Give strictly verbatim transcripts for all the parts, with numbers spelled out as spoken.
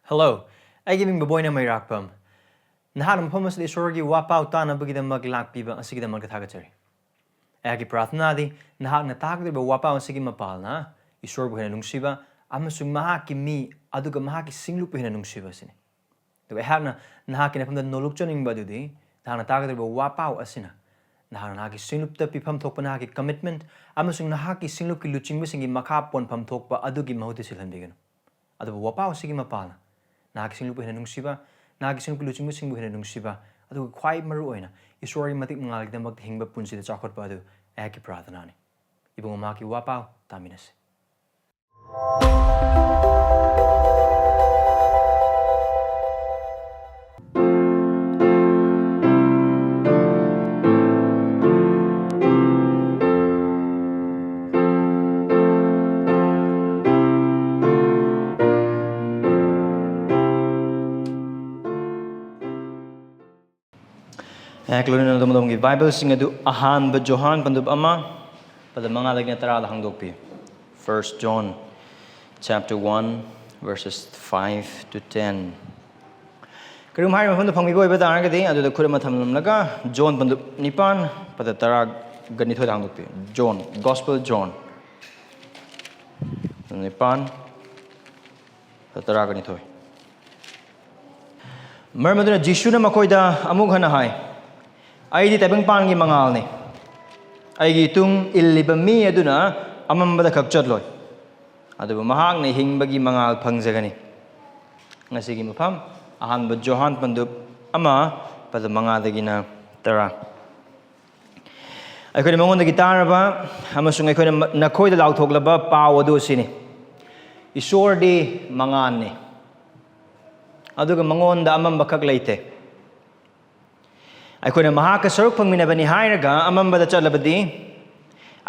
Hello, ꯑꯩꯒꯤ ꯃꯤꯡ ꯕꯕꯣꯏꯅ ꯃꯩꯔꯥꯛꯄꯝ꯫ ꯅꯍꯥꯛꯅ ꯃꯐꯝ ꯑꯁꯤꯗ ꯏꯁꯣꯔꯒꯤ ꯋꯥꯄꯥꯎ ꯇꯥꯅꯕꯒꯤꯗꯃꯛ ꯂꯥꯛꯄꯤꯕ ꯑꯁꯤꯒꯤꯗꯃꯛꯇ ꯊꯥꯒꯠꯆꯔꯤ꯫ ꯑꯩꯍꯥꯛꯀꯤ ꯄ꯭ꯔꯥꯔꯊꯅꯥꯗꯤ ꯅꯍꯥꯛꯅ ꯇꯥꯒꯗꯧꯔꯤꯕ ꯋꯥꯄꯥꯎ ꯑꯁꯤꯒꯤ ꯃꯄꯥꯜꯅ ꯏꯁꯣꯔꯕꯨ ꯍꯦꯟꯅ ꯅꯨꯡꯁꯤꯕ ꯑꯃꯁꯨꯡ ꯃꯍꯥꯛꯀꯤ ꯃꯤ ꯑꯗꯨꯒ ꯃꯍꯥꯛꯀꯤ ꯁꯤꯡꯂꯨꯞꯄꯨ ꯍꯦꯟꯅ ꯅꯨꯡꯁꯤꯕ ꯑꯁꯤꯅꯤ꯫ ꯑꯗꯨꯒ ꯑꯩꯍꯥꯛꯅ ꯅꯍꯥꯛꯀꯤ ꯅꯐꯝꯗ ꯅꯣꯂꯨꯛꯆꯅꯤꯡꯕ ꯑꯗꯨꯗꯤ ꯅꯍꯥꯛꯅ ꯇꯥꯒꯗꯧꯔꯤꯕ ꯋꯥꯄꯥꯎ ꯑꯁꯤꯅ ꯅꯍꯥꯛꯅ ꯅꯍꯥꯛꯀꯤ ꯁꯤꯡꯂꯨꯞꯇ ꯄꯤꯐꯝ ꯊꯣꯛꯄ ꯅꯍꯥꯛꯀꯤ commitment ꯑꯃꯁꯨꯡ ꯅꯍꯥꯛꯀꯤ ꯁꯤꯡꯂꯨꯞꯀꯤ ꯂꯨꯆꯤꯡꯕꯁꯤꯡꯒꯤ ꯃꯈꯥ ꯄꯣꯟꯐꯝ ꯊꯣꯛꯄ ꯑꯗꯨꯒꯤ ꯃꯍꯨꯠꯇ ꯁꯤꯜꯍꯟꯕꯤꯒꯅꯨ꯫ ꯑꯗꯨꯕꯨ ꯋꯥꯄꯥꯎ ꯑꯁꯤꯒꯤ ꯃꯄꯥꯜꯅ ꯅꯍꯥꯛꯀꯤ ꯁꯤꯡꯂꯨꯞꯄꯨ ꯍꯦꯟꯅ ꯅꯨꯡꯁꯤꯕ, ꯅꯍꯥꯛꯀꯤ ꯁꯤꯡꯂꯨꯞꯀꯤ ꯂꯨꯆꯤꯡꯕꯁꯤꯡꯕꯨ ꯍꯦꯟꯅ ꯅꯨꯡꯁꯤꯕ, ꯑꯗꯨꯒ ꯈ꯭ꯋꯥꯏ ꯃꯔꯨ ꯑꯣꯏꯅ ꯏꯁꯣꯔꯒꯤ ꯃꯇꯤꯛ ꯃꯉꯥꯜꯒꯤꯗꯃꯛꯇ ꯍꯤꯡꯕ ꯄꯨꯟꯁꯤꯗ ꯆꯥꯎꯈꯠꯄ ꯑꯗꯨ ꯑꯩꯍꯥꯛꯀꯤ ꯄ꯭ꯔꯥꯔꯊꯅꯥꯅꯤ꯫ ꯏꯕꯨꯡꯉꯣ, ꯃꯍꯥꯛꯀꯤ ꯋꯥꯄꯥꯎ ꯇꯥꯃꯤꯟꯅꯁꯤ꯫ ꯑꯩꯍꯥꯛ ꯂꯣꯏꯅꯅ ꯑꯗꯣꯝ ꯑꯗꯣꯝꯒꯤ ꯕꯥꯏꯕꯜꯁꯤꯡ ꯑꯗꯨ ꯑꯍꯥꯟꯕ ꯖꯣꯍꯥꯟ ꯄꯟꯗꯨꯞ ꯑꯃ, ꯄꯗ ꯃꯉꯥꯗꯒꯤꯅ ꯇꯔꯥꯗ ꯍꯥꯡꯗꯣꯛꯄꯤꯌꯨ꯫ First John chapter one, verses five to ten. ꯀꯔꯤꯒꯨꯝꯕ ꯍꯥꯏꯔꯤꯕ ꯃꯐꯝꯗ ꯐꯪꯕꯤꯕ ꯑꯣꯏꯕ ꯇꯥꯔꯒꯗꯤ, ꯑꯗꯨꯗ ꯈꯨꯠ ꯑꯃ ꯊꯝꯂꯝꯂꯒ ꯖꯣꯟ ꯄꯟꯗꯨꯞ ꯅꯤꯄꯥꯟ, ꯄꯗ ꯇꯔꯥꯒ ꯅꯤꯊꯣꯏꯗ ꯍꯥꯡꯗꯣꯛꯄꯤꯌꯨ꯫ ꯖꯣꯟ, Gospel John ꯅꯤꯄꯥꯟ, ꯄꯗ ꯇꯔꯥꯒ ꯅꯤꯊꯣꯏ꯫ ꯃꯔꯝ ꯑꯗꯨꯅ ꯖꯤꯁꯨꯅ ꯃꯈꯣꯏꯗ ꯑꯃꯨꯛ ꯍꯟꯅ ꯍꯥꯏ, "ꯑꯩꯗꯤ ꯇꯥꯏꯕꯪꯄꯥꯟꯒꯤ ꯃꯉꯥꯜꯅꯤ꯫ ꯑꯩꯒꯤ ꯏꯇꯨꯡ ꯏꯜꯂꯤꯕ ꯃꯤ ꯑꯗꯨꯅ ꯑꯃꯝꯕꯗ ꯈꯛ ꯆꯠꯂꯣꯏ, ꯑꯗꯨꯕꯨ ꯃꯍꯥꯛꯅ ꯍꯤꯡꯕꯒꯤ ꯃꯉꯥꯜ ꯐꯪꯖꯒꯅꯤ"꯫ ꯉꯁꯤꯒꯤ ꯃꯐꯝ, ꯑꯍꯥꯟꯕ ꯖꯣꯍꯥꯟ ꯄꯟꯗꯨꯞ ꯑꯃ, ꯄꯗ ꯃꯉꯥꯗꯒꯤꯅ ꯇꯔꯥ꯫ ꯑꯩꯈꯣꯏꯅ ꯃꯉꯣꯟꯗꯒꯤ ꯇꯥꯔꯕ ꯑꯃꯁꯨꯡ ꯑꯩꯈꯣꯏꯅ ꯃ-, ꯅꯈꯣꯏꯗ ꯂꯥꯎꯊꯣꯛꯂꯕ ꯄꯥꯎ ꯑꯗꯨ ꯑꯁꯤꯅꯤ: ꯏꯁꯣꯔꯗꯤ ꯃꯉꯥꯜꯅꯤ, ꯑꯗꯨꯒ ꯃꯉꯣꯟꯗ ꯑꯃꯝꯕꯈꯛ ꯂꯩꯇꯦ꯫ ꯑꯩꯈꯣꯏꯅ ꯃꯍꯥꯛꯀ ꯁꯔꯨꯛ ꯐꯪꯃꯤꯟꯅꯕꯅꯤ ꯍꯥꯏꯔꯒ ꯑꯃꯝꯕꯗ ꯆꯠꯂꯕꯗꯤ,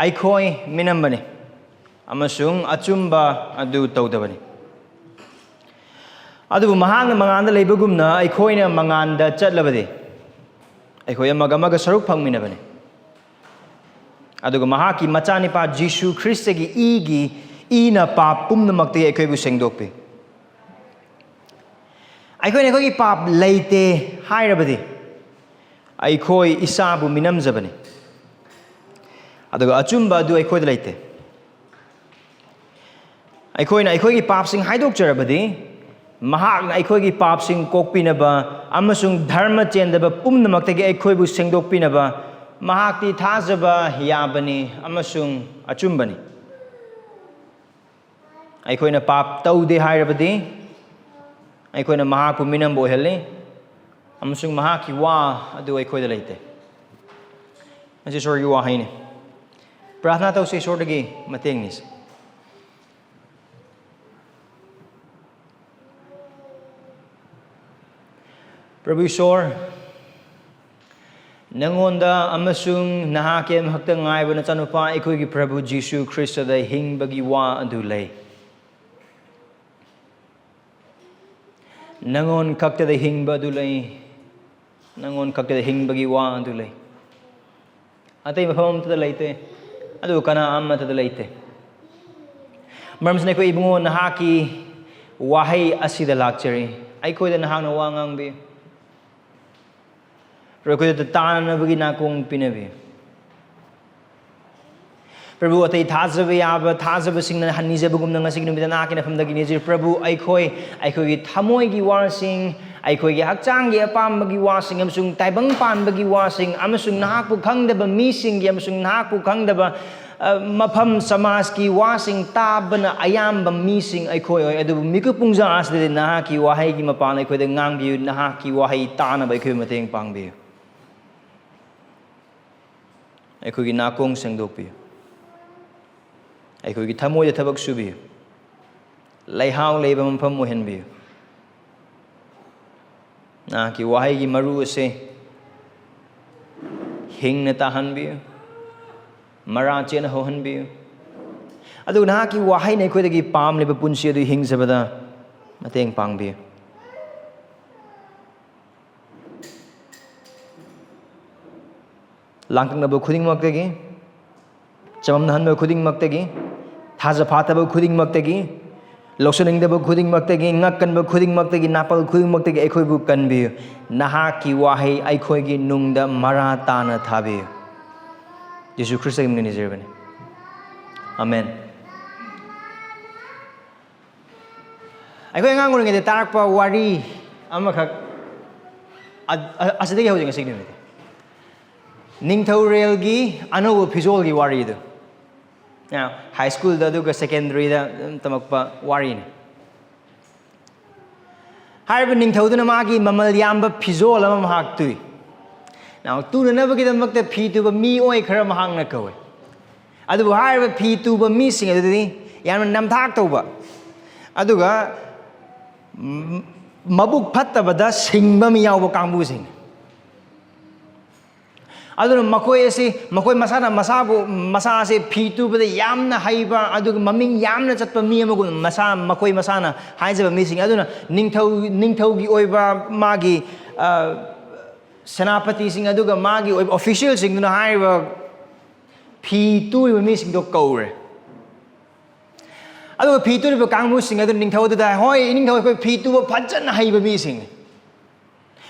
ꯑꯩꯈꯣꯏ ꯃꯤꯅꯝꯕꯅꯤ ꯑꯃꯁꯨꯡ ꯑꯆꯨꯝꯕ ꯑꯗꯨ ꯇꯧꯗꯕꯅꯤ꯫ ꯑꯗꯨꯕꯨ ꯃꯍꯥꯛꯅ ꯃꯉꯥꯜꯗ ꯂꯩꯕꯒꯨꯝꯅ ꯑꯩꯈꯣꯏꯅ ꯃꯉꯥꯜꯗ ꯆꯠꯂꯕꯗꯤ, ꯑꯩꯈꯣꯏ ꯑꯃꯒ ꯑꯃꯒ ꯁꯔꯨꯛ ꯐꯪꯃꯤꯟꯅꯕꯅꯤ꯫ ꯑꯗꯨꯒ ꯃꯍꯥꯛꯀꯤ ꯃꯆꯥꯅꯤꯄꯥ ꯖꯤꯁꯨ ꯈ꯭ꯔꯤꯁꯇꯒꯤ ꯏꯒꯤ, ꯏꯅ ꯄꯥꯞ ꯄꯨꯝꯅꯃꯛꯇꯒꯤ ꯑꯩꯈꯣꯏꯕꯨ ꯁꯦꯡꯗꯣꯛꯄꯤ꯫ ꯑꯩꯈꯣꯏꯅ ꯑꯩꯈꯣꯏꯒꯤ ꯄꯥꯞ ꯂꯩꯇꯦ ꯍꯥꯏꯔꯕꯗꯤ ꯑꯩꯈꯣꯏ ꯏꯁꯥꯕꯨ ꯃꯤꯅꯝꯖꯕꯅꯤ, ꯑꯗꯨꯒ ꯑꯆꯨꯝꯕ ꯑꯗꯨ ꯑꯩꯈꯣꯏꯗ ꯂꯩꯇꯦ꯫ ꯑꯩꯈꯣꯏꯅ ꯑꯩꯈꯣꯏꯒꯤ ꯄꯥꯞꯁꯤꯡ ꯍꯥꯏꯗꯣꯛꯆꯔꯕꯗꯤ ꯃꯍꯥꯛꯅ ꯑꯩꯈꯣꯏꯒꯤ ꯄꯥꯞꯁꯤꯡ ꯀꯣꯛꯄꯤꯅꯕ ꯑꯃꯁꯨꯡ ꯙꯔꯃ ꯆꯦꯟꯗꯕ ꯄꯨꯝꯅꯃꯛꯇꯒꯤ ꯑꯩꯈꯣꯏꯕꯨ ꯁꯦꯡꯗꯣꯛꯄꯤꯅꯕ ꯃꯍꯥꯛꯇꯤ ꯊꯥꯖꯕ ꯌꯥꯕꯅꯤ ꯑꯃꯁꯨꯡ ꯑꯆꯨꯝꯕꯅꯤ꯫ ꯑꯩꯈꯣꯏꯅ ꯄꯥꯞ ꯇꯧꯗꯦ ꯍꯥꯏꯔꯕꯗꯤ ꯑꯩꯈꯣꯏꯅ ꯃꯍꯥꯛꯄꯨ ꯃꯤꯅꯝꯕ ꯑꯣꯏꯍꯜꯂꯤ ꯑꯃꯁꯨꯡ ꯃꯍꯥꯛꯀꯤ ꯋꯥ ꯑꯗꯨ ꯑꯩꯈꯣꯏꯗ ꯂꯩꯇꯦ꯫ ꯃꯁꯤ ꯏꯁꯣꯔꯒꯤ ꯋꯥꯍꯩꯅꯤ꯫ ꯄ꯭ꯔꯥꯔꯊꯅꯥ ꯇꯧꯁꯤ, ꯏꯁꯣꯔꯗꯒꯤ ꯃꯇꯦꯡ ꯅꯤꯁꯤ꯫ ꯄ꯭ꯔꯚꯨ ꯏꯁꯣꯔ, ꯅꯉꯣꯟꯗ ꯑꯃꯁꯨꯡ ꯅꯍꯥꯛꯀꯤ ꯑꯃꯈꯛꯇ ꯉꯥꯏꯕ ꯅꯆꯥꯅꯨꯄꯥ ꯑꯩꯈꯣꯏꯒꯤ ꯄ꯭ꯔꯚꯨ ꯖꯤꯁꯨ ꯈ꯭ꯔꯤꯁꯇꯗ ꯍꯤꯡꯕꯒꯤ ꯋꯥ ꯑꯗꯨ ꯂꯩ꯫ ꯅꯉꯣꯟ ꯈꯛꯇꯗ ꯍꯤꯡꯕ ꯑꯗꯨ ꯂꯩ꯫ ꯅꯉꯣꯟ ꯈꯛꯇꯗ ꯍꯤꯡꯕꯒꯤ ꯋꯥ ꯑꯗꯨ ꯂꯩ꯫ ꯑꯇꯩ ꯃꯐꯝ ꯑꯃꯠꯇꯗ ꯂꯩꯇꯦ, ꯑꯗꯨ ꯀꯅꯥ ꯑꯃꯠꯇꯗ ꯂꯩꯇꯦ꯫ ꯃꯔꯝꯁꯤꯅ ꯑꯩꯈꯣꯏ ꯏꯕꯨꯡꯉꯣ ꯅꯍꯥꯛꯀꯤ ꯋꯥꯍꯩ ꯑꯁꯤꯗ ꯂꯥꯛꯆꯔꯤ꯫ ꯑꯩꯈꯣꯏꯗ ꯅꯍꯥꯛꯅ ꯋꯥ ꯉꯥꯡꯕꯤꯌꯨ꯫ ꯑꯩꯈꯣꯏꯗ ꯇꯥꯅꯅꯕꯒꯤ ꯅꯥꯀꯣꯡ ꯄꯤꯅꯕꯤꯌꯨ꯫ ꯄ꯭ꯔꯚꯨ, ꯑꯇꯩ ꯊꯥꯖꯕ ꯌꯥꯕ ꯊꯥꯖꯕꯁꯤꯡꯅ ꯅꯤꯖꯕꯒꯨꯝꯅ ꯉꯁꯤꯒꯤ ꯅꯨꯃꯤꯠꯇ ꯅꯍꯥꯛꯀꯤ ꯅꯐꯝꯗꯒꯤ ꯅꯤꯖꯔꯤ꯫ ꯄ꯭ꯔꯚꯨ, ꯑꯩꯈꯣꯏ, ꯑꯩꯈꯣꯏꯒꯤ ꯊꯃꯣꯏꯒꯤ ꯋꯥꯁꯤꯡ, ꯑꯩꯈꯣꯏꯒꯤ ꯍꯛꯆꯥꯡꯒꯤ ꯑꯄꯥꯝꯕꯒꯤ ꯋꯥꯁꯤꯡ ꯑꯃꯁꯨꯡ ꯇꯥꯏꯕꯪ ꯄꯥꯟꯕꯒꯤ ꯋꯥꯁꯤꯡ ꯑꯃꯁꯨꯡ ꯅꯍꯥꯛꯄꯨ ꯈꯪꯗꯕ ꯃꯤꯁꯤꯡꯒꯤ ꯑꯃꯁꯨꯡ ꯅꯍꯥꯛꯄꯨ ꯈꯪꯗꯕ, ꯑ, ꯃꯐꯝ ꯁꯃꯥꯖꯀꯤ ꯋꯥꯁꯤꯡ ꯇꯥꯕꯅ ꯑꯌꯥꯝꯕ ꯃꯤꯁꯤꯡ ꯑꯩꯈꯣꯏ ꯑꯣꯏ꯫ ꯑꯗꯨꯕꯨ ꯃꯤꯀꯨꯞ ꯄꯨꯡꯖꯥ ꯑꯁꯤꯗꯗꯤ ꯅꯍꯥꯛꯀꯤ ꯋꯥꯍꯩꯒꯤ ꯃꯄꯥꯟ ꯑꯩꯈꯣꯏꯗ ꯉꯥꯡꯕꯤꯌꯨ, ꯅꯍꯥꯛꯀꯤ ꯋꯥꯍꯩ ꯇꯥꯅꯕ ꯑꯩꯈꯣꯏꯕꯨ ꯃꯇꯦꯡ ꯄꯥꯡꯕꯤꯌꯨ꯫ ꯑꯩꯈꯣꯏꯒꯤ ꯅꯥꯀꯣꯡ ꯁꯦꯡꯗꯣꯛꯄꯤꯌꯨ꯫ ꯑꯩꯈꯣꯏꯒꯤ ꯊꯃꯣꯏꯗ ꯊꯕꯛ ꯁꯨꯕꯤꯌꯨ꯫ ꯂꯩꯍꯥꯎ ꯂꯩꯕ ꯃꯐꯝ ꯑꯣꯏꯍꯟꯕꯤꯌꯨ꯫ ꯅꯍꯥꯛꯀꯤ ꯋꯥꯍꯩꯒꯤ ꯃꯔꯨ ꯑꯁꯦ ꯍꯤꯡꯅ ꯇꯥꯍꯟꯕꯤꯌꯨ, ꯃꯔꯥ ꯆꯦꯟꯅ ꯍꯧꯍꯟꯕꯤꯌꯨ꯫ ꯑꯗꯨꯒ ꯅꯍꯥꯛꯀꯤ ꯋꯥꯍꯩꯅ ꯑꯩꯈꯣꯏꯗꯒꯤ ꯄꯥꯝꯂꯤꯕ ꯄꯨꯟꯁꯤ ꯑꯗꯨ ꯍꯤꯡꯖꯕꯗ ꯃꯇꯦꯡ ꯄꯥꯡꯕꯤꯌꯨ꯫ ꯂꯥꯡꯇꯛꯅꯕ ꯈꯨꯗꯤꯡꯃꯛꯇꯒꯤ, ꯆꯃꯝꯅꯍꯟꯕ ꯈꯨꯗꯤꯡꯃꯛꯇꯒꯤ, ꯊꯥꯖ ꯐꯥꯊꯕ ꯈꯨꯗꯤꯡꯃꯛꯇꯒꯤ, ꯂꯧꯁꯤꯟꯅꯤꯡꯗꯕ ꯈꯨꯗꯤꯡꯃꯛꯇꯒꯤ, ꯉꯛꯀꯟꯕ ꯈꯨꯗꯤꯡꯃꯛꯇꯒꯤ, ꯅꯥꯄꯜ ꯈꯨꯗꯤꯡꯃꯛꯇꯒꯤ ꯑꯩꯈꯣꯏꯕꯨ ꯀꯟꯕꯤꯌꯨ꯫ ꯅꯍꯥꯛꯀꯤ ꯋꯥꯍꯩ ꯑꯩꯈꯣꯏꯒꯤ ꯅꯨꯡꯗ ꯃꯔꯥ ꯇꯥꯅ ꯊꯥꯕꯤꯌꯨ꯫ ꯌꯦꯁꯨ ꯈ꯭ꯔꯤꯁꯇꯒꯤ ꯃꯤꯡꯗ ꯅꯤꯖꯔꯕꯅꯤ꯫ ꯑꯃꯦꯟ꯫ ꯑꯩꯈꯣꯏ ꯑꯉꯥꯡ ꯑꯣꯏꯔꯤꯉꯩꯗ ꯇꯥꯔꯛꯄ ꯋꯥꯔꯤ ꯑꯃꯈꯛ ꯑ-, ꯑ-, ꯑꯁꯤꯗꯒꯤ ꯍꯧꯖꯤꯛ ꯉꯁꯤꯒꯤ ꯅꯨꯃꯤꯠꯇ ꯅꯤꯡꯊꯧꯔꯦꯜꯒꯤ ꯑꯅꯧꯕ ꯐꯤꯖꯣꯜꯒꯤ ꯋꯥꯔꯤꯗꯨ꯫ ꯍꯥꯏ ꯁ꯭ꯀꯨꯜꯗ ꯑꯗꯨꯒ ꯁꯦꯀꯦꯟꯗꯔꯤꯗ ꯑꯗꯨꯝ ꯇꯝꯃꯛꯄ ꯋꯥꯔꯤꯅꯤ꯫ ꯍꯥꯏꯔꯤꯕ ꯅꯤꯡꯊꯧꯗꯨꯅ ꯃꯥꯒꯤ ꯃꯃꯜ ꯌꯥꯝꯕ ꯐꯤꯖꯣꯜ ꯑꯃ ꯃꯍꯥꯛ ꯇꯨꯏ꯫ Now, ꯇꯨꯅꯅꯕꯒꯤꯗꯃꯛꯇ ꯐꯤ ꯇꯨꯕ ꯃꯤꯑꯣꯏ ꯈꯔ ꯃꯍꯥꯛꯅ ꯀꯧꯏ꯫ ꯑꯗꯨꯕꯨ ꯍꯥꯏꯔꯤꯕ ꯐꯤ ꯇꯨꯕ ꯃꯤꯁꯤꯡ ꯑꯗꯨꯗꯤ ꯌꯥꯝꯅ ꯅꯝꯊꯥꯛ ꯇꯧꯕ, ꯑꯗꯨꯒ ꯃ-, ꯃꯕꯨꯛ ꯐꯠꯇꯕꯗ ꯁꯤꯡꯕ ꯃꯤ ꯌꯥꯎꯕ ꯀꯥꯡꯕꯨꯁꯤꯡꯅꯤ꯫ ꯑꯗꯨꯅ ꯃꯈꯣꯏ ꯑꯁꯤ, ꯃꯈꯣꯏ ꯃꯁꯥꯅ ꯃꯁꯥꯕꯨ, ꯃꯁꯥ ꯑꯁꯤ ꯐꯤ ꯇꯨꯕꯗ ꯌꯥꯝꯅ ꯍꯩꯕ, ꯑꯗꯨꯒ ꯃꯃꯤꯡ ꯌꯥꯝꯅ ꯆꯠꯄ ꯃꯤ ꯑꯃꯒꯨꯝ ꯃꯁꯥ, ꯃꯈꯣꯏ ꯃꯁꯥꯅ ꯍꯥꯏꯖꯕ ꯃꯤꯁꯤꯡ꯫ ꯑꯗꯨꯅ ꯅꯤꯡꯊꯧ, ꯅꯤꯡꯊꯧꯒꯤ ꯑꯣꯏꯕ ꯃꯥꯒꯤ, ꯑ, ꯁꯦꯅꯥꯄꯇꯤꯁꯤꯡ ꯑꯗꯨꯒ ꯃꯥꯒꯤ ꯑꯣꯏꯕ ꯑꯣꯐꯤꯁꯤꯌꯦꯜꯁꯤꯡꯗꯨꯅ ꯍꯥꯏꯔꯤꯕ ꯐꯤ ꯇꯨꯔꯤꯕ ꯃꯤꯁꯤꯡꯗꯣ ꯀꯧꯔꯦ꯫ ꯑꯗꯨꯒ ꯐꯤ ꯇꯨꯔꯤꯕ ꯀꯥꯡꯕꯨꯁꯤꯡ ꯑꯗꯨ ꯅꯤꯡꯊꯧꯗꯨꯗ, "ꯍꯣꯏ, ꯏꯅꯤꯡꯊꯧ, ꯑꯩꯈꯣꯏ ꯐꯤ ꯇꯨꯕ ꯐꯖꯅ ꯍꯩꯕ ꯃꯤꯁꯤꯡꯅꯤ꯫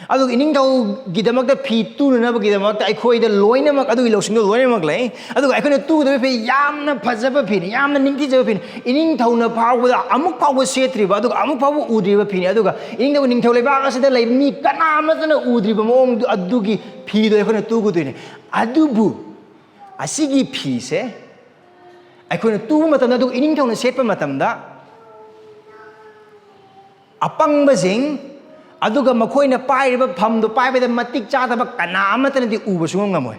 ꯑꯗꯨꯒ ꯏꯅꯤꯡꯊꯧꯒꯤꯗꯃꯛꯇ ꯐꯤ ꯇꯨꯅꯅꯕꯒꯤꯗꯃꯛꯇ ꯑꯩꯈꯣꯏꯗ ꯂꯣꯏꯅꯃꯛ, ꯑꯗꯨꯒꯤ ꯂꯧꯁꯤꯡꯗꯣ ꯂꯣꯏꯅꯃꯛ ꯂꯩ꯫ ꯑꯗꯨꯒ ꯑꯩꯈꯣꯏꯅ ꯇꯨꯒꯗꯕ ꯐꯤ ꯌꯥꯝꯅ ꯐꯖꯕ ꯐꯤꯅꯤ, ꯌꯥꯝꯅ ꯅꯤꯡꯊꯤꯖꯕ ꯐꯤꯅꯤ꯫ ꯏꯅꯤꯡꯊꯧꯅ ꯐꯥꯎꯕꯗ ꯑꯃꯨꯛ ꯐꯥꯎꯕ ꯁꯦꯠꯇ꯭ꯔꯤꯕ, ꯑꯗꯨꯒ ꯑꯃꯨꯛ ꯐꯥꯎꯕ ꯎꯗ꯭ꯔꯤꯕ ꯐꯤꯅꯤ꯫ ꯑꯗꯨꯒ ꯏꯅꯤꯡꯊꯧ, ꯅꯤꯡꯊꯧ ꯂꯩꯕꯥꯛ ꯑꯁꯤꯗ ꯂꯩꯕ ꯃꯤ ꯀꯅꯥ ꯑꯃꯠꯇꯅ ꯎꯗ꯭ꯔꯤꯕ ꯃꯑꯣꯡꯗꯨ, ꯑꯗꯨꯒꯤ ꯐꯤꯗꯣ ꯑꯩꯈꯣꯏꯅ ꯇꯨꯒꯗꯣꯏꯅꯤ꯫ ꯑꯗꯨꯕꯨ ꯑꯁꯤꯒꯤ ꯐꯤꯁꯦ ꯑꯩꯈꯣꯏꯅ ꯇꯨꯕ ꯃꯇꯝꯗ, ꯑꯗꯨꯒ ꯏꯅꯤꯡꯊꯧꯅ ꯁꯦꯠꯄ ꯃꯇꯝꯗ, ꯑꯄꯪꯕꯁꯤꯡ, ꯑꯗꯨꯒ ꯃꯈꯣꯏꯅ ꯄꯥꯏꯔꯤꯕ ꯐꯝꯗꯨ ꯄꯥꯏꯕꯗ ꯃꯇꯤꯛ ꯆꯥꯗꯕ ꯀꯅꯥ ꯑꯃꯠꯇꯅꯗꯤ ꯎꯕ ꯁꯨꯡꯉꯝ ꯉꯝꯃꯣꯏ꯫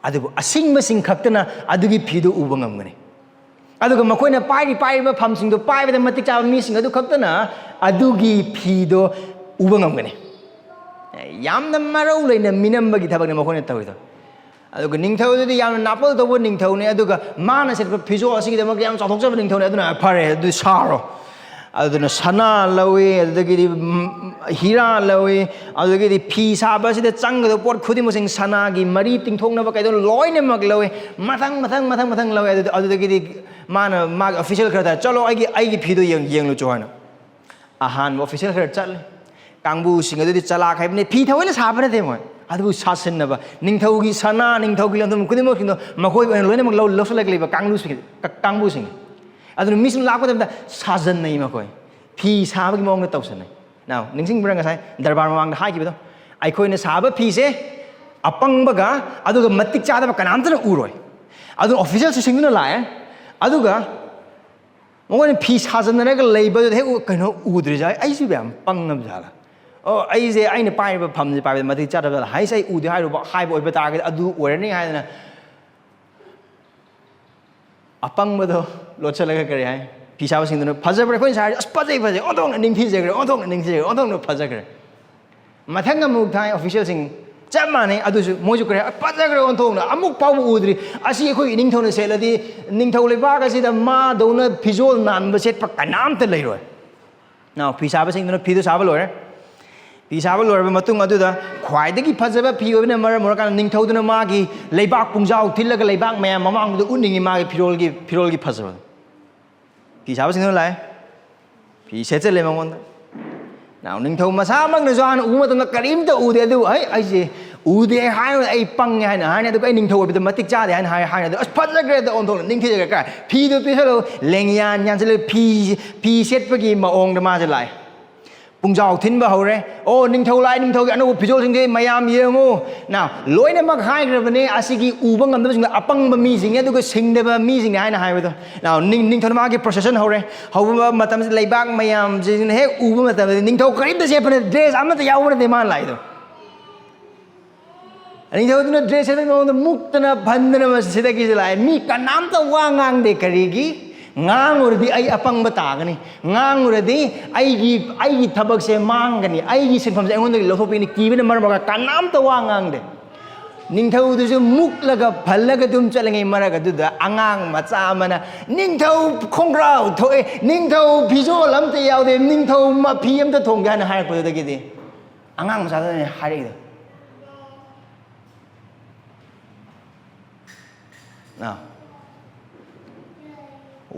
ꯑꯗꯨꯕꯨ ꯑꯁꯤꯡꯕꯁꯤꯡ ꯈꯛꯇꯅ ꯑꯗꯨꯒꯤ ꯐꯤꯗꯨ ꯎꯕ ꯉꯝꯒꯅꯤ꯫ ꯑꯗꯨꯒ ꯃꯈꯣꯏꯅ ꯄꯥꯏꯔꯤ, ꯄꯥꯏꯔꯤꯕ ꯐꯝꯁꯤꯡꯗꯨ ꯄꯥꯏꯕꯗ ꯃꯇꯤꯛ ꯆꯥꯕ ꯃꯤꯁꯤꯡ ꯑꯗꯨ ꯈꯛꯇꯅ ꯑꯗꯨꯒꯤ ꯐꯤꯗꯣ ꯎꯕ ꯉꯝꯒꯅꯤ꯫ ꯌꯥꯝꯅ ꯃꯔꯧ ꯂꯩꯅ ꯃꯤꯅꯝꯕꯒꯤ ꯊꯕꯛꯅꯤ ꯃꯈꯣꯏꯅ ꯇꯧꯔꯤꯗꯣ꯫ ꯑꯗꯨꯒ ꯅꯤꯡꯊꯧꯗꯨꯗꯤ ꯌꯥꯝꯅ ꯅꯥꯄꯜ ꯇꯧꯕ ꯅꯤꯡꯊꯧꯅꯤ, ꯑꯗꯨꯒ ꯃꯥꯅ ꯁꯦꯠꯄ ꯐꯤꯖꯣꯜ ꯑꯁꯤꯒꯤꯗꯃꯛꯇ ꯌꯥꯝ ꯆꯥꯎꯊꯣꯛꯆꯕ ꯅꯤꯡꯊꯧꯅꯤ꯫ ꯑꯗꯨꯅ, "ꯐꯔꯦ, ꯑꯗꯨ ꯁꯥꯔꯣ, ꯑꯗꯨꯅ ꯁꯅꯥ ꯂꯧꯏ, ꯑꯗꯨꯗꯒꯤꯗꯤ ꯍꯤꯔꯥ ꯂꯧꯏ, ꯑꯗꯨꯗꯒꯤꯗꯤ ꯐꯤ ꯁꯥꯕ ꯑꯁꯤꯗ ꯆꯪꯒꯗꯕ ꯄꯣꯠ ꯈꯨꯗꯤꯡꯃꯛꯁꯤꯡ, ꯁꯅꯥꯒꯤ ꯃꯔꯤ ꯇꯤꯡꯊꯣꯛꯅꯕ ꯀꯩꯗꯧ ꯂꯣꯏꯅꯃꯛ ꯂꯧꯏ꯫ ꯃꯊꯪ ꯃꯊꯪ ꯃꯊꯪ ꯃꯊꯪ ꯂꯧꯏ꯫ ꯑꯗꯨꯗ ꯑꯗꯨꯗꯒꯤꯗꯤ ꯃꯥꯅ ꯃꯥꯒꯤ ꯑꯣꯐꯤꯁꯤꯌꯦꯜ ꯈꯔꯗ, "ꯆꯠꯂꯣ, ꯑꯩꯒꯤ ꯑꯩꯒꯤ ꯐꯤꯗꯣ ꯌꯦꯡ ꯌꯦꯡꯂꯨꯆꯣ" ꯍꯥꯏꯅ꯫ ꯑꯍꯥꯟꯕ ꯑꯣꯐꯤꯁꯤꯌꯦꯜ ꯈꯔ ꯆꯠꯂꯦ꯫ ꯀꯥꯡꯕꯨꯁꯤꯡ ꯑꯗꯨꯗꯤ ꯆꯂꯥꯛ ꯍꯥꯏꯕꯅꯤ, ꯐꯤ ꯊꯑꯣꯏꯅ ꯁꯥꯕ ꯅꯠꯇꯦ ꯃꯣꯏ, ꯑꯗꯨꯕꯨ ꯁꯥꯁꯤꯟꯅꯕ, ꯅꯤꯡꯊꯧꯒꯤ ꯁꯅꯥ, ꯅꯤꯡꯊꯧꯒꯤ ꯂꯟꯊꯨꯝ ꯈꯨꯗꯤꯡꯃꯛꯁꯤꯡꯗꯣ ꯃꯈꯣꯏ ꯑꯣꯏꯅ ꯂꯣꯏꯅꯃꯛ ꯂꯧ ꯂꯧꯁꯤꯜꯂꯛꯂꯤꯕ ꯀꯥꯡꯂꯨꯞꯁꯤꯡ, ꯀ- ꯀꯥꯡꯕꯨꯁꯤꯡ꯫ ꯑꯗꯨꯅ ꯃꯤꯁꯤꯡ ꯂꯥꯛꯄ ꯃꯇꯝꯗ ꯁꯥꯖꯟꯅꯩ ꯃꯈꯣꯏ, ꯐꯤ ꯁꯥꯕꯒꯤ ꯃꯑꯣꯡꯗ ꯇꯧꯁꯟꯅꯩ꯫ ꯅꯥꯎ, ꯅꯤꯡꯁꯤꯡꯕ꯭ꯔꯥ ꯉꯁꯥꯏ ꯗꯔꯕꯥꯔ ꯃꯃꯥꯡꯗ ꯍꯥꯏꯈꯤꯕꯗꯣ? ꯑꯩꯈꯣꯏꯅ ꯁꯥꯕ ꯐꯤꯁꯦ ꯑꯄꯪꯕꯒ ꯑꯗꯨꯒ ꯃꯇꯤꯛ ꯆꯥꯗꯕ ꯀꯅꯥꯝꯇꯅ ꯎꯔꯣꯏ꯫ ꯑꯗꯨꯅ ꯑꯣꯐꯤꯁꯤꯌꯦꯜꯁꯤꯡꯗꯨꯅ ꯂꯥꯛꯑꯦ, ꯑꯗꯨꯒ ꯃꯉꯣꯟꯗ ꯐꯤ ꯁꯥꯖꯟꯅꯔꯒ ꯂꯩꯕꯗꯨꯗ ꯍꯦꯛ ꯎ-, ꯀꯩꯅꯣ ꯎꯗ꯭ꯔꯤꯖꯥꯠ, ꯑꯩꯁꯤꯕꯨ ꯌꯥꯝ ꯄꯪꯉꯕ ꯖꯥꯠꯂ? ꯑꯣ, ꯑꯩꯁꯦ ꯑꯩꯅ ꯄꯥꯏꯔꯤꯕ ꯐꯝꯁꯦ ꯄꯥꯏꯕꯗ ꯃꯇꯤꯛ ꯆꯥꯗꯕ ꯖꯥꯠꯂ? ꯍꯥꯏꯁꯦ ꯑꯩ ꯎꯗꯦ ꯍꯥꯏꯔꯨꯕ, ꯍꯥꯏꯕ ꯑꯣꯏꯕ ꯇꯥꯔꯒꯗꯤ ꯑꯗꯨ ꯑꯣꯏꯔꯅꯤ ꯍꯥꯏꯗꯅ ꯑꯄꯪꯕꯗꯣ ꯂꯣꯠꯁꯤꯜꯂꯒ ꯀꯔꯤ ꯍꯥꯏ? ꯐꯤ ꯁꯥꯕꯁꯤꯡꯗꯨꯅ, "ꯐꯖꯕ꯭ꯔꯥ ꯑꯩꯈꯣꯏꯅ ꯁꯥꯔꯤꯁꯦ?" "ꯑꯁ, ꯐꯖꯩ, ꯐꯖꯩ, ꯑꯣꯟꯊꯣꯛꯅ ꯅꯤꯡꯊꯤꯖꯈ꯭ꯔꯦ, ꯑꯣꯟꯊꯣꯛꯅ ꯅꯤꯡꯊꯤꯖꯈ꯭ꯔꯦ, ꯑꯣꯟꯊꯣꯛꯅ ꯐꯖꯈ꯭ꯔꯦ"꯫ ꯃꯊꯪ ꯑꯃꯨꯛ ꯊꯥꯏ, ꯑꯣꯐꯤꯁꯤꯌꯦꯜꯁꯤꯡ ꯆꯞ ꯃꯥꯟꯅꯩ, ꯑꯗꯨꯁꯨ ꯃꯣꯏꯁꯨ ꯀꯔꯤ ꯍꯥꯏ? "ꯐꯖꯈ꯭ꯔꯦ, ꯑꯣꯟꯊꯣꯛꯅ, ꯑꯃꯨꯛ ꯐꯥꯎꯕ ꯎꯗ꯭ꯔꯤ, ꯑꯁꯤ ꯑꯩꯈꯣꯏꯒꯤ ꯅꯤꯡꯊꯧꯅ ꯁꯦꯠꯂꯗꯤ ꯅꯤꯡꯊꯧ ꯂꯩꯕꯥꯛ ꯑꯁꯤꯗ ꯃꯥꯗꯧꯅ ꯐꯤꯖꯣꯜ ꯅꯥꯟꯕ ꯁꯦꯠꯄ ꯀꯅꯥꯝꯇ ꯂꯩꯔꯣꯏ"꯫ ꯅꯥꯎ, ꯐꯤ ꯁꯥꯕꯁꯤꯡꯗꯨꯅ ꯐꯤꯗꯨ ꯁꯥꯕ ꯂꯣꯏꯔꯦ꯫ ꯐꯤ ꯁꯥꯕ ꯂꯣꯏꯔꯕ ꯃꯇꯨꯡ ꯑꯗꯨꯗ ꯈ꯭ꯋꯥꯏꯗꯒꯤ ꯐꯖꯕ ꯐꯤ ꯑꯣꯏꯕꯅ ꯃꯔꯝ ꯑꯣꯏꯔꯀꯥꯟꯗ ꯅꯤꯡꯊꯧꯗꯨꯅ ꯃꯥꯒꯤ ꯂꯩꯕꯥꯛ ꯄꯨꯡꯖꯥꯎ ꯊꯤꯜꯂꯒ ꯂꯩꯕꯥꯛ ꯃꯌꯥꯝ ꯃꯃꯥꯡꯗꯨꯗ ꯎꯠꯅꯤꯡꯉꯤ ꯃꯥꯒꯤ ꯐꯤꯔꯣꯜꯒꯤ, ꯐꯤꯔꯣꯜꯒꯤ ꯐꯖꯕꯗꯣ꯫ ꯐꯤ ꯁꯥꯕꯁꯤꯡꯗꯨꯅ ꯂꯥꯛꯑꯦ꯫ ꯐꯤ ꯁꯦꯠꯆꯜꯂꯦ ꯃꯉꯣꯟꯗ꯫ ꯅꯥꯎ, ꯅꯤꯡꯊꯧ ꯃꯁꯥꯃꯛꯅꯁꯨ ꯍꯥꯟꯅ ꯎꯕ ꯃꯇꯝꯗ ꯀꯔꯤꯝꯇ ꯎꯗꯦ꯫ ꯑꯗꯨꯕꯨ, "ꯍꯩ, ꯑꯩꯁꯦ ꯎꯗꯦ ꯍꯥꯏꯔꯒ ꯑꯩ ꯄꯪꯉꯦ" ꯍꯥꯏꯅ ꯍꯥꯏꯅꯤ꯫ ꯑꯗꯨꯒ "ꯑꯩ ꯅꯤꯡꯊꯧ ꯑꯣꯏꯕꯗ ꯃꯇꯤꯛ ꯆꯥꯗꯦ" ꯍꯥꯏꯅ ꯍꯥꯏ, ꯍꯥꯏꯅꯤ꯫ ꯑꯗꯨ, "ꯑꯁ, ꯐꯖꯈ꯭ꯔꯦ" ꯑꯗ ꯑꯣꯟꯊꯣꯛꯅ ꯅꯤꯡꯊꯤꯖꯈ꯭ꯔꯦ꯫ ꯀꯥꯏ ꯐꯤꯗꯨ ꯄꯤꯁꯜꯂꯨ, ꯂꯦꯡꯌꯥꯟ ꯌꯥꯟꯁꯤꯜꯂꯒ ꯐꯤ, ꯐꯤ ꯁꯦꯠꯄꯒꯤ ꯃꯑꯣꯡꯗ ꯃꯥꯁꯦ ꯂꯥꯛꯑꯦ꯫ ꯄꯨꯡꯖꯥꯎ ꯊꯤꯟꯕ ꯍꯧꯔꯦ꯫ ꯑꯣ, ꯅꯤꯡꯊꯧ ꯂꯥꯛꯑꯦ, ꯅꯤꯡꯊꯧꯒꯤ ꯑꯅꯧꯕ ꯐꯤꯖꯣꯜꯁꯤꯡꯁꯦ ꯃꯌꯥꯝ ꯌꯦꯡꯉꯨ꯫ ꯅꯥꯎ, ꯂꯣꯏꯅꯃꯛ ꯍꯥꯏꯈ꯭ꯔꯕꯅꯦ, ꯑꯁꯤꯒꯤ ꯎꯕ ꯉꯝꯗꯕꯁꯤꯡꯗꯣ ꯑꯄꯪꯕ ꯃꯤꯁꯤꯡꯅꯦ, ꯑꯗꯨꯒ ꯁꯤꯡꯗꯕ ꯃꯤꯁꯤꯡꯅꯦ ꯍꯥꯏꯅ ꯍꯥꯏꯕꯗꯣ꯫ ꯅꯥꯎ, ꯅꯤꯡ-, ꯅꯤꯡꯊꯧꯅ ꯃꯥꯒꯤ ꯄ꯭ꯔꯣꯁꯦꯁꯟ ꯍꯧꯔꯦ꯫ ꯍꯧꯕ ꯃꯇꯝꯁꯤꯗ ꯂꯩꯕꯥꯛ ꯃꯌꯥꯝꯁꯤꯅ ꯍꯦꯛ ꯎꯕ ꯃꯇꯝꯗ ꯅꯤꯡꯊꯧ ꯀꯔꯤꯝꯇ ꯁꯦꯠꯄ ꯅꯠꯇꯦ, ꯗ꯭ꯔꯦꯁ ꯑꯃꯠꯇ ꯌꯥꯎꯕ ꯅꯠꯇꯦ ꯃꯥꯅ ꯂꯥꯛꯏꯗꯣ꯫ ꯅꯤꯡꯊꯧꯗꯨꯅ ꯗ꯭ꯔꯦꯁ ꯁꯦꯠꯄꯒꯤ ꯃꯑꯣꯡꯗ ꯃꯨꯛꯇꯅ ꯐꯟꯗꯅ ꯃꯁꯤꯗꯒꯤꯁꯨ ꯂꯥꯛꯑꯦ꯫ ꯃꯤ ꯀꯅꯥꯝꯇ ꯋꯥ ꯉꯥꯡꯗꯦ꯫ ꯀꯔꯤꯒꯤ? ꯉꯥꯡꯉꯨꯔꯗꯤ ꯑꯩ ꯑꯄꯪꯕ ꯇꯥꯒꯅꯤ, ꯉꯥꯡꯉꯨꯔꯗꯤ ꯑꯩꯒꯤ, ꯑꯩꯒꯤ ꯊꯕꯛꯁꯦ ꯃꯥꯡꯒꯅꯤ, ꯑꯩꯒꯤ ꯁꯤꯟꯐꯝꯁꯦ ꯑꯩꯉꯣꯟꯗꯒꯤ ꯂꯧꯊꯣꯛꯄꯤꯒꯅꯤ ꯀꯤꯕꯅ ꯃꯔꯝ ꯑꯣꯏꯔꯒ ꯀꯅꯥꯝꯇ ꯋꯥ ꯉꯥꯡꯗꯦ꯫ ꯅꯤꯡꯊꯧꯗꯨꯁꯨ ꯃꯨꯛꯂꯒ ꯐꯜꯂꯒ ꯑꯗꯨꯝ ꯆꯠꯂꯤꯉꯩ ꯃꯔꯛ ꯑꯗꯨꯗ ꯑꯉꯥꯡ ꯃꯆꯥ ꯑꯃꯅ, "ꯅꯤꯡꯊꯧ ꯈꯣꯡꯒ꯭ꯔꯥꯎ ꯊꯣꯛꯑꯦ, ꯅꯤꯡꯊꯧ ꯐꯤꯖꯣꯜ ꯑꯝꯇ ꯌꯥꯎꯗꯦ, ꯅꯤꯡꯊꯧ ꯃꯐꯤ ꯑꯝꯇ ꯊꯣꯡꯗꯦ" ꯍꯥꯏꯅ ꯍꯥꯏꯔꯛꯄꯗꯨꯗꯒꯤꯗꯤ ꯑꯉꯥꯡ ꯃꯆꯥꯗꯨꯅ ꯍꯥꯏꯔꯛꯏꯗꯣ꯫ ꯑꯥ꯫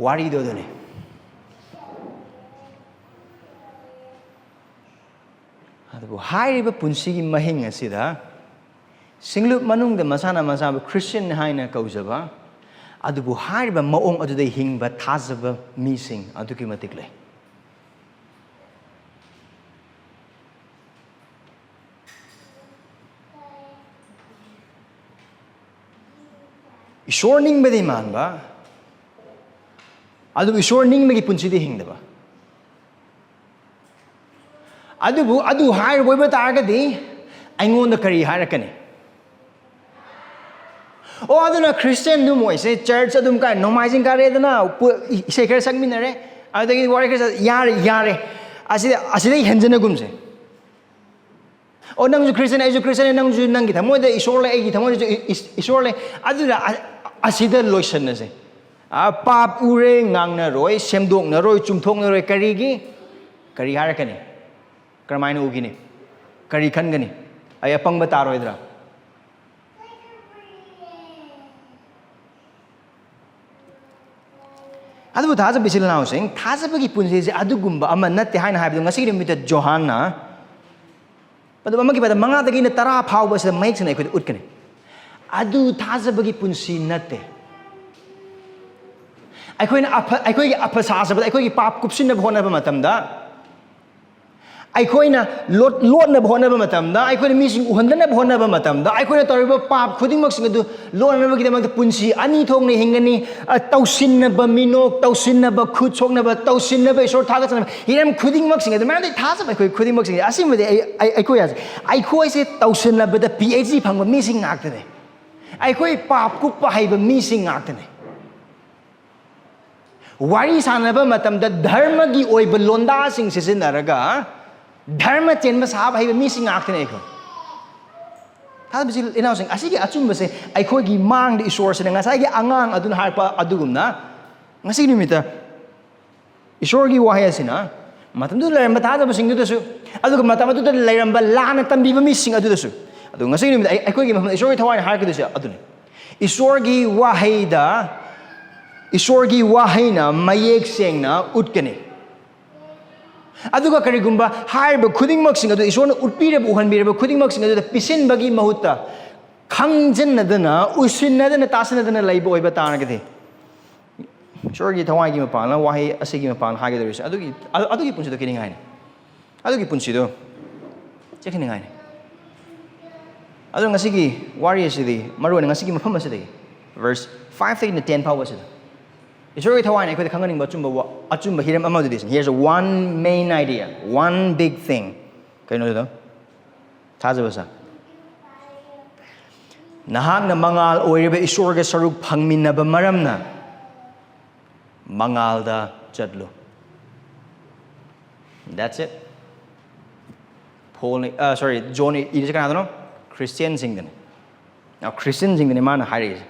ꯋꯥꯔꯤꯗꯣ ꯑꯗꯨꯅꯤ꯫ ꯑꯗꯨꯕꯨ ꯍꯥꯏꯔꯤꯕ ꯄꯨꯟꯁꯤꯒꯤ ꯃꯍꯤꯡ ꯑꯁꯤꯗ ꯁꯤꯡꯂꯨꯞ ꯃꯅꯨꯡꯗ ꯃꯁꯥꯅ ꯃꯁꯥꯕꯨ ꯈ꯭ꯔꯤꯁꯇꯤꯌꯟ ꯍꯥꯏꯅ ꯀꯧꯖꯕ, ꯑꯗꯨꯕꯨ ꯍꯥꯏꯔꯤꯕ ꯃꯑꯣꯡ ꯑꯗꯨꯗ ꯍꯤꯡꯕ ꯊꯥꯖꯕ ꯃꯤꯁꯤꯡ ꯑꯗꯨꯛꯀꯤ ꯃꯇꯤꯛ ꯂꯩ꯫ ꯏꯁꯣꯔ ꯅꯤꯡꯕꯗꯤ ꯃꯥꯟꯕ, ꯑꯗꯨꯕꯨ ꯏꯁꯣꯔ ꯅꯤꯡꯕꯒꯤ ꯄꯨꯟꯁꯤꯗꯤ ꯍꯤꯡꯗꯕ꯫ ꯑꯗꯨꯕꯨ ꯑꯗꯨ ꯍꯥꯏꯔꯕ ꯑꯣꯏꯕ ꯇꯥꯔꯒꯗꯤ ꯑꯩꯉꯣꯟꯗ ꯀꯔꯤ ꯍꯥꯏꯔꯛꯀꯅꯤ? "ꯑꯣ, ꯑꯗꯨꯅ ꯈ꯭ꯔꯤꯁꯇꯤꯌꯟꯗꯨ ꯃꯣꯏꯁꯦ ꯆꯔꯆ ꯑꯗꯨꯝ ꯀꯥꯏ, ꯅꯣꯡꯃꯥꯏꯖꯤꯡ ꯀꯥꯔꯦꯗꯅ, ꯄꯨ-, ꯏꯁꯩ ꯈꯔ ꯁꯛꯃꯤꯟꯅꯔꯦ, ꯑꯗꯨꯗꯒꯤ ꯋꯥꯔꯤ ꯈꯔ ꯁꯥ-, ꯌꯥꯔꯦ, ꯌꯥꯔꯦ꯫ ꯑꯁꯤꯗ, ꯑꯁꯤꯗꯒꯤ ꯍꯦꯟꯖꯤꯟꯅꯒꯨꯝꯁꯦ꯫ ꯑꯣ, ꯅꯪꯁꯨ ꯈ꯭ꯔꯤꯁꯇꯤꯌꯟ, ꯑꯩꯁꯨ ꯈ꯭ꯔꯤꯁꯇꯤꯌꯟ, ꯅꯪꯁꯨ ꯅꯪꯒꯤ ꯊꯃꯣꯏꯗ ꯏꯁꯣꯔ ꯂꯩ, ꯑꯩꯒꯤ ꯊꯃꯣꯏꯗꯁꯨ ꯏ-, ꯏꯁ-, ꯏꯁꯣꯔ ꯂꯩ꯫ ꯑꯗꯨꯅ ꯑ-, ꯑꯁꯤꯗ ꯂꯣꯏꯁꯟꯅꯁꯦ꯫ ꯑ, ꯄꯥꯞ ꯎꯔꯦ, ꯉꯥꯡꯅꯔꯣꯏ, ꯁꯦꯝꯗꯣꯛꯅꯔꯣꯏ, ꯆꯨꯝꯊꯣꯛꯅꯔꯣꯏ꯫ ꯀꯔꯤꯒꯤ? ꯀꯔꯤ ꯍꯥꯏꯔꯛꯀꯅꯤ? ꯀꯔꯝꯍꯥꯏꯅ ꯎꯒꯅꯤ? ꯀꯔꯤ ꯈꯟꯒꯅꯤ? ꯑꯩ ꯑꯄꯪꯕ ꯇꯥꯔꯣꯏꯗ꯭ꯔꯥ?" ꯑꯗꯨꯕꯨ ꯊꯥꯖꯕ ꯏꯆꯤꯜ ꯏꯅꯥꯎꯁꯤꯡ, ꯊꯥꯖꯕꯒꯤ ꯄꯨꯟꯁꯤꯁꯦ ꯑꯗꯨꯒꯨꯝꯕ ꯑꯃ ꯅꯠꯇꯦ ꯍꯥꯏꯅ ꯍꯥꯏꯕꯗꯨ ꯉꯁꯤꯒꯤ ꯅꯨꯃꯤꯠꯇ ꯖꯣꯍꯥꯟꯅ, ꯑꯗꯨ ꯑꯃꯒꯤ ꯄꯗ ꯃꯉꯥꯗꯒꯤꯅ ꯇꯔꯥ ꯐꯥꯎꯕ ꯑꯁꯤꯗ ꯃꯌꯦꯛ ꯁꯦꯡꯅ ꯑꯩꯈꯣꯏꯗ ꯎꯠꯀꯅꯤ꯫ ꯑꯗꯨ ꯊꯥꯖꯕꯒꯤ ꯄꯨꯟꯁꯤ ꯅꯠꯇꯦ꯫ ꯑꯩꯈꯣꯏꯅ ꯑꯐ-, ꯑꯩꯈꯣꯏꯒꯤ ꯑꯐ ꯁꯥꯖꯕꯗ, ꯑꯩꯈꯣꯏꯒꯤ ꯄꯥꯞ ꯀꯨꯞꯁꯤꯟꯅꯕ ꯍꯣꯠꯅꯕ ꯃꯇꯝꯗ, ꯑꯩꯈꯣꯏꯅ ꯂꯣꯠ-, ꯂꯣꯠꯅꯕ ꯍꯣꯠꯅꯕ ꯃꯇꯝꯗ, ꯑꯩꯈꯣꯏꯅ ꯃꯤꯁꯤꯡ ꯎꯍꯟꯗꯅꯕ ꯍꯣꯠꯅꯕ ꯃꯇꯝꯗ, ꯑꯩꯈꯣꯏꯅ ꯇꯧꯔꯤꯕ ꯄꯥꯞ ꯈꯨꯗꯤꯡꯃꯛꯁꯤꯡ ꯑꯗꯨ ꯂꯣꯠꯅꯅꯕꯒꯤꯗꯃꯛꯇ ꯄꯨꯟꯁꯤ ꯑꯅꯤ ꯊꯣꯛꯅ ꯍꯤꯡꯒꯅꯤ꯫ ꯑ, ꯇꯧꯁꯤꯟꯅꯕ ꯃꯤꯅꯣꯛ, ꯇꯧꯁꯤꯟꯅꯕ ꯈꯨꯠ ꯁꯣꯛꯅꯕ, ꯇꯧꯁꯤꯟꯅꯕ ꯏꯁꯣꯔ ꯊꯥꯒꯠꯆꯅꯕ ꯍꯤꯔꯝ ꯈꯨꯗꯤꯡꯃꯛꯁꯤꯡ ꯑꯗꯨ꯫ ꯃꯔꯝꯗꯤ ꯊꯥꯖꯕ ꯑꯩꯈꯣꯏ ꯈꯨꯗꯤꯡꯃꯛꯁꯤꯡ ꯑꯁꯤꯃꯗꯤ ꯑꯩ, ꯑꯩ, ꯑꯩꯈꯣꯏ ꯍꯥꯏꯁꯦ, ꯑꯩꯈꯣꯏꯁꯦ ꯇꯧꯁꯤꯟꯅꯕꯗ ꯄꯤ ꯑꯩꯆ ꯗꯤ ꯐꯪꯕ ꯃꯤꯁꯤꯡ ꯉꯥꯛꯇꯅꯦ꯫ ꯑꯩꯈꯣꯏ ꯄꯥꯞ ꯀꯨꯞꯄ ꯍꯩꯕ ꯃꯤꯁꯤꯡ ꯉꯥꯛꯇꯅꯦ꯫ ꯋꯥꯔꯤ ꯁꯥꯟꯅꯕ ꯃꯇꯝꯗ ꯙꯔꯃꯒꯤ ꯑꯣꯏꯕ ꯂꯣꯟꯗꯥꯁꯤꯡ ꯁꯤꯖꯤꯟꯅꯔꯒ ꯙꯔꯃ ꯆꯦꯟꯕ ꯁꯥꯕ ꯍꯩꯕ ꯃꯤꯁꯤꯡ ꯉꯥꯛꯇꯅꯦ ꯑꯩꯈꯣꯏ꯫ ꯊꯥꯖꯕꯁꯤ ꯏꯅꯥꯎꯁꯤꯡ, ꯑꯁꯤꯒꯤ ꯑꯆꯨꯝꯕꯁꯦ ꯑꯩꯈꯣꯏꯒꯤ ꯃꯥꯡꯗ ꯏꯁꯣꯔꯁꯤꯅ ꯉꯁꯥꯏꯒꯤ ꯑꯉꯥꯡ ꯑꯗꯨꯅ ꯍꯥꯏꯔꯛꯄ ꯑꯗꯨꯒꯨꯝꯅ ꯉꯁꯤꯒꯤ ꯅꯨꯃꯤꯠꯇ ꯏꯁꯣꯔꯒꯤ ꯋꯥꯍꯩ ꯑꯁꯤꯅ ꯃꯇꯝꯗꯨꯗ ꯂꯩꯔꯝꯕ ꯊꯥꯖꯕꯁꯤꯡꯗꯨꯗꯁꯨ, ꯑꯗꯨꯒ ꯃꯇꯝ ꯑꯗꯨꯗ ꯂꯩꯔꯝꯕ ꯂꯥꯟꯅ ꯇꯝꯕꯤꯕ ꯃꯤꯁꯤꯡ ꯑꯗꯨꯗꯁꯨ, ꯑꯗꯨ ꯉꯁꯤꯒꯤ ꯅꯨꯃꯤꯠꯇ ꯑꯩ- ꯑꯩꯈꯣꯏꯒꯤ ꯃꯐꯝꯗ ꯏꯁꯣꯔꯒꯤ ꯊꯋꯥꯏꯅ ꯍꯥꯏꯔꯛꯀꯗꯣꯏꯁꯦ ꯑꯗꯨꯅꯤ꯫ ꯏꯁꯣꯔꯒꯤ ꯋꯥꯍꯩꯗ, ꯏꯁꯣꯔꯒꯤ ꯋꯥꯍꯩꯅ ꯃꯌꯦꯛ ꯁꯦꯡꯅ ꯎꯠꯀꯅꯤ꯫ ꯑꯗꯨꯒ ꯀꯔꯤꯒꯨꯝꯕ ꯍꯥꯏꯔꯤꯕ ꯈꯨꯗꯤꯡꯃꯛꯁꯤꯡ ꯑꯗꯨ, ꯏꯁꯣꯔꯅ ꯎꯠꯄꯤꯔꯕ, ꯎꯍꯟꯕꯤꯔꯕ ꯈꯨꯗꯤꯡꯃꯛꯁꯤꯡ ꯑꯗꯨꯗ ꯄꯤꯁꯤꯟꯕꯒꯤ ꯃꯍꯨꯠꯇ, ꯈꯪꯖꯤꯟꯅꯗꯅ, ꯎꯁꯤꯟꯅꯗꯅ, ꯇꯥꯁꯤꯟꯅꯗꯅ ꯂꯩꯕ ꯑꯣꯏꯕ ꯇꯥꯔꯒꯗꯤ, ꯏꯁꯣꯔꯒꯤ ꯊꯋꯥꯏꯒꯤ ꯃꯄꯥꯟꯅ ꯋꯥꯍꯩ ꯑꯁꯤꯒꯤ ꯃꯄꯥꯟ ꯍꯥꯏꯒꯗꯧꯔꯤꯁꯦ ꯑꯗꯨꯒꯤ, ꯑ- ꯑꯗꯨꯒꯤ ꯄꯨꯟꯁꯤꯗꯣ ꯀꯤꯅꯤꯡꯉꯥꯏꯅꯤ꯫ ꯑꯗꯨꯒꯤ ꯄꯨꯟꯁꯤꯗꯣ ꯆꯦꯛꯁꯤꯟꯅꯤꯡꯉꯥꯏꯅꯤ꯫ ꯑꯗꯨꯅ ꯉꯁꯤꯒꯤ ꯋꯥꯔꯤ ꯑꯁꯤꯗꯤ, ꯃꯔꯨꯑꯣꯏꯅ ꯉꯁꯤꯒꯤ ꯃꯐꯝ ꯑꯁꯤꯗꯒꯤ, verse five ꯇꯒꯤꯅ ten ꯐꯥꯎꯕ ꯑꯁꯤꯗ, ꯏꯁꯣꯔꯒꯤ ꯊꯋꯥꯏꯅ ꯑꯩꯈꯣꯏꯗ ꯈꯪꯍꯟꯅꯤꯡꯕ ꯑꯆꯨꯝꯕ ꯋꯥ- ꯑꯆꯨꯝꯕ ꯍꯤꯔꯝ ꯑꯃꯗꯨꯗꯤ ꯁꯤꯅꯤ꯫ Here's one main idea, one big thing. ꯀꯩꯅꯣꯗꯨꯗ? ꯊꯥꯖꯕ ꯁꯥ꯫ ꯅꯍꯥꯛꯅ ꯃꯉꯥꯜ ꯑꯣꯏꯔꯤꯕ ꯏꯁꯣꯔꯒ ꯁꯔꯨꯛ ꯐꯪꯃꯤꯟꯅꯕ ꯃꯔꯝꯅ ꯃꯉꯥꯜꯗ ꯆꯠꯂꯨ꯫ That's it. ꯄꯣꯜꯅ, ꯑ, sorry, ꯖꯣꯟꯅ ꯏꯔꯤꯁꯦ ꯀꯅꯥꯗꯅꯣ? ꯈ꯭ꯔꯤꯁꯇꯤꯌꯥꯟꯁꯤꯡꯗꯅꯤ꯫ ꯑ, ꯈ꯭ꯔꯤꯁꯇꯤꯌꯥꯟꯁꯤꯡꯗꯅꯤ ꯃꯥꯅ ꯍꯥꯏꯔꯛꯏꯁꯦ꯫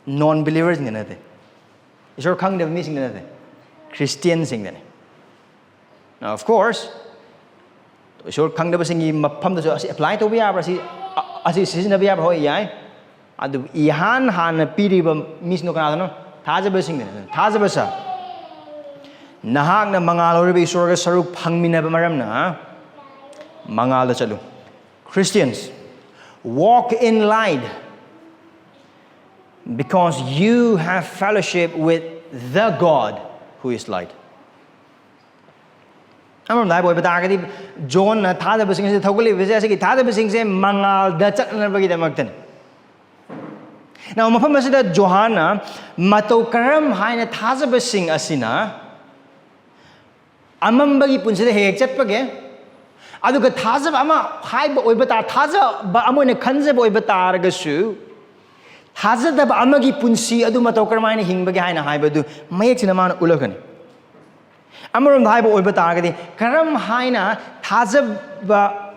Non believerꯁꯤꯡꯗ ꯅꯠꯇꯦ꯫ ꯏꯁꯣꯔ ꯈꯪꯗꯕ ꯃꯤꯁꯤꯡꯗ ꯅꯠꯇꯦ꯫ ꯈ꯭ꯔꯤꯁꯇꯤꯌꯥꯟꯁꯤꯡꯗꯅꯤ꯫ Now, of course, ꯏꯁꯣꯔ ꯈꯪꯗꯕꯁꯤꯡꯒꯤ ꯃꯐꯝꯗꯁꯨ ꯑꯁꯤ apply ꯇꯧꯕ ꯌꯥꯕ꯭ꯔꯥ? ꯑꯁꯤ, ꯑ- ꯑꯁꯤ ꯁꯤꯖꯤꯟꯅꯕ ꯌꯥꯕ꯭ꯔꯥ? ꯍꯣꯏ, ꯌꯥꯏ꯫ ꯑꯗꯨꯕꯨ ꯏꯍꯥꯟ ꯍꯥꯟꯅ ꯄꯤꯔꯤꯕ ꯃꯤꯁꯤꯡꯗꯣ ꯀꯅꯥꯗꯅꯣ? ꯊꯥꯖꯕꯁꯤꯡꯗꯅꯤ꯫ ꯊꯥꯖꯕ ꯁꯥ꯫ ꯅꯍꯥꯛꯅ ꯃꯉꯥꯜ ꯑꯣꯏꯔꯤꯕ ꯏꯁꯣꯔꯒ ꯁꯔꯨꯛ ꯐꯪꯃꯤꯟꯅꯕ ꯃꯔꯝꯅ ꯃꯉꯥꯜꯗ ꯆꯠꯂꯨ꯫ Christians, walk in light, because you have fellowship with the God who is light. ꯑꯃꯔꯣꯝꯗ ꯍꯥꯏꯕ ꯑꯣꯏꯕ ꯇꯥꯔꯒꯗꯤ, ꯖꯣꯟꯅ ꯊꯥꯖꯕꯁꯤꯡ ꯑꯁꯤ ꯊꯧꯒꯠꯂꯤꯕꯁꯦ, ꯑꯁꯤꯒꯤ ꯊꯥꯖꯕꯁꯤꯡꯁꯦ ꯃꯉꯥꯜꯗ ꯆꯠꯅꯅꯕꯒꯤꯗꯃꯛꯇꯅꯤ꯫ Now, ꯃꯐꯝ ꯑꯁꯤꯗ ꯖꯣꯍꯥꯟꯅ ꯃꯇꯧ ꯀꯔꯝ ꯍꯥꯏꯅ ꯊꯥꯖꯕꯁꯤꯡ ꯑꯁꯤꯅ ꯑꯃꯝꯕꯒꯤ ꯄꯨꯟꯁꯤꯗ ꯍꯦꯛ ꯍꯦꯛ ꯆꯠꯄꯒꯦ, ꯑꯗꯨꯒ ꯊꯥꯖꯕ ꯑꯃ ꯍꯥꯏꯕ ꯑꯣꯏꯕ ꯇꯥ-, ꯊꯥꯖꯕ ꯑꯃ ꯑꯣꯏꯅ ꯈꯟꯖꯕ ꯑꯣꯏꯕ ꯇꯥꯔꯒꯁꯨ, ꯊꯥꯖꯗꯕ ꯑꯃꯒꯤ ꯄꯨꯟꯁꯤ ꯑꯗꯨ ꯃꯇꯧ ꯀꯔꯝ ꯍꯥꯏꯅ ꯍꯤꯡꯕꯒꯦ ꯍꯥꯏꯅ ꯍꯥꯏꯕꯗꯨ ꯃꯌꯦꯛ ꯁꯦꯡꯅ ꯃꯥꯅ ꯎꯠꯂꯛꯀꯅꯤ꯫ ꯑꯃꯔꯣꯝꯗ ꯍꯥꯏꯕ ꯑꯣꯏꯕ ꯇꯥꯔꯒꯗꯤ, ꯀꯔꯝ ꯍꯥꯏꯅ ꯊꯥꯖꯕ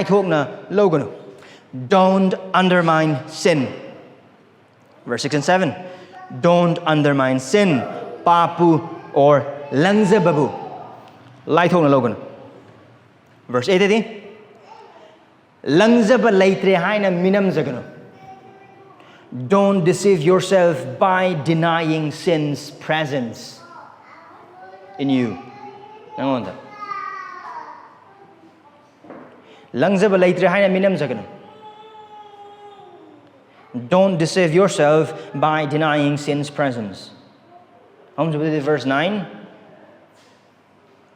ꯂꯥꯏꯊꯣꯛꯅ ꯂꯧꯒꯅꯨ. Don't undermine sin. Verse six and seven. Don't undermine sin. ꯄꯥꯞꯄꯨ or ꯂꯪꯖꯕꯕꯨ ꯂꯥꯏꯊꯣꯛꯅ ꯂꯧꯒꯅꯨ. Verse eight ꯗꯤ, ꯂꯪꯖꯕ ꯂꯩꯇ꯭ꯔꯦ ꯍꯥꯏꯅ ꯃꯤꯅꯝꯖꯒꯅꯨ. Don't deceive yourself by denying sin's presence in you. ꯅꯪꯉꯣꯟꯗ ꯂꯪꯖꯕ ꯂꯩꯇ꯭ꯔꯦ ꯍꯥꯏꯅ ꯃꯤꯅꯝꯖꯒꯅꯨ. Don't deceive yourself by denying sin's presence. ꯑꯍꯨꯝꯁꯨꯕꯗꯗꯤ verse nine.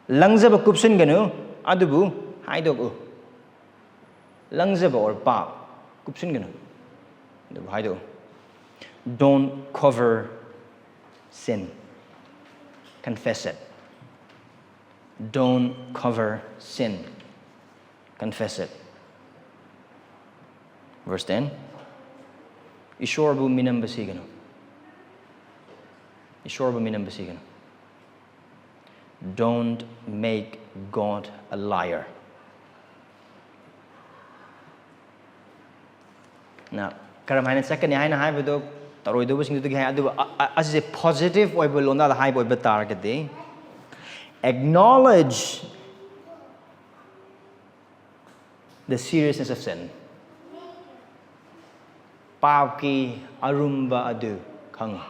ꯂꯪꯖꯕ ꯀꯨꯞꯁꯤꯟꯒꯅꯨ, ꯑꯗꯨꯕꯨ ꯍꯥꯏꯗꯣꯛꯎ. ꯂꯪꯖꯕ or ꯄꯥꯞ ꯀꯨꯞꯁꯤꯟꯒꯅꯨ, ꯑꯗꯨꯕꯨ ꯍꯥꯏꯗꯣꯛꯎ. Don't cover sin. Confess it. Don't cover sin. Confess it. Verse ten. ꯏꯁꯣꯔꯕꯨ ꯃꯤꯅꯝꯕ ꯁꯤꯒꯅꯨ. ꯏꯁꯣꯔꯕꯨ ꯃꯤꯅꯝꯕ ꯁꯤꯒꯅꯨ. Don't make God a liar. ꯅ ꯀꯔꯝ ꯍꯥꯏꯅ ꯆꯠꯀꯅꯤ ꯍꯥꯏꯅ ꯍꯥꯏꯕꯗꯣ ꯇꯧꯔꯣꯏꯗꯧꯕꯁꯤꯡꯗꯨꯗꯒꯤ ꯍꯥꯏ, ꯑꯗꯨꯒ ꯑ-, ꯑ-, ꯑꯁꯤꯁꯦ positive ꯑꯣꯏꯕ ꯂꯣꯟꯗꯥꯗ ꯍꯥꯏꯕ ꯑꯣꯏꯕ ꯇꯥꯔꯒꯗꯤ, acknowledge the seriousness of sin. ꯄꯥꯞꯀꯤ ꯑꯔꯨꯝꯕ ꯑꯗꯨ ꯈꯪꯉꯨ꯫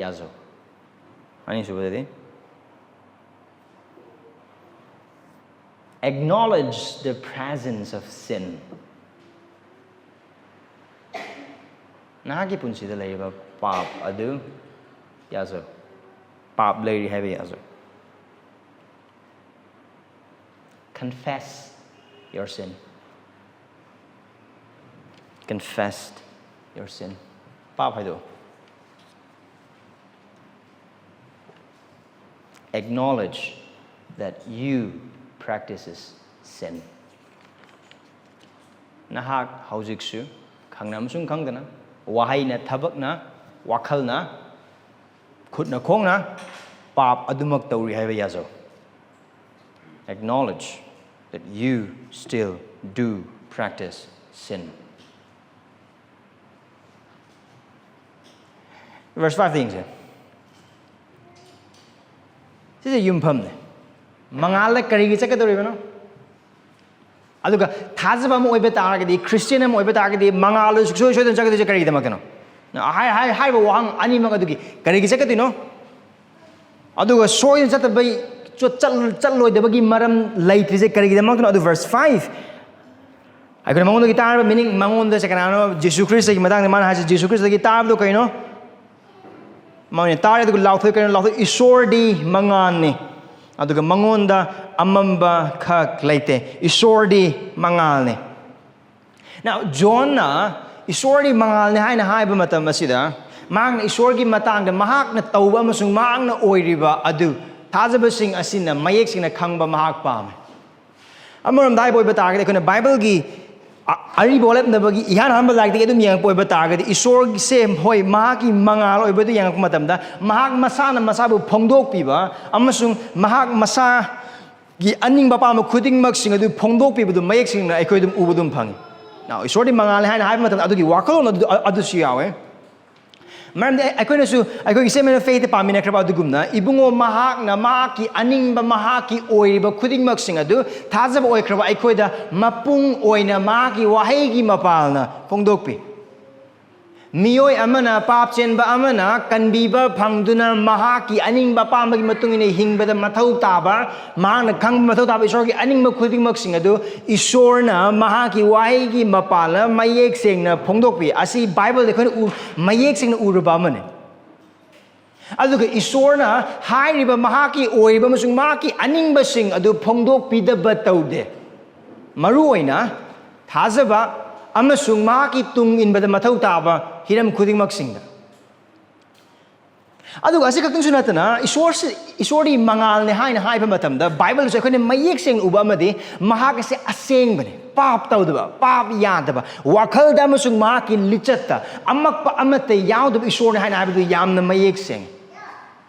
ꯌꯥꯖꯧ꯫ ꯑꯅꯤꯁꯨꯕꯗꯗꯤ, acknowledge the presence of sin. ꯅꯍꯥꯛꯀꯤ ꯄꯨꯟꯁꯤꯗ ꯂꯩꯔꯤꯕ ꯄꯥꯞ ꯑꯗꯨ ꯌꯥꯖꯧ꯫ ꯄꯥꯞ ꯂꯩꯔꯤ ꯍꯥꯏꯕ ꯌꯥꯖꯧ꯫ Confess your sin. Confess your sin. ꯄꯥꯞ ꯍꯥꯏꯗꯣꯛꯎ꯫ Acknowledge that you practices sin. ꯅꯍꯥꯛ ꯍꯧꯖꯤꯛꯁꯨ ꯈꯪꯅ ꯑꯃꯁꯨꯡ ꯈꯪꯗꯅ, ꯋꯥꯍꯩꯅ, ꯊꯕꯛꯅ, ꯋꯥꯈꯜꯅ, ꯈꯨꯠꯅ, ꯈꯣꯡꯅ ꯄꯥꯞ ꯑꯗꯨꯃꯛ ꯇꯧꯔꯤ ꯍꯥꯏꯕ ꯌꯥꯖꯧ꯫ Acknowledge that you still do practice sin. Verse five ꯌꯦꯡꯁꯦ꯫ ꯁꯤꯁꯦ ꯌꯨꯝꯐꯝꯅꯦ꯫ ꯃꯉꯥꯜꯗ ꯀꯔꯤꯒꯤ ꯆꯠꯀꯗꯧꯔꯤꯕꯅꯣ? ꯑꯗꯨꯒ ꯊꯥꯖꯕ ꯑꯃ ꯑꯣꯏꯕ ꯇꯥꯔꯒꯗꯤ, ꯈ꯭ꯔꯤꯁꯇꯤꯌꯟ ꯑꯃ ꯑꯣꯏꯕ ꯇꯥꯔꯒꯗꯤ, ꯃꯉꯥꯜꯗ ꯁꯨꯡꯁꯣꯏ ꯁꯣꯏꯗꯅ ꯆꯠꯀꯗꯣꯏꯁꯦ ꯀꯔꯤꯒꯤꯗꯃꯛꯀꯤꯅꯣ? ꯍꯥꯏ-, ꯍꯥꯏ-, ꯍꯥꯏꯔꯤꯕ ꯋꯥꯍꯪ ꯑꯅꯤꯃꯛ ꯑꯗꯨꯒꯤ ꯀꯔꯤꯒꯤ ꯆꯠꯀꯗꯣꯏꯅꯣ? ꯑꯗꯨꯒ ꯁꯣꯏꯗꯅ ꯆꯠꯇꯕꯩ, ꯆꯠ-, ꯆꯠ-, ꯆꯠꯂꯣꯏꯗꯕꯒꯤ ꯃꯔꯝ ꯂꯩꯇ꯭ꯔꯤꯁꯦ ꯀꯔꯤꯒꯤꯗꯃꯛꯇꯅꯣ? ꯑꯗꯨ verse five, ꯑꯩꯈꯣꯏꯅ ꯃꯉꯣꯟꯗꯒꯤ ꯇꯥꯔꯕ meaning, ꯃꯉꯣꯟꯗꯁꯦ ꯀꯅꯥꯅꯣ? ꯖꯤꯁꯨ ꯈ꯭ꯔꯤꯁꯇꯒꯤ ꯃꯇꯥꯡꯗ ꯃꯥꯅ ꯍꯥꯏꯁꯦ, ꯖꯤꯁꯨ ꯈ꯭ꯔꯤꯁꯇꯒꯤ ꯇꯥꯕꯗꯣ ꯀꯩꯅꯣ? ꯃꯥꯅ ꯇꯥꯔꯦ ꯑꯗꯨꯒ ꯂꯥꯎꯊꯣꯛꯏ꯫ ꯀꯩꯅꯣ ꯂꯥꯎꯊꯣꯛꯏ? ꯏꯁꯣꯔꯗꯤ ꯃꯉꯥꯜꯅꯤ, ꯑꯗꯨꯒ ꯃꯉꯣꯟꯗ ꯑꯃꯝꯕ ꯈꯛ ꯂꯩꯇꯦ꯫ ꯏꯁꯣꯔꯗꯤ ꯃꯉꯥꯜꯅꯤ꯫ Now, ꯖꯣꯟꯅ ꯏꯁꯣꯔꯗꯤ ꯃꯉꯥꯜꯅꯤ ꯍꯥꯏꯅ ꯍꯥꯏꯕ ꯃꯇꯝ ꯑꯁꯤꯗ, ꯃꯍꯥꯛꯅ ꯏꯁꯣꯔꯒꯤ ꯃꯇꯥꯡꯗ ꯃꯍꯥꯛꯅ ꯇꯧꯕ ꯑꯃꯁꯨꯡ ꯃꯍꯥꯛꯅ ꯑꯣꯏꯔꯤꯕ ꯑꯗꯨ ꯊꯥꯖꯕꯁꯤꯡ ꯑꯁꯤꯅ ꯃꯌꯦꯛ ꯁꯦꯡꯅ ꯈꯪꯕ ꯃꯍꯥꯛ ꯄꯥꯝꯃꯤ꯫ ꯑꯃꯔꯣꯝꯗ ꯍꯥꯏꯕ ꯑꯣꯏꯕ ꯇꯥꯔꯒꯗꯤ, ꯑꯩꯈꯣꯏꯅ ꯕꯥꯏꯕꯜꯒꯤ ꯑ-, ꯑꯔꯤꯕ ꯋꯥꯔꯦꯞꯅꯕꯒꯤ ꯏꯍꯥꯟ ꯍꯥꯟꯕ ꯂꯥꯏꯔꯤꯛꯇꯒꯤ ꯑꯗꯨꯝ ꯌꯦꯡꯉꯛꯄ ꯑꯣꯏꯕ ꯇꯥꯔꯒꯗꯤ, ꯏꯁꯣꯔꯁꯦ, ꯍꯣꯏ, ꯃꯍꯥꯛꯀꯤ ꯃꯉꯥꯜ ꯑꯣꯏꯕꯗꯨ ꯌꯦꯡꯉꯛꯄ ꯃꯇꯝꯗ, ꯃꯍꯥꯛ ꯃꯁꯥꯅ ꯃꯁꯥꯕꯨ ꯐꯣꯡꯗꯣꯛꯄꯤꯕ ꯑꯃꯁꯨꯡ ꯃꯍꯥꯛ ꯃꯁꯥꯒꯤ ꯑꯅꯤꯡꯕ ꯑꯄꯥꯝꯕ ꯈꯨꯗꯤꯡꯃꯛꯁꯤꯡ ꯑꯗꯨ ꯐꯣꯡꯗꯣꯛꯄꯤꯕꯗꯨ ꯃꯌꯦꯛ ꯁꯦꯡꯅ ꯑꯩꯈꯣꯏ ꯑꯗꯨꯝ ꯎꯕ ꯑꯗꯨꯝ ꯐꯪꯉꯤ꯫ Now, ꯏꯁꯣꯔꯗꯤ ꯃꯉꯥꯜꯅꯤ ꯍꯥꯏꯅ ꯍꯥꯏꯕ ꯃꯇꯝꯗ, ꯑꯗꯨꯒꯤ ꯋꯥꯈꯜꯂꯣꯟ ꯑꯗꯨ, ꯑꯗꯨꯁꯨ ꯌꯥꯎꯋꯦ꯫ ꯃꯔꯝꯗꯤ ꯑꯩꯈꯣꯏꯅꯁꯨ ꯑꯩꯈꯣꯏꯒꯤ statement of faith ꯄꯥꯃꯤꯟꯅꯈ꯭ꯔꯕ ꯑꯗꯨꯒꯨꯝꯅ, ꯏꯕꯨꯡꯉꯣ ꯃꯍꯥꯛꯅ ꯃꯍꯥꯛꯀꯤ ꯑꯅꯤꯡꯕ, ꯃꯍꯥꯛꯀꯤ ꯑꯣꯏꯔꯤꯕ ꯈꯨꯗꯤꯡꯃꯛꯁꯤꯡ ꯑꯗꯨ ꯊꯥꯖꯕ ꯑꯣꯏꯈ꯭ꯔꯕ ꯑꯩꯈꯣꯏꯗ ꯃꯄꯨꯡ ꯑꯣꯏꯅ ꯃꯍꯥꯛꯀꯤ ꯋꯥꯍꯩꯒꯤ ꯃꯄꯥꯜꯅ ꯐꯣꯡꯗꯣꯛꯄꯤ꯫ ꯃꯤꯑꯣꯏ ꯑꯃꯅ, ꯄꯥꯞ ꯆꯦꯟꯕ ꯑꯃꯅ ꯀꯟꯕꯤꯕ ꯐꯪꯗꯨꯅ ꯃꯍꯥꯛꯀꯤ ꯑꯅꯤꯡꯕ ꯑꯄꯥꯝꯕꯒꯤ ꯃꯇꯨꯡ ꯏꯟꯅ ꯍꯤꯡꯕꯗ ꯃꯊꯧ ꯇꯥꯕ, ꯃꯍꯥꯛꯅ ꯈꯪꯕ ꯃꯊꯧ ꯇꯥꯕ ꯏꯁꯣꯔꯒꯤ ꯑꯅꯤꯡꯕ ꯈꯨꯗꯤꯡꯃꯛꯁꯤꯡ ꯑꯗꯨ ꯏꯁꯣꯔꯅ ꯃꯍꯥꯛꯀꯤ ꯋꯥꯍꯩꯒꯤ ꯃꯄꯥꯜꯅ ꯃꯌꯦꯛ ꯁꯦꯡꯅ ꯐꯣꯡꯗꯣꯛꯄꯤ꯫ ꯑꯁꯤ ꯕꯥꯏꯕꯜꯗ ꯑꯩꯈꯣꯏꯅ ꯎ-, ꯃꯌꯦꯛ ꯁꯦꯡꯅ ꯎꯔꯕ ꯑꯃꯅꯤ꯫ ꯑꯗꯨꯒ ꯏꯁꯣꯔꯅ ꯍꯥꯏꯔꯤꯕ ꯃꯍꯥꯛꯀꯤ ꯑꯣꯏꯔꯤꯕ ꯑꯃꯁꯨꯡ ꯃꯍꯥꯛꯀꯤ ꯑꯅꯤꯡꯕꯁꯤꯡ ꯑꯗꯨ ꯐꯣꯡꯗꯣꯛꯄꯤꯗꯕ ꯇꯧꯗꯦ, ꯃꯔꯨꯑꯣꯏꯅ ꯊꯥꯖꯕ ꯑꯃꯁꯨꯡ ꯃꯍꯥꯛꯀꯤ ꯇꯨꯡ ꯏꯟꯕꯗ ꯃꯊꯧ ꯇꯥꯕ ꯍꯤꯔꯝ ꯈꯨꯗꯤꯡꯃꯛꯁꯤꯡꯗ꯫ ꯑꯗꯨꯒ ꯑꯁꯤ ꯈꯛꯇꯪꯁꯨ ꯅꯠꯇꯅ, ꯏꯁꯣꯔꯁꯤ, ꯏꯁꯣꯔꯗꯤ ꯃꯉꯥꯜꯅꯦ ꯍꯥꯏꯅ ꯍꯥꯏꯕ ꯃꯇꯝꯗ, ꯕꯥꯏꯕꯜꯗꯁꯨ ꯑꯩꯈꯣꯏꯅ ꯃꯌꯦꯛ ꯁꯦꯡꯅ ꯎꯕ ꯑꯃꯗꯤ, ꯃꯍꯥꯛ ꯑꯁꯤ ꯑꯁꯦꯡꯕꯅꯤ, ꯄꯥꯞ ꯇꯧꯗꯕ, ꯄꯥꯞ ꯌꯥꯗꯕ, ꯋꯥꯈꯜꯗ ꯑꯃꯁꯨꯡ ꯃꯍꯥꯛꯀꯤ ꯂꯤꯆꯠꯇ ꯑꯃꯛꯄ ꯑꯃꯠꯇ ꯌꯥꯎꯗꯕ ꯏꯁꯣꯔꯅꯤ ꯍꯥꯏꯅ ꯍꯥꯏꯕꯗꯨ ꯌꯥꯝꯅ ꯃꯌꯦꯛ ꯁꯦꯡꯉꯤ꯫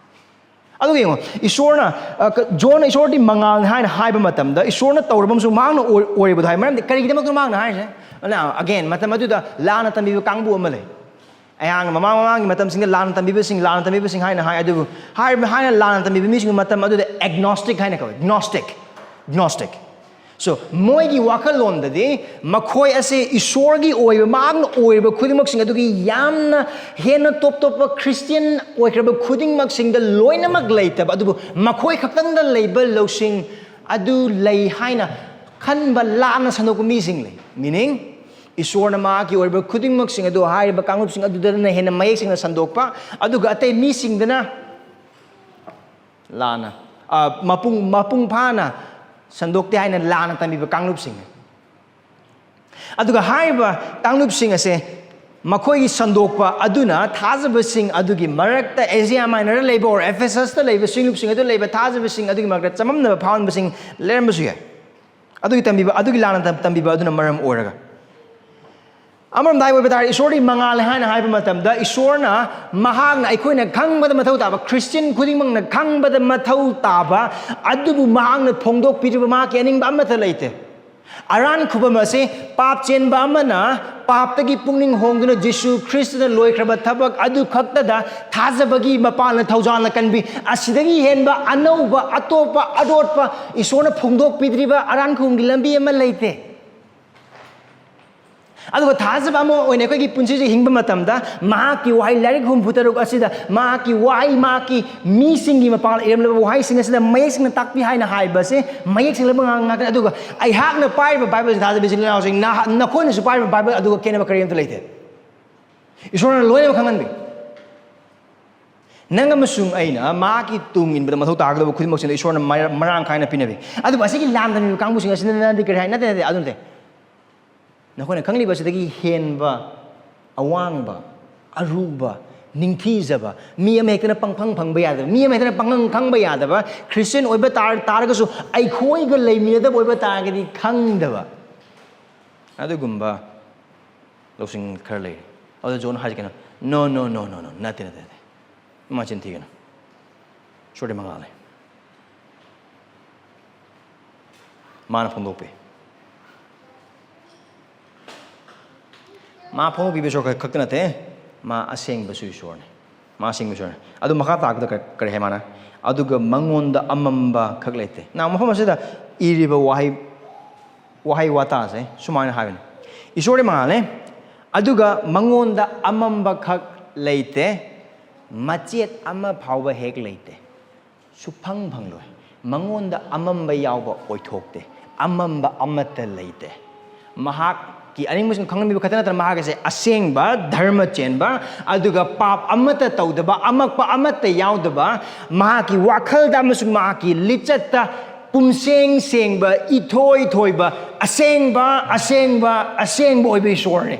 ꯑꯗꯨꯒ ꯌꯦꯡꯉꯣ, ꯏꯁꯣꯔꯅ, ꯑ, ꯀ-, ꯖꯣꯟꯅ ꯏꯁꯣꯔꯗꯤ ꯃꯉꯥꯜꯅꯤ ꯍꯥꯏꯅ ꯍꯥꯏꯕ ꯃꯇꯝꯗ, ꯏꯁꯣꯔꯅ ꯇꯧꯔꯕ ꯑꯃꯁꯨꯡ ꯃꯍꯥꯛꯅ ꯑꯣꯏ-, ꯑꯣꯏꯔꯤꯕꯗꯨ ꯍꯥꯏ꯫ ꯃꯔꯝꯗꯤ ꯀꯔꯤꯒꯤꯗꯃꯛꯇꯅꯣ ꯃꯍꯥꯛꯅ ꯍꯥꯏꯔꯤꯁꯦ? Now, again, ꯃꯇꯝ ꯑꯗꯨꯗ ꯂꯥꯟꯅ ꯇꯝꯕꯤꯕ ꯀꯥꯡꯕꯨ ꯑꯃ ꯂꯩ꯫ ꯑꯩꯍꯥꯛꯅ ꯃꯃꯥꯡ ꯃꯃꯥꯡꯒꯤ ꯃꯇꯝꯁꯤꯡꯗ ꯂꯥꯟꯅ ꯇꯝꯕꯤꯕꯁꯤꯡ, ꯂꯥꯟꯅ ꯇꯝꯕꯤꯕꯁꯤꯡ ꯍꯥꯏꯅ ꯍꯥꯏ꯫ ꯑꯗꯨꯕꯨ ꯍꯥꯏꯔꯤꯕ, ꯍꯥꯏꯅ ꯂꯥꯟꯅ ꯇꯝꯕꯤꯕ ꯃꯤꯁꯤꯡꯒꯤ ꯃꯇꯝ ꯑꯗꯨꯗ agnostic ꯍꯥꯏꯅ ꯀꯧꯏ, Gnostic, Gnostic꯫ So, ꯃꯣꯏꯒꯤ ꯋꯥꯈꯜꯂꯣꯟꯗꯗꯤ ꯃꯈꯣꯏ ꯑꯁꯦ ꯏꯁꯣꯔꯒꯤ ꯑꯣꯏꯕ, ꯃꯍꯥꯛꯅ ꯑꯣꯏꯔꯤꯕ ꯈꯨꯗꯤꯡꯃꯛꯁꯤꯡ ꯑꯗꯨꯒꯤ ꯌꯥꯝꯅ ꯍꯦꯟꯅ ꯇꯣꯞ ꯇꯣꯞꯄ ꯈ꯭ꯔꯤꯁꯇꯤꯌꯟ ꯑꯣꯏꯈ꯭ꯔꯕ ꯈꯨꯗꯤꯡꯃꯛꯁꯤꯡꯗ ꯂꯣꯏꯅꯃꯛ ꯂꯩꯇꯕ, ꯑꯗꯨꯕꯨ ꯃꯈꯣꯏ ꯈꯛꯇꯪꯗ ꯂꯩꯕ ꯂꯧꯁꯤꯡ ꯑꯗꯨ ꯂꯩ ꯍꯥꯏꯅ ꯈꯟꯕ ꯂꯥꯟꯅ ꯁꯟꯗꯣꯛꯄ ꯃꯤꯁꯤꯡ ꯂꯩ꯫ Meaning, ꯏꯁꯣꯔꯅ ꯃꯍꯥꯛꯀꯤ ꯑꯣꯏꯔꯤꯕ ꯈꯨꯗꯤꯡꯃꯛꯁꯤꯡ ꯑꯗꯨ ꯍꯥꯏꯔꯤꯕ ꯀꯥꯡꯂꯨꯞꯁꯤꯡ ꯑꯗꯨꯗꯅ ꯍꯦꯟꯅ ꯃꯌꯦꯛ ꯁꯦꯡꯅ ꯁꯟꯗꯣꯛꯄ, ꯑꯗꯨꯒ ꯑꯇꯩ ꯃꯤꯁꯤꯡꯗꯅ ꯂꯥꯟꯅ, ꯑ, ꯃꯄꯨꯡ, ꯃꯄꯨꯡ ꯐꯥꯅ ꯁꯟꯗꯣꯛꯇꯦ ꯍꯥꯏꯅ ꯂꯥꯟꯅ ꯇꯝꯕꯤꯕ ꯀꯥꯡꯂꯨꯞꯁꯤꯡꯅꯤ꯫ ꯑꯗꯨꯒ ꯍꯥꯏꯔꯤꯕ ꯀꯥꯡꯂꯨꯞꯁꯤꯡ ꯑꯁꯦ ꯃꯈꯣꯏꯒꯤ ꯁꯟꯗꯣꯛꯄ ꯑꯗꯨꯅ ꯊꯥꯖꯕꯁꯤꯡ ꯑꯗꯨꯒꯤ ꯃꯔꯛꯇ, ꯑꯦꯁꯤꯌꯥ ꯃꯥꯏꯅꯔꯗ ꯂꯩꯕ or ꯑꯦꯐꯦꯁꯁꯇ ꯂꯩꯕ ꯁꯤꯡꯂꯨꯞꯁꯤꯡ ꯑꯗꯨ ꯂꯩꯕ ꯊꯥꯖꯕꯁꯤꯡ ꯑꯗꯨꯒꯤ ꯃꯔꯛꯇ ꯆꯃꯝꯅꯕ ꯐꯥꯎꯍꯟꯕꯁꯤꯡ ꯂꯩꯔꯝꯕꯁꯨ ꯌꯥꯏ꯫ ꯑꯗꯨꯒꯤ ꯇꯝꯕꯤꯕ, ꯑꯗꯨꯒꯤ ꯂꯥꯟꯅ ꯇꯝ-, ꯇꯝꯕꯤꯕ ꯑꯗꯨꯅ ꯃꯔꯝ ꯑꯣꯏꯔꯒ꯫ ꯑꯃꯔꯣꯝꯗ ꯍꯥꯏꯕ ꯑꯣꯏꯕ ꯇꯥꯔꯗꯤ, ꯏꯁꯣꯔꯗꯤ ꯃꯉꯥꯜꯅꯤ ꯍꯥꯏꯅ ꯍꯥꯏꯕ ꯃꯇꯝꯗ, ꯏꯁꯣꯔꯅ ꯃꯍꯥꯛꯅ ꯑꯩꯈꯣꯏꯅ ꯈꯪꯕꯗ ꯃꯊꯧ ꯇꯥꯕ, ꯈ꯭ꯔꯤꯁꯇꯤꯌꯟ ꯈꯨꯗꯤꯡꯃꯛꯅ ꯈꯪꯕꯗ ꯃꯊꯧ ꯇꯥꯕ, ꯑꯗꯨꯕꯨ ꯃꯍꯥꯛꯅ ꯐꯣꯡꯗꯣꯛꯄꯤꯗ꯭ꯔꯤꯕ ꯃꯍꯥꯛꯀꯤ ꯑꯅꯤꯡꯕ ꯑꯃꯠꯇ ꯂꯩꯇꯦ꯫ ꯑꯔꯥꯟ ꯈꯨꯕꯝ ꯑꯁꯤ ꯄꯥꯞ ꯆꯦꯟꯕ ꯑꯃꯅ ꯄꯥꯞꯇꯒꯤ ꯄꯨꯛꯅꯤꯡ ꯍꯣꯡꯗꯨꯅ ꯖꯤꯁꯨ ꯈ꯭ꯔꯤꯁꯇꯅ ꯂꯣꯏꯈ꯭ꯔꯕ ꯊꯕꯛ ꯑꯗꯨ ꯈꯛꯇꯗ ꯊꯥꯖꯕꯒꯤ ꯃꯄꯥꯟꯅ ꯊꯧꯖꯥꯜꯅ ꯀꯟꯕꯤ꯫ ꯑꯁꯤꯗꯒꯤ ꯍꯦꯟꯕ ꯑꯅꯧꯕ, ꯑꯇꯣꯞꯄ, ꯑꯔꯣꯠꯄ ꯏꯁꯣꯔꯅ ꯐꯣꯡꯗꯣꯛꯄꯤꯗ꯭ꯔꯤꯕ ꯑꯔꯥꯟ ꯈꯨꯕꯝꯒꯤ ꯂꯝꯕꯤ ꯑꯃ ꯂꯩꯇꯦ꯫ ꯑꯗꯨꯒ ꯊꯥꯖꯕ ꯑꯃ ꯑꯣꯏꯅ ꯑꯩꯈꯣꯏꯒꯤ ꯄꯨꯟꯁꯤꯁꯦ ꯍꯤꯡꯕ ꯃꯇꯝꯗ, ꯃꯍꯥꯛꯀꯤ ꯋꯥꯍꯩ ꯂꯥꯏꯔꯤꯛ ꯍꯨꯝꯐꯨ ꯇꯔꯨꯛ ꯑꯁꯤꯗ ꯃꯍꯥꯛꯀꯤ ꯋꯥꯍꯩ, ꯃꯍꯥꯛꯀꯤ ꯃꯤꯁꯤꯡꯒꯤ ꯃꯄꯥꯡꯒꯜ ꯏꯔꯝꯂꯕ ꯋꯥꯍꯩꯁꯤꯡ ꯑꯁꯤꯗ ꯃꯌꯦꯛ ꯁꯦꯡꯅ ꯇꯥꯛꯄꯤ ꯍꯥꯏꯅ ꯍꯥꯏꯕꯁꯦ ꯃꯌꯦꯛ ꯁꯦꯡꯂꯕ ꯉꯥꯛ-, ꯉꯥꯛꯇꯅꯤ꯫ ꯑꯗꯨꯒ ꯑꯩꯍꯥꯛꯅ ꯄꯥꯏꯔꯤꯕ ꯕꯥꯏꯕꯜꯁꯦ, ꯊꯥꯖꯕ ꯏꯆꯤꯜ ꯏꯅꯥꯎꯁꯤꯡ, ꯅꯍꯥ-, ꯅꯈꯣꯏꯅꯁꯨ ꯄꯥꯏꯔꯤꯕ ꯕꯥꯏꯕꯜ ꯑꯗꯨꯒ ꯈꯦꯠꯅꯕ ꯀꯔꯤꯝꯇ ꯂꯩꯇꯦ꯫ ꯏꯁꯣꯔꯅ ꯂꯣꯏꯅꯃꯛ ꯈꯪꯍꯟꯕꯤ꯫ ꯅꯪ ꯑꯃꯁꯨꯡ ꯑꯩꯅ ꯃꯍꯥꯛꯀꯤ ꯇꯨꯡ ꯏꯟꯕꯗ ꯃꯊꯧ ꯇꯥꯒꯗꯕ ꯈꯨꯗꯤꯡꯃꯛꯁꯤꯡꯗ ꯏꯁꯣꯔꯅ ꯃꯔ-, ꯃꯔꯥꯡ ꯀꯥꯏꯅ ꯄꯤꯅꯕꯤ꯫ ꯑꯗꯨꯕꯨ ꯑꯁꯤꯒꯤ ꯂꯥꯟꯗꯥꯟꯅꯔꯤꯕ ꯀꯥꯡꯕꯨꯁꯤꯡ ꯑꯁꯤꯅꯗꯤ ꯀꯔꯤ ꯍꯥꯏ? ꯅꯠꯇꯦ, ꯅꯠꯇꯦ, ꯑꯗꯨ ꯅꯠꯇꯦ꯫ ꯅꯈꯣꯏꯅ ꯈꯪꯂꯤꯕ ꯑꯁꯤꯗꯒꯤ ꯍꯦꯟꯕ, ꯑꯋꯥꯡꯕ, ꯑꯔꯨꯕ, ꯅꯤꯡꯊꯤꯖꯕ, ꯃꯤ ꯑꯃꯍꯦꯛꯇꯅ ꯄꯪꯐꯪ ꯐꯪꯕ ꯌꯥꯗꯕ, ꯃꯤ ꯑꯃꯍꯦꯛꯇꯅ ꯄꯪꯈꯪ ꯈꯪꯕ ꯌꯥꯗꯕ, ꯈ꯭ꯔꯤꯁꯇꯤꯌꯟ ꯑꯣꯏꯕ ꯇꯥꯔ-, ꯇꯥꯔꯒꯁꯨ ꯑꯩꯈꯣꯏꯒ ꯂꯩꯃꯤꯟꯅꯗꯕ ꯑꯣꯏꯕ ꯇꯥꯔꯒꯗꯤ ꯈꯪꯗꯕ, ꯑꯗꯨꯒꯨꯝꯕ ꯂꯧꯁꯤꯡ ꯈꯔ ꯂꯩꯔꯤ꯫ ꯑꯗꯨꯗ ꯖꯣꯟ ꯍꯥꯏꯁꯤ ꯀꯩꯅꯣ? "No, no, no, no, no, ꯅꯠꯇꯦ, ꯅꯠꯇꯦ, ꯅꯠꯇꯦ꯫ ꯃꯥ ꯆꯤꯟ ꯊꯤꯒꯅꯨ꯫ ꯏꯁꯣꯔꯗꯤ ꯃꯉꯥꯜꯅꯤ꯫ ꯃꯥꯅ ꯐꯣꯡꯗꯣꯛꯄꯤ꯫ ꯃꯥ ꯐꯣꯡꯗꯣꯛꯄꯤꯕ ꯏꯁꯣꯔ ꯈꯛ-, ꯈꯛꯇ ꯅꯠꯇꯦ, ꯃꯥ ꯑꯁꯦꯡꯕꯁꯨ ꯏꯁꯣꯔꯅꯤ꯫ ꯃꯥ ꯑꯁꯦꯡꯕ ꯏꯁꯣꯔꯅꯤ꯫" ꯑꯗꯨ ꯃꯈꯥ ꯇꯥꯛꯄꯗ ꯀ-, ꯀꯔꯤ ꯍꯥꯏ ꯃꯥꯅ? "ꯑꯗꯨꯒ ꯃꯉꯣꯟꯗ ꯑꯃꯝꯕ ꯈꯛ ꯂꯩꯇꯦ꯫" ꯅ ꯃꯐꯝ ꯑꯁꯤꯗ ꯏꯔꯤꯕ ꯋꯥꯍꯩ, ꯋꯥꯍꯩ ꯋꯥꯇꯥꯁꯦ ꯁꯨꯃꯥꯏꯅ ꯍꯥꯏꯕꯅꯤ: "ꯏꯁꯣꯔꯗꯤ ꯃꯉꯥꯜꯅꯤ, ꯑꯗꯨꯒ ꯃꯉꯣꯟꯗ ꯑꯃꯝꯕ ꯈꯛ ꯂꯩꯇꯦ, ꯃꯆꯦꯠ ꯑꯃ ꯐꯥꯎꯕ ꯍꯦꯛ ꯂꯩꯇꯦ꯫ ꯁꯨꯐꯪ ꯐꯪꯂꯣꯏ꯫ ꯃꯉꯣꯟꯗ ꯑꯃꯝꯕ ꯌꯥꯎꯕ ꯑꯣꯏꯊꯣꯛꯇꯦ꯫ ꯑꯃꯝꯕ ꯑꯃꯠꯇ ꯂꯩꯇꯦ꯫" ꯃꯍꯥꯛꯀꯤ ꯑꯅꯤꯡꯕꯁꯤꯡ ꯈꯪꯍꯟꯕꯤꯕ ꯈꯛꯇ ꯅꯠꯇꯅ, ꯃꯍꯥꯛ ꯑꯁꯦ ꯑꯁꯦꯡꯕ, ꯙꯔꯃ ꯆꯦꯟꯕ, ꯑꯗꯨꯒ ꯄꯥꯞ ꯑꯃꯠꯇ ꯇꯧꯗꯕ, ꯑꯃꯛꯄ ꯑꯃꯠꯇ ꯌꯥꯎꯗꯕ, ꯃꯍꯥꯛꯀꯤ ꯋꯥꯈꯜꯗ ꯑꯃꯁꯨꯡ ꯃꯍꯥꯛꯀꯤ ꯂꯤꯆꯠꯇ ꯄꯨꯝꯁꯦꯡ ꯁꯦꯡꯕ, ꯏꯊꯣꯏ ꯊꯣꯏꯕ, ꯑꯁꯦꯡꯕ, ꯑꯁꯦꯡꯕ, ꯑꯁꯦꯡꯕ ꯑꯣꯏꯕ ꯏꯁꯣꯔꯅꯤ꯫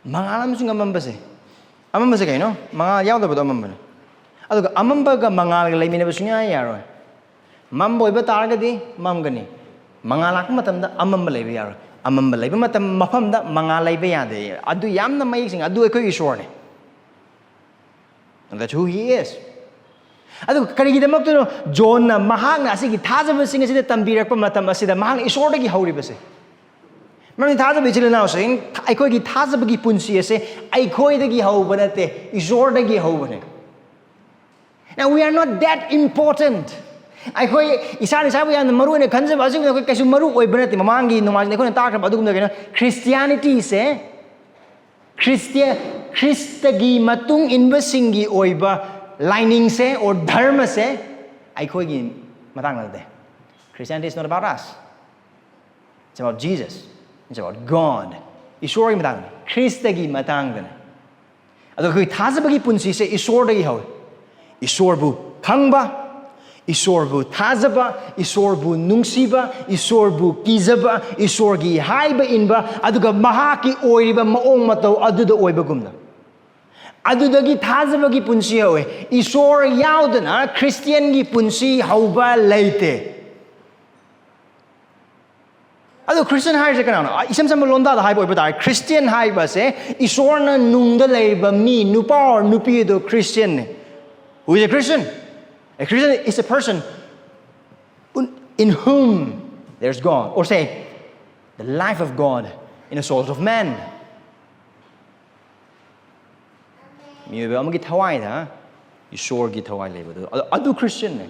ꯃꯉꯥꯜ ꯑꯃꯁꯨꯡ ꯑꯃꯝꯕꯁꯦ, ꯑꯃꯝꯕꯁꯦ ꯀꯩꯅꯣ? ꯃꯉꯥꯜ ꯌꯥꯎꯗꯕꯗꯣ ꯑꯃꯝꯕꯅꯤ꯫ ꯑꯗꯨꯒ ꯑꯃꯝꯕꯒ ꯃꯉꯥꯜꯒ ꯂꯩꯃꯤꯟꯅꯕ ꯁꯨꯡꯌꯥ ꯌꯥꯔꯣꯏ꯫ ꯃꯝꯕ ꯑꯣꯏꯕ ꯇꯥꯔꯒꯗꯤ ꯃꯝꯒꯅꯤ, ꯃꯉꯥꯜ ꯂꯥꯛꯄ ꯃꯇꯝꯗ ꯑꯃꯝꯕ ꯂꯩꯕ ꯌꯥꯔꯣꯏ꯫ ꯑꯃꯝꯕ ꯂꯩꯕ ꯃꯇꯝ, ꯃꯐꯝꯗ ꯃꯉꯥꯜ ꯂꯩꯕ ꯌꯥꯗꯦ꯫ ꯑꯗꯨ ꯌꯥꯝꯅ ꯃꯌꯦꯛ ꯁꯦꯡꯉꯤ꯫ ꯑꯗꯨ ꯑꯩꯈꯣꯏꯒꯤ ꯏꯁꯣꯔꯅꯤ꯫ That's who he is. ꯑꯗꯨ ꯀꯔꯤꯒꯤꯗꯃꯛꯇꯅꯣ ꯖꯣꯟꯅ ꯃꯍꯥꯛꯅ ꯑꯁꯤꯒꯤ ꯊꯥꯖꯕꯁꯤꯡ ꯑꯁꯤꯗ ꯇꯝꯕꯤꯔꯛꯄ ꯃꯇꯝ ꯑꯁꯤꯗ ꯃꯍꯥꯛꯅ ꯏꯁꯣꯔꯗꯒꯤ ꯍꯧꯔꯤꯕꯁꯦ? ꯃꯔꯝꯗꯤ ꯊꯥꯖꯕ ꯏꯆꯤꯜ ꯏꯅꯥꯎꯁꯤꯡ, ꯑꯩꯈꯣꯏꯒꯤ ꯊꯥꯖꯕꯒꯤ ꯄꯨꯟꯁꯤ ꯑꯁꯦ ꯑꯩꯈꯣꯏꯗꯒꯤ ꯍꯧꯕ ꯅꯠꯇꯦ, ꯏꯁꯣꯔꯗꯒꯤ ꯍꯧꯕꯅꯦ꯫ Now, we are not that important. ꯑꯩꯈꯣꯏ ꯏꯁꯥꯅ ꯏꯁꯥꯕꯨ ꯌꯥꯝꯅ ꯃꯔꯨ ꯑꯣꯏꯅ ꯈꯟꯖꯕ ꯑꯁꯤꯒꯨꯝꯕ ꯑꯩꯈꯣꯏ ꯀꯩꯁꯨ ꯃꯔꯨ ꯑꯣꯏꯕ ꯅꯠꯇꯦ꯫ ꯃꯃꯥꯡꯒꯤ ꯅꯣꯡꯃꯥꯏꯖꯤꯡꯗ ꯑꯩꯈꯣꯏꯅ ꯇꯥꯈ꯭ꯔꯕ ꯑꯗꯨꯒꯨꯝꯕ ꯀꯩꯅꯣ, ꯈ꯭ꯔꯤꯁꯇꯤꯌꯥꯅꯤꯇꯤꯁꯦ, ꯈ꯭ꯔꯤꯁꯇꯤꯌꯥ ꯈ꯭ꯔꯤꯁꯇꯒꯤ ꯃꯇꯨꯡ ꯏꯟꯕꯁꯤꯡꯒꯤ ꯑꯣꯏꯕ ꯂꯥꯏꯅꯤꯡꯁꯦ or ꯙꯔꯃꯁꯦ ꯑꯩꯈꯣꯏꯒꯤ ꯃꯇꯥꯡꯗ ꯅꯠꯇꯦ꯫ Christianity is not about us. It's about Jesus. It's about God. ꯏꯁꯣꯔꯒꯤ ꯃꯇꯥꯡꯗꯅꯤ, ꯈ꯭ꯔꯤꯁꯇꯒꯤ ꯃꯇꯥꯡꯗꯅꯤ꯫ ꯑꯗꯣ ꯑꯩꯈꯣꯏ ꯊꯥꯖꯕꯒꯤ ꯄꯨꯟꯁꯤꯁꯦ ꯏꯁꯣꯔꯗꯒꯤ ꯍꯧꯏ꯫ ꯏꯁꯣꯔꯕꯨ ꯈꯪꯕ, ꯏꯁꯣꯔꯕꯨ ꯊꯥꯖꯕ, ꯏꯁꯣꯔꯕꯨ ꯅꯨꯡꯁꯤꯕ, ꯏꯁꯣꯔꯕꯨ ꯀꯤꯖꯕ, ꯏꯁꯣꯔꯒꯤ ꯍꯥꯏꯕ ꯏꯟꯕ, ꯑꯗꯨꯒ ꯃꯍꯥꯛꯀꯤ ꯑꯣꯏꯔꯤꯕ ꯃꯑꯣꯡ ꯃꯇꯧ ꯑꯗꯨꯗ ꯑꯣꯏꯕꯒꯨꯝꯅ꯫ ꯑꯗꯨꯗꯒꯤ ꯊꯥꯖꯕꯒꯤ ꯄꯨꯟꯁꯤ ꯍꯧꯏ꯫ ꯏꯁꯣꯔ ꯌꯥꯎꯗꯅ ꯈ꯭ꯔꯤꯁꯇꯤꯌꯟꯒꯤ ꯄꯨꯟꯁꯤ ꯍꯧꯕ ꯂꯩꯇꯦ꯫ ꯑꯗꯣ ꯈ꯭ꯔꯤꯁꯇꯤꯌꯟ ꯍꯥꯏꯔꯤꯁꯦ ꯀꯅꯥꯅꯣ? ꯏꯁꯝ ꯁꯝꯕ ꯂꯣꯟꯗꯥꯗ ꯍꯥꯏꯕ ꯑꯣꯏꯕ ꯇꯥꯔꯦ, ꯈ꯭ꯔꯤꯁꯇꯤꯌꯟ ꯍꯥꯏꯕꯁꯦ ꯏꯁꯣꯔꯅ ꯅꯨꯡꯗ ꯂꯩꯔꯤꯕ ꯃꯤ, ꯅꯨꯄꯥ ꯑꯣꯔ ꯅꯨꯄꯤ ꯑꯗꯣ ꯈ꯭ꯔꯤꯁꯇꯤꯌꯟꯅꯤ꯫ Who is a Christian? A Christian is a person in whom there's God, or say, the life of God in the souls of men. ꯃꯤꯑꯣꯏꯕ ꯑꯃꯒꯤ ꯊꯋꯥꯏꯗ ꯏꯁꯣꯔꯒꯤ ꯊꯋꯥꯏ ꯂꯩꯕꯗꯨ, ꯑꯗꯨ, ꯑꯗꯨ ꯈ꯭ꯔꯤꯁꯇꯤꯌꯟꯅꯦ꯫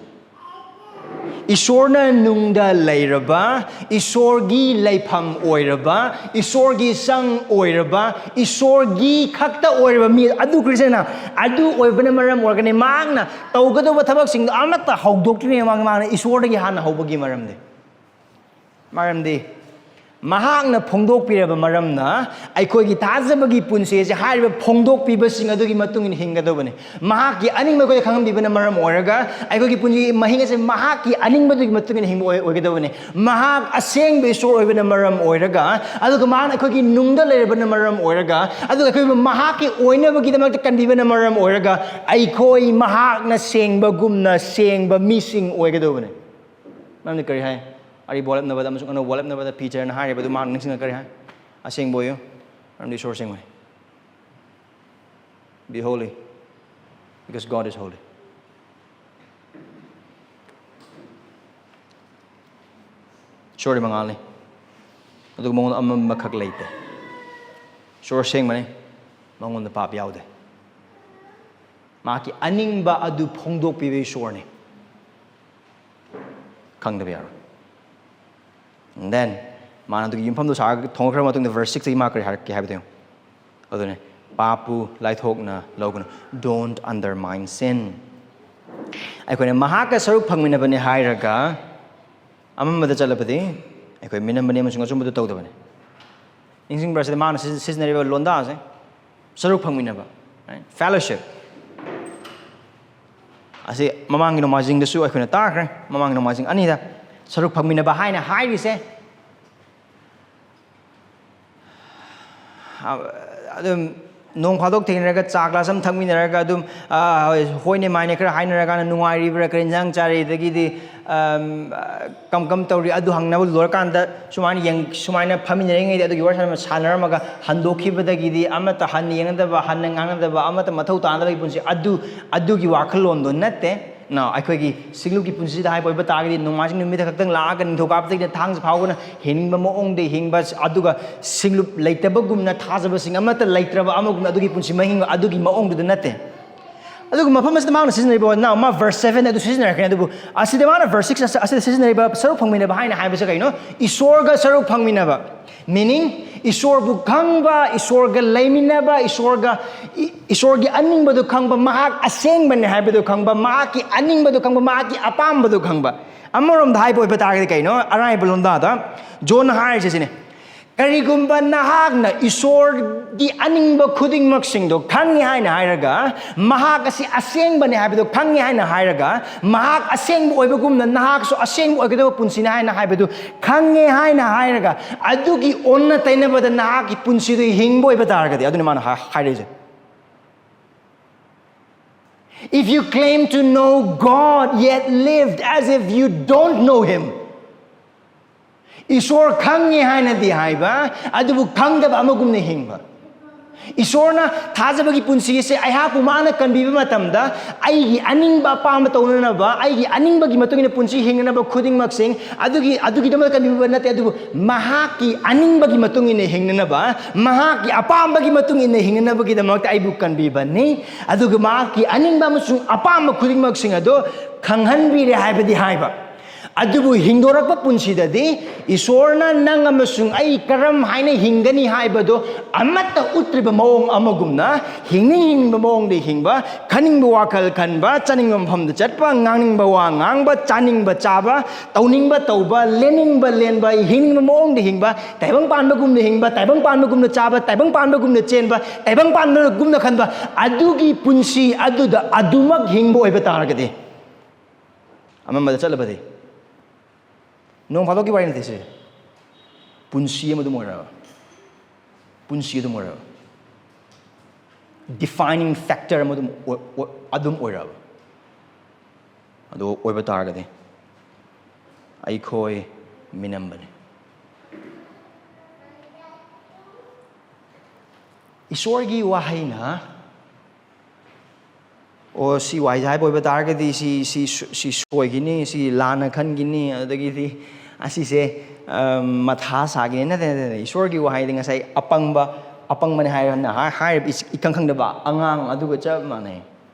ꯏꯁꯣꯔꯅ ꯅꯨꯡꯗ ꯂꯩꯔꯕ, ꯏꯁꯣꯔꯒꯤ ꯂꯩꯐꯝ ꯑꯣꯏꯔꯕ, ꯏꯁꯣꯔꯒꯤ ꯆꯪ ꯑꯣꯏꯔꯕ, ꯏꯁꯣꯔꯒꯤ ꯈꯛꯇ ꯑꯣꯏꯔꯕ ꯃꯤ ꯑꯗꯨ ꯈ꯭ꯔꯤꯁꯇꯤꯌꯟꯅ꯫ ꯑꯗꯨ ꯑꯣꯏꯕꯅ ꯃꯔꯝ ꯑꯣꯏꯔꯒꯅꯤ ꯃꯍꯥꯛꯅ ꯇꯧꯒꯗꯧꯕ ꯊꯕꯛꯁꯤꯡꯗꯣ ꯑꯃꯠꯇ ꯍꯧꯗꯣꯛꯇ꯭ꯔꯤꯉꯩ ꯃꯃꯥꯡꯗ ꯃꯍꯥꯛꯅ ꯏꯁꯣꯔꯗꯒꯤ ꯍꯥꯟꯅ ꯍꯧꯕꯒꯤ ꯃꯔꯝꯗꯤ꯫ ꯃꯔꯝꯗꯤ ꯃꯍꯥꯛꯅ ꯐꯣꯡꯗꯣꯛꯄꯤꯔꯕ ꯃꯔꯝꯅ ꯑꯩꯈꯣꯏꯒꯤ ꯊꯥꯖꯕꯒꯤ ꯄꯨꯟꯁꯤ ꯑꯁꯤ ꯍꯥꯏꯔꯤꯕ ꯐꯣꯡꯗꯣꯛꯄꯤꯕꯁꯤꯡ ꯑꯗꯨꯒꯤ ꯃꯇꯨꯡ ꯏꯟꯅ ꯍꯤꯡꯒꯗꯧꯕꯅꯤ꯫ ꯃꯍꯥꯛꯀꯤ ꯑꯅꯤꯡꯕ ꯑꯩꯈꯣꯏꯗ ꯈꯪꯍꯟꯕꯤꯕꯅ ꯃꯔꯝ ꯑꯣꯏꯔꯒ ꯑꯩꯈꯣꯏꯒꯤ ꯄꯨꯟꯁꯤꯒꯤ ꯃꯍꯤꯡ ꯑꯁꯦ ꯃꯍꯥꯛꯀꯤ ꯑꯅꯤꯡꯕꯗꯨꯒꯤ ꯃꯇꯨꯡ ꯏꯟꯅ ꯍꯤꯡꯕ ꯑꯣꯏ-, ꯑꯣꯏꯒꯗꯧꯕꯅꯤ꯫ ꯃꯍꯥꯛ ꯑꯁꯦꯡꯕ ꯏꯁꯣꯔ ꯑꯣꯏꯕꯅ ꯃꯔꯝ ꯑꯣꯏꯔꯒ, ꯑꯗꯨꯒ ꯃꯍꯥꯛꯅ ꯑꯩꯈꯣꯏꯒꯤ ꯅꯨꯡꯗ ꯂꯩꯔꯕꯅ ꯃꯔꯝ ꯑꯣꯏꯔꯒ, ꯑꯗꯨꯒ ꯑꯩꯈꯣꯏꯕꯨ ꯃꯍꯥꯛꯀꯤ ꯑꯣꯏꯅꯕꯒꯤꯗꯃꯛꯇ ꯀꯟꯕꯤꯕꯅ ꯃꯔꯝ ꯑꯣꯏꯔꯒ, ꯑꯩꯈꯣꯏ ꯃꯍꯥꯛꯅ ꯁꯦꯡꯕꯒꯨꯝꯅ ꯁꯦꯡꯕ ꯃꯤꯁꯤꯡ ꯑꯣꯏꯒꯗꯧꯕꯅꯤ꯫ ꯃꯔꯝꯗꯤ ꯀꯔꯤ ꯍꯥꯏ? ꯑꯔꯤꯕ ꯋꯥꯠꯂꯞꯅꯕꯗ ꯑꯃꯁꯨꯡ ꯑꯅꯧꯕ ꯋꯥꯠꯂꯞꯅꯕꯗ ꯄꯤꯇꯔꯅ ꯍꯥꯏꯔꯤꯕꯗꯨ ꯃꯍꯥꯛ ꯅꯤꯡꯁꯤꯡꯉ ꯀꯔꯤ ꯍꯥꯏ? "ꯑꯁꯦꯡꯕ ꯑꯣꯏꯌꯨ, ꯃꯔꯝꯗꯤ ꯏꯁꯣꯔ ꯑꯁꯦꯡꯕꯅꯤ꯫ Be holy, because God is holy." ꯏꯁꯣꯔꯗꯤ ꯃꯉꯥꯜꯅꯤ, ꯑꯗꯨꯒ ꯃꯉꯣꯟꯗ ꯑꯃꯝꯕꯈꯛ ꯂꯩꯇꯦ꯫ ꯏꯁꯣꯔ ꯑꯁꯦꯡꯕꯅꯤ, ꯃꯉꯣꯟꯗ ꯄꯥꯞ ꯌꯥꯎꯗꯦ꯫ ꯃꯍꯥꯛꯀꯤ ꯑꯅꯤꯡꯕ ꯑꯗꯨ ꯐꯣꯡꯗꯣꯛꯄꯤꯕ ꯏꯁꯣꯔꯅꯤ꯫ ꯈꯪꯗꯕ ꯌꯥꯔꯣꯏ꯫ And then, ꯃꯥꯅ ꯑꯗꯨꯒꯤ ꯌꯨꯝꯐꯝꯗꯨ ꯁꯥꯔꯒ ꯊꯣꯡꯈ꯭ꯔꯕ ꯃꯇꯨꯡꯗ verse six ꯇꯒꯤ ꯃꯥ ꯀꯔꯤ ꯍꯥꯏꯔꯛꯀꯦ ꯍꯥꯏꯕꯗꯨ ꯌꯦꯡꯉꯨ꯫ ꯑꯗꯨꯅꯦ, "ꯄꯥꯞꯄꯨ ꯂꯥꯏꯊꯣꯛꯅ ꯂꯧꯒꯅꯨ." Don't undermine sin. ꯑꯩꯈꯣꯏꯅ ꯃꯍꯥꯛꯀ ꯁꯔꯨꯛ ꯐꯪꯃꯤꯟꯅꯕꯅꯤ ꯍꯥꯏꯔꯒ ꯑꯃꯝꯕꯗ ꯆꯠꯂꯕꯗꯤ ꯑꯩꯈꯣꯏ ꯃꯤꯅꯝꯕꯅꯤ ꯑꯃꯁꯨꯡ ꯑꯆꯨꯝꯕꯗꯨ ꯇꯧꯗꯕꯅꯤ꯫ ꯅꯤꯡꯁꯤꯡꯕ꯭ꯔꯥ ꯁꯤꯗ ꯃꯥꯅ ꯁꯤꯖꯤ-, ꯁꯤꯖꯤꯟꯅꯔꯤꯕ ꯂꯣꯟꯗꯥꯁꯦ? ꯁꯔꯨꯛ ꯐꯪꯃꯤꯟꯅꯕ, right? Fellowship꯫ ꯑꯁꯤ ꯃꯃꯥꯡꯒꯤ ꯅꯣꯡꯃꯥꯏꯖꯤꯡꯗꯁꯨ ꯑꯩꯈꯣꯏꯅ ꯇꯥꯈ꯭ꯔꯦ, ꯃꯃꯥꯡꯒꯤ ꯅꯣꯡꯃꯥꯏꯖꯤꯡ ꯑꯅꯤꯗ ꯁꯔꯨꯛ ꯐꯪꯃꯤꯟꯅꯕ ꯍꯥꯏꯅ ꯍꯥꯏꯔꯤꯁꯦ꯫ ꯑ-, ꯑꯗꯨꯝ ꯅꯣꯡ ꯐꯥꯗꯣꯛ ꯊꯦꯡꯅꯔꯒ ꯆꯥ glass ꯑꯃ ꯊꯛꯃꯤꯟꯅꯔꯒ ꯑꯗꯨꯝ, ꯑ, ꯍꯣꯏ, ꯍꯣꯏꯅꯦ ꯃꯥꯏꯅꯦ ꯈꯔ ꯍꯥꯏꯅꯔꯀꯥꯟꯗ, "ꯅꯨꯡꯉꯥꯏꯔꯤꯕ꯭ꯔꯥ, ꯀꯔꯤ ꯏꯟꯖꯥꯡ ꯆꯥꯔꯤ?" ꯑꯗꯒꯤꯗꯤ, ꯑꯝ, ꯑ, "ꯀꯝ ꯀꯝ ꯇꯧꯔꯤ?" ꯑꯗꯨ ꯍꯪꯅꯕ ꯂꯣꯏꯔꯀꯥꯟꯗ ꯁꯨꯃꯥꯏꯅ ꯌꯦꯡ-, ꯁꯨꯃꯥꯏꯅ ꯐꯝꯃꯤꯟꯅꯔꯤꯉꯩꯗ ꯑꯗꯨꯒꯤ ꯋꯥꯔꯤ ꯁꯥꯟꯅ-, ꯁꯥꯟꯅꯔꯝꯃꯒ ꯍꯟꯗꯣꯛꯈꯤꯕꯗꯒꯤꯗꯤ ꯑꯃꯠꯇ ꯍꯟꯅ ꯌꯦꯡꯅꯗꯕ, ꯍꯟꯅ ꯉꯥꯡꯅꯗꯕ, ꯑꯃꯠꯇ ꯃꯊꯧ ꯇꯥꯅꯗꯕꯒꯤ ꯄꯨꯟꯁꯤ ꯑꯗꯨ, ꯑꯗꯨꯒꯤ ꯋꯥꯈꯜꯂꯣꯟꯗꯣ ꯅꯠꯇꯦ꯫ ꯅ, ꯑꯩꯈꯣꯏꯒꯤ ꯁꯤꯡꯂꯨꯞꯀꯤ ꯄꯨꯟꯁꯤꯗ ꯍꯥꯏꯕ ꯑꯣꯏꯕ ꯇꯥꯔꯒꯗꯤ, ꯅꯣꯡꯃꯥꯏꯖꯤꯡ ꯅꯨꯃꯤꯠꯇ ꯈꯛꯇꯪ ꯂꯥꯛꯑꯒ ꯅꯤꯡꯊꯧꯀꯥꯕꯗꯒꯤꯅ ꯊꯥꯡꯖ ꯐꯥꯎꯕꯅ ꯍꯤꯡꯕ ꯃꯑꯣꯡꯗ ꯍꯤꯡꯕ, ꯑꯗꯨꯒ ꯁꯤꯡꯂꯨꯞ ꯂꯩꯇꯕꯒꯨꯝꯅ ꯊꯥꯖꯕꯁꯤꯡ ꯑꯃꯠꯇ ꯂꯩꯇ꯭ꯔꯕ ꯑꯃꯒꯨꯝꯅ ꯑꯗꯨꯒꯤ ꯄꯨꯟꯁꯤ ꯃꯍꯤꯡ ꯑꯗꯨꯒꯤ ꯃꯑꯣꯡꯗꯨꯗ ꯅꯠꯇꯦ꯫ ꯑꯗꯨꯒ ꯃꯐꯝ ꯑꯁꯤꯗ ꯃꯥꯅ ꯁꯤꯖꯤꯟꯅꯔꯤꯕ, now ꯃꯥ verse seven ꯑꯗꯨ ꯁꯤꯖꯤꯟꯅꯔꯛꯀꯅꯤ, ꯑꯗꯨꯕꯨ ꯑꯁꯤꯗ ꯃꯥꯅ verse six ꯑꯁꯤꯗ ꯁꯤꯖꯤꯟꯅꯔꯤꯕ ꯁꯔꯨꯛ ꯐꯪꯃꯤꯟꯅꯕ ꯍꯥꯏꯅ ꯍꯥꯏꯕꯁꯦ ꯀꯩꯅꯣ? ꯏꯁꯣꯔꯒ ꯁꯔꯨꯛ ꯐꯪꯃꯤꯟꯅꯕ꯫ Meaning, ꯏꯁꯣꯔꯕꯨ ꯈꯪꯕ, ꯏꯁꯣꯔꯒ ꯂꯩꯃꯤꯟꯅꯕ, ꯏꯁꯣꯔꯒ, ꯏ-, ꯏꯁꯣꯔꯒꯤ ꯑꯅꯤꯡꯕꯗꯨ ꯈꯪꯕ, ꯃꯍꯥꯛ ꯑꯁꯦꯡꯕꯅꯤ ꯍꯥꯏꯕꯗꯨ ꯈꯪꯕ, ꯃꯍꯥꯛꯀꯤ ꯑꯅꯤꯡꯕꯗꯨ ꯈꯪꯕ, ꯃꯍꯥꯛꯀꯤ ꯑꯄꯥꯝꯕꯗꯨ ꯈꯪꯕ꯫ ꯑꯃꯔꯣꯝꯗ ꯍꯥꯏꯕ ꯑꯣꯏꯕ ꯇꯥꯔꯒꯗꯤ ꯀꯩꯅꯣ? ꯑꯔꯥꯏꯕ ꯂꯣꯟꯗꯥꯗ ꯖꯣꯟꯅ ꯍꯥꯏꯔꯤꯁꯦ ꯁꯤꯅꯤ, "ꯀꯔꯤꯒꯨꯝꯕ ꯅꯍꯥꯛꯅ ꯏꯁꯣꯔꯒꯤ ꯑꯅꯤꯡꯕ ꯈꯨꯗꯤꯡꯃꯛꯁꯤꯡꯗꯣ ꯈꯪꯉꯤ ꯍꯥꯏꯅ ꯍꯥꯏꯔꯒ, ꯃꯍꯥꯛ ꯑꯁꯤ ꯑꯁꯦꯡꯕꯅꯤ ꯍꯥꯏꯕꯗꯣ ꯈꯪꯉꯤ ꯍꯥꯏꯅ ꯍꯥꯏꯔꯒ, ꯃꯍꯥꯛ ꯑꯁꯦꯡꯕ ꯑꯣꯏꯕꯒꯨꯝꯅ ꯅꯍꯥꯛꯁꯨ ꯑꯁꯦꯡꯕ ꯑꯣꯏꯒꯗꯕ ꯄꯨꯟꯁꯤꯅꯤ ꯍꯥꯏꯅ ꯍꯥꯏꯕꯗꯨ ꯈꯪꯉꯦ ꯍꯥꯏꯅ ꯍꯥꯏꯔꯒ, ꯑꯗꯨꯒꯤ ꯑꯣꯟꯅ ꯇꯩꯅꯕꯗ ꯅꯍꯥꯛꯀꯤ ꯄꯨꯟꯁꯤꯗꯨ ꯍꯤꯡꯕ ꯑꯣꯏꯕ ꯇꯥꯔꯒꯗꯤ", ꯑꯗꯨꯅꯤ ꯃꯥꯅ ꯍꯥꯏ-, ꯍꯥꯏꯔꯛꯏꯁꯦ꯫ "If you claim to know God yet lived as if you don't know Him", ꯏꯁꯣꯔ ꯈꯪꯉꯦ ꯍꯥꯏꯅꯗꯤ ꯍꯥꯏꯕ, ꯑꯗꯨꯕꯨ ꯈꯪꯗꯕ ꯑꯃꯒꯨꯝꯅ ꯍꯤꯡꯕ꯫ ꯏꯁꯣꯔꯅ ꯊꯥꯖꯕꯒꯤ ꯄꯨꯟꯁꯤꯁꯦ ꯑꯩꯍꯥꯛꯄꯨ ꯃꯥꯅ ꯀꯟꯕꯤꯕ ꯃꯇꯝꯗ, ꯑꯩꯒꯤ ꯑꯅꯤꯡꯕ ꯑꯄꯥꯝꯕ ꯇꯧꯅꯅꯕ, ꯑꯩꯒꯤ ꯑꯅꯤꯡꯕꯒꯤ ꯃꯇꯨꯡ ꯏꯟꯅ ꯄꯨꯟꯁꯤ ꯍꯤꯡꯅꯅꯕ ꯈꯨꯗꯤꯡꯃꯛꯁꯤꯡ ꯑꯗꯨꯒꯤ, ꯑꯗꯨꯒꯤꯗꯃꯛ ꯀꯟꯕꯤꯕ ꯅꯠꯇꯦ, ꯑꯗꯨꯕꯨ ꯃꯍꯥꯛꯀꯤ ꯑꯅꯤꯡꯕꯒꯤ ꯃꯇꯨꯡ ꯏꯟꯅ ꯍꯤꯡꯅꯅꯕ, ꯃꯍꯥꯛꯀꯤ ꯑꯄꯥꯝꯕꯒꯤ ꯃꯇꯨꯡ ꯏꯟꯅ ꯍꯤꯡꯅꯅꯕꯒꯤꯗꯃꯛꯇ ꯑꯩꯕꯨ ꯀꯟꯕꯤꯕꯅꯤ꯫ ꯑꯗꯨꯒ ꯃꯍꯥꯛꯀꯤ ꯑꯅꯤꯡꯕ ꯑꯃꯁꯨꯡ ꯑꯄꯥꯝꯕ ꯈꯨꯗꯤꯡꯃꯛꯁꯤꯡ ꯑꯗꯨ ꯈꯪꯍꯟꯕꯤꯔꯦ ꯍꯥꯏꯕꯗꯤ ꯍꯥꯏꯕ꯫ ꯑꯗꯨꯕꯨ ꯍꯤꯡꯗꯣꯔꯛꯄ ꯄꯨꯟꯁꯤꯗꯗꯤ ꯏꯁꯣꯔꯅ ꯅꯪ ꯑꯃꯁꯨꯡ ꯑꯩ ꯀꯔꯝ ꯍꯥꯏꯅ ꯍꯤꯡꯒꯅꯤ ꯍꯥꯏꯕꯗꯣ ꯑꯃꯠꯇ ꯎꯠꯇ꯭ꯔꯤꯕ ꯃꯑꯣꯡ ꯑꯃꯒꯨꯝꯅ, ꯍꯤꯡꯅꯤꯡ ꯍꯤꯡꯅꯤꯡꯕ ꯃꯑꯣꯡꯗ ꯍꯤꯡꯕ, ꯈꯟꯅꯤꯡꯕ ꯋꯥꯈꯜ ꯈꯟꯕ, ꯆꯠꯅꯤꯡꯕ ꯃꯐꯝꯗ ꯆꯠꯄ, ꯉꯥꯡꯅꯤꯡꯕ ꯋꯥ ꯉꯥꯡꯕ, ꯆꯥꯅꯤꯡꯕ ꯆꯥꯕ, ꯇꯧꯅꯤꯡꯕ ꯇꯧꯕ, ꯂꯦꯟꯅꯤꯡꯕ ꯂꯦꯟꯕ, ꯍꯤꯡꯅꯤꯡꯕ ꯃꯑꯣꯡꯗ ꯍꯤꯡꯕ, ꯇꯥꯏꯕꯪ ꯄꯥꯟꯕꯒꯨꯝꯅ ꯍꯤꯡꯕ, ꯇꯥꯏꯕꯪ ꯄꯥꯟꯕꯒꯨꯝꯅ ꯆꯥꯕ, ꯇꯥꯏꯕꯪ ꯄꯥꯟꯕꯒꯨꯝꯅ ꯆꯦꯟꯕ, ꯇꯥꯏꯕꯪ ꯄꯥꯟꯕꯒꯨꯝꯅ ꯈꯟꯕ, ꯑꯗꯨꯒꯤ ꯄꯨꯟꯁꯤ ꯑꯗꯨꯗ ꯑꯗꯨꯃꯛ ꯍꯤꯡꯕ ꯑꯣꯏꯕ ꯇꯥꯔꯒꯗꯤ, ꯑꯃꯝꯕꯗ ꯆꯠꯂꯕꯗꯤ, ꯅꯣꯡ ꯐꯥꯗꯣꯛꯀꯤ ꯋꯥꯔꯤ ꯅꯠꯇꯦ ꯁꯤ꯫ ꯄꯨꯟꯁꯤ ꯑꯃ ꯑꯗꯨꯝ ꯑꯣꯏꯔꯕ꯫ ꯄꯨꯟꯁꯤ ꯑꯗꯨꯝ ꯑꯣꯏꯔꯕ꯫ Defining factor ꯑꯃ ꯑꯗꯨꯝ ꯑꯣꯏ-, ꯑꯣꯏ-, ꯑꯗꯨꯝ ꯑꯣꯏꯔꯕ꯫ ꯑꯗꯨ ꯑꯣꯏꯕ ꯇꯥꯔꯒꯗꯤ ꯑꯩꯈꯣꯏ ꯃꯤꯅꯝꯕꯅꯤ꯫ ꯏꯁꯣꯔꯒꯤ ꯋꯥꯍꯩꯅ, "ꯑꯣ, ꯁꯤ ꯋꯥꯍꯩꯁꯦ ꯍꯥꯏꯕ ꯑꯣꯏꯕ ꯇꯥꯔꯒꯗꯤ ꯁꯤ, ꯁꯤ, ꯁꯤ ꯁꯣꯏꯈꯤꯅꯤ, ꯁꯤ ꯂꯥꯟꯅ ꯈꯟꯈꯤꯅꯤ, ꯑꯗꯒꯤꯗꯤ ꯑꯁꯤꯁꯦ, ꯑ, ꯃꯊꯥ ꯁꯥꯈꯤꯅꯤ", ꯅꯠꯇꯦ, ꯅꯠꯇꯦ, ꯅꯠꯇꯦ꯫ ꯏꯁꯣꯔꯒꯤ ꯋꯥꯍꯩꯗꯤ ꯉꯁꯥꯏ ꯑꯄꯪꯕ, ꯑꯄꯪꯕꯅꯤ ꯍꯥꯏꯔ-, ꯍꯥꯏꯔꯤꯕ ꯏꯁ-, ꯏꯈꯪ ꯈꯪꯗꯕ ꯑꯉꯥꯡ ꯑꯗꯨꯒ ꯆꯞ ꯃꯥꯟꯅꯩ꯫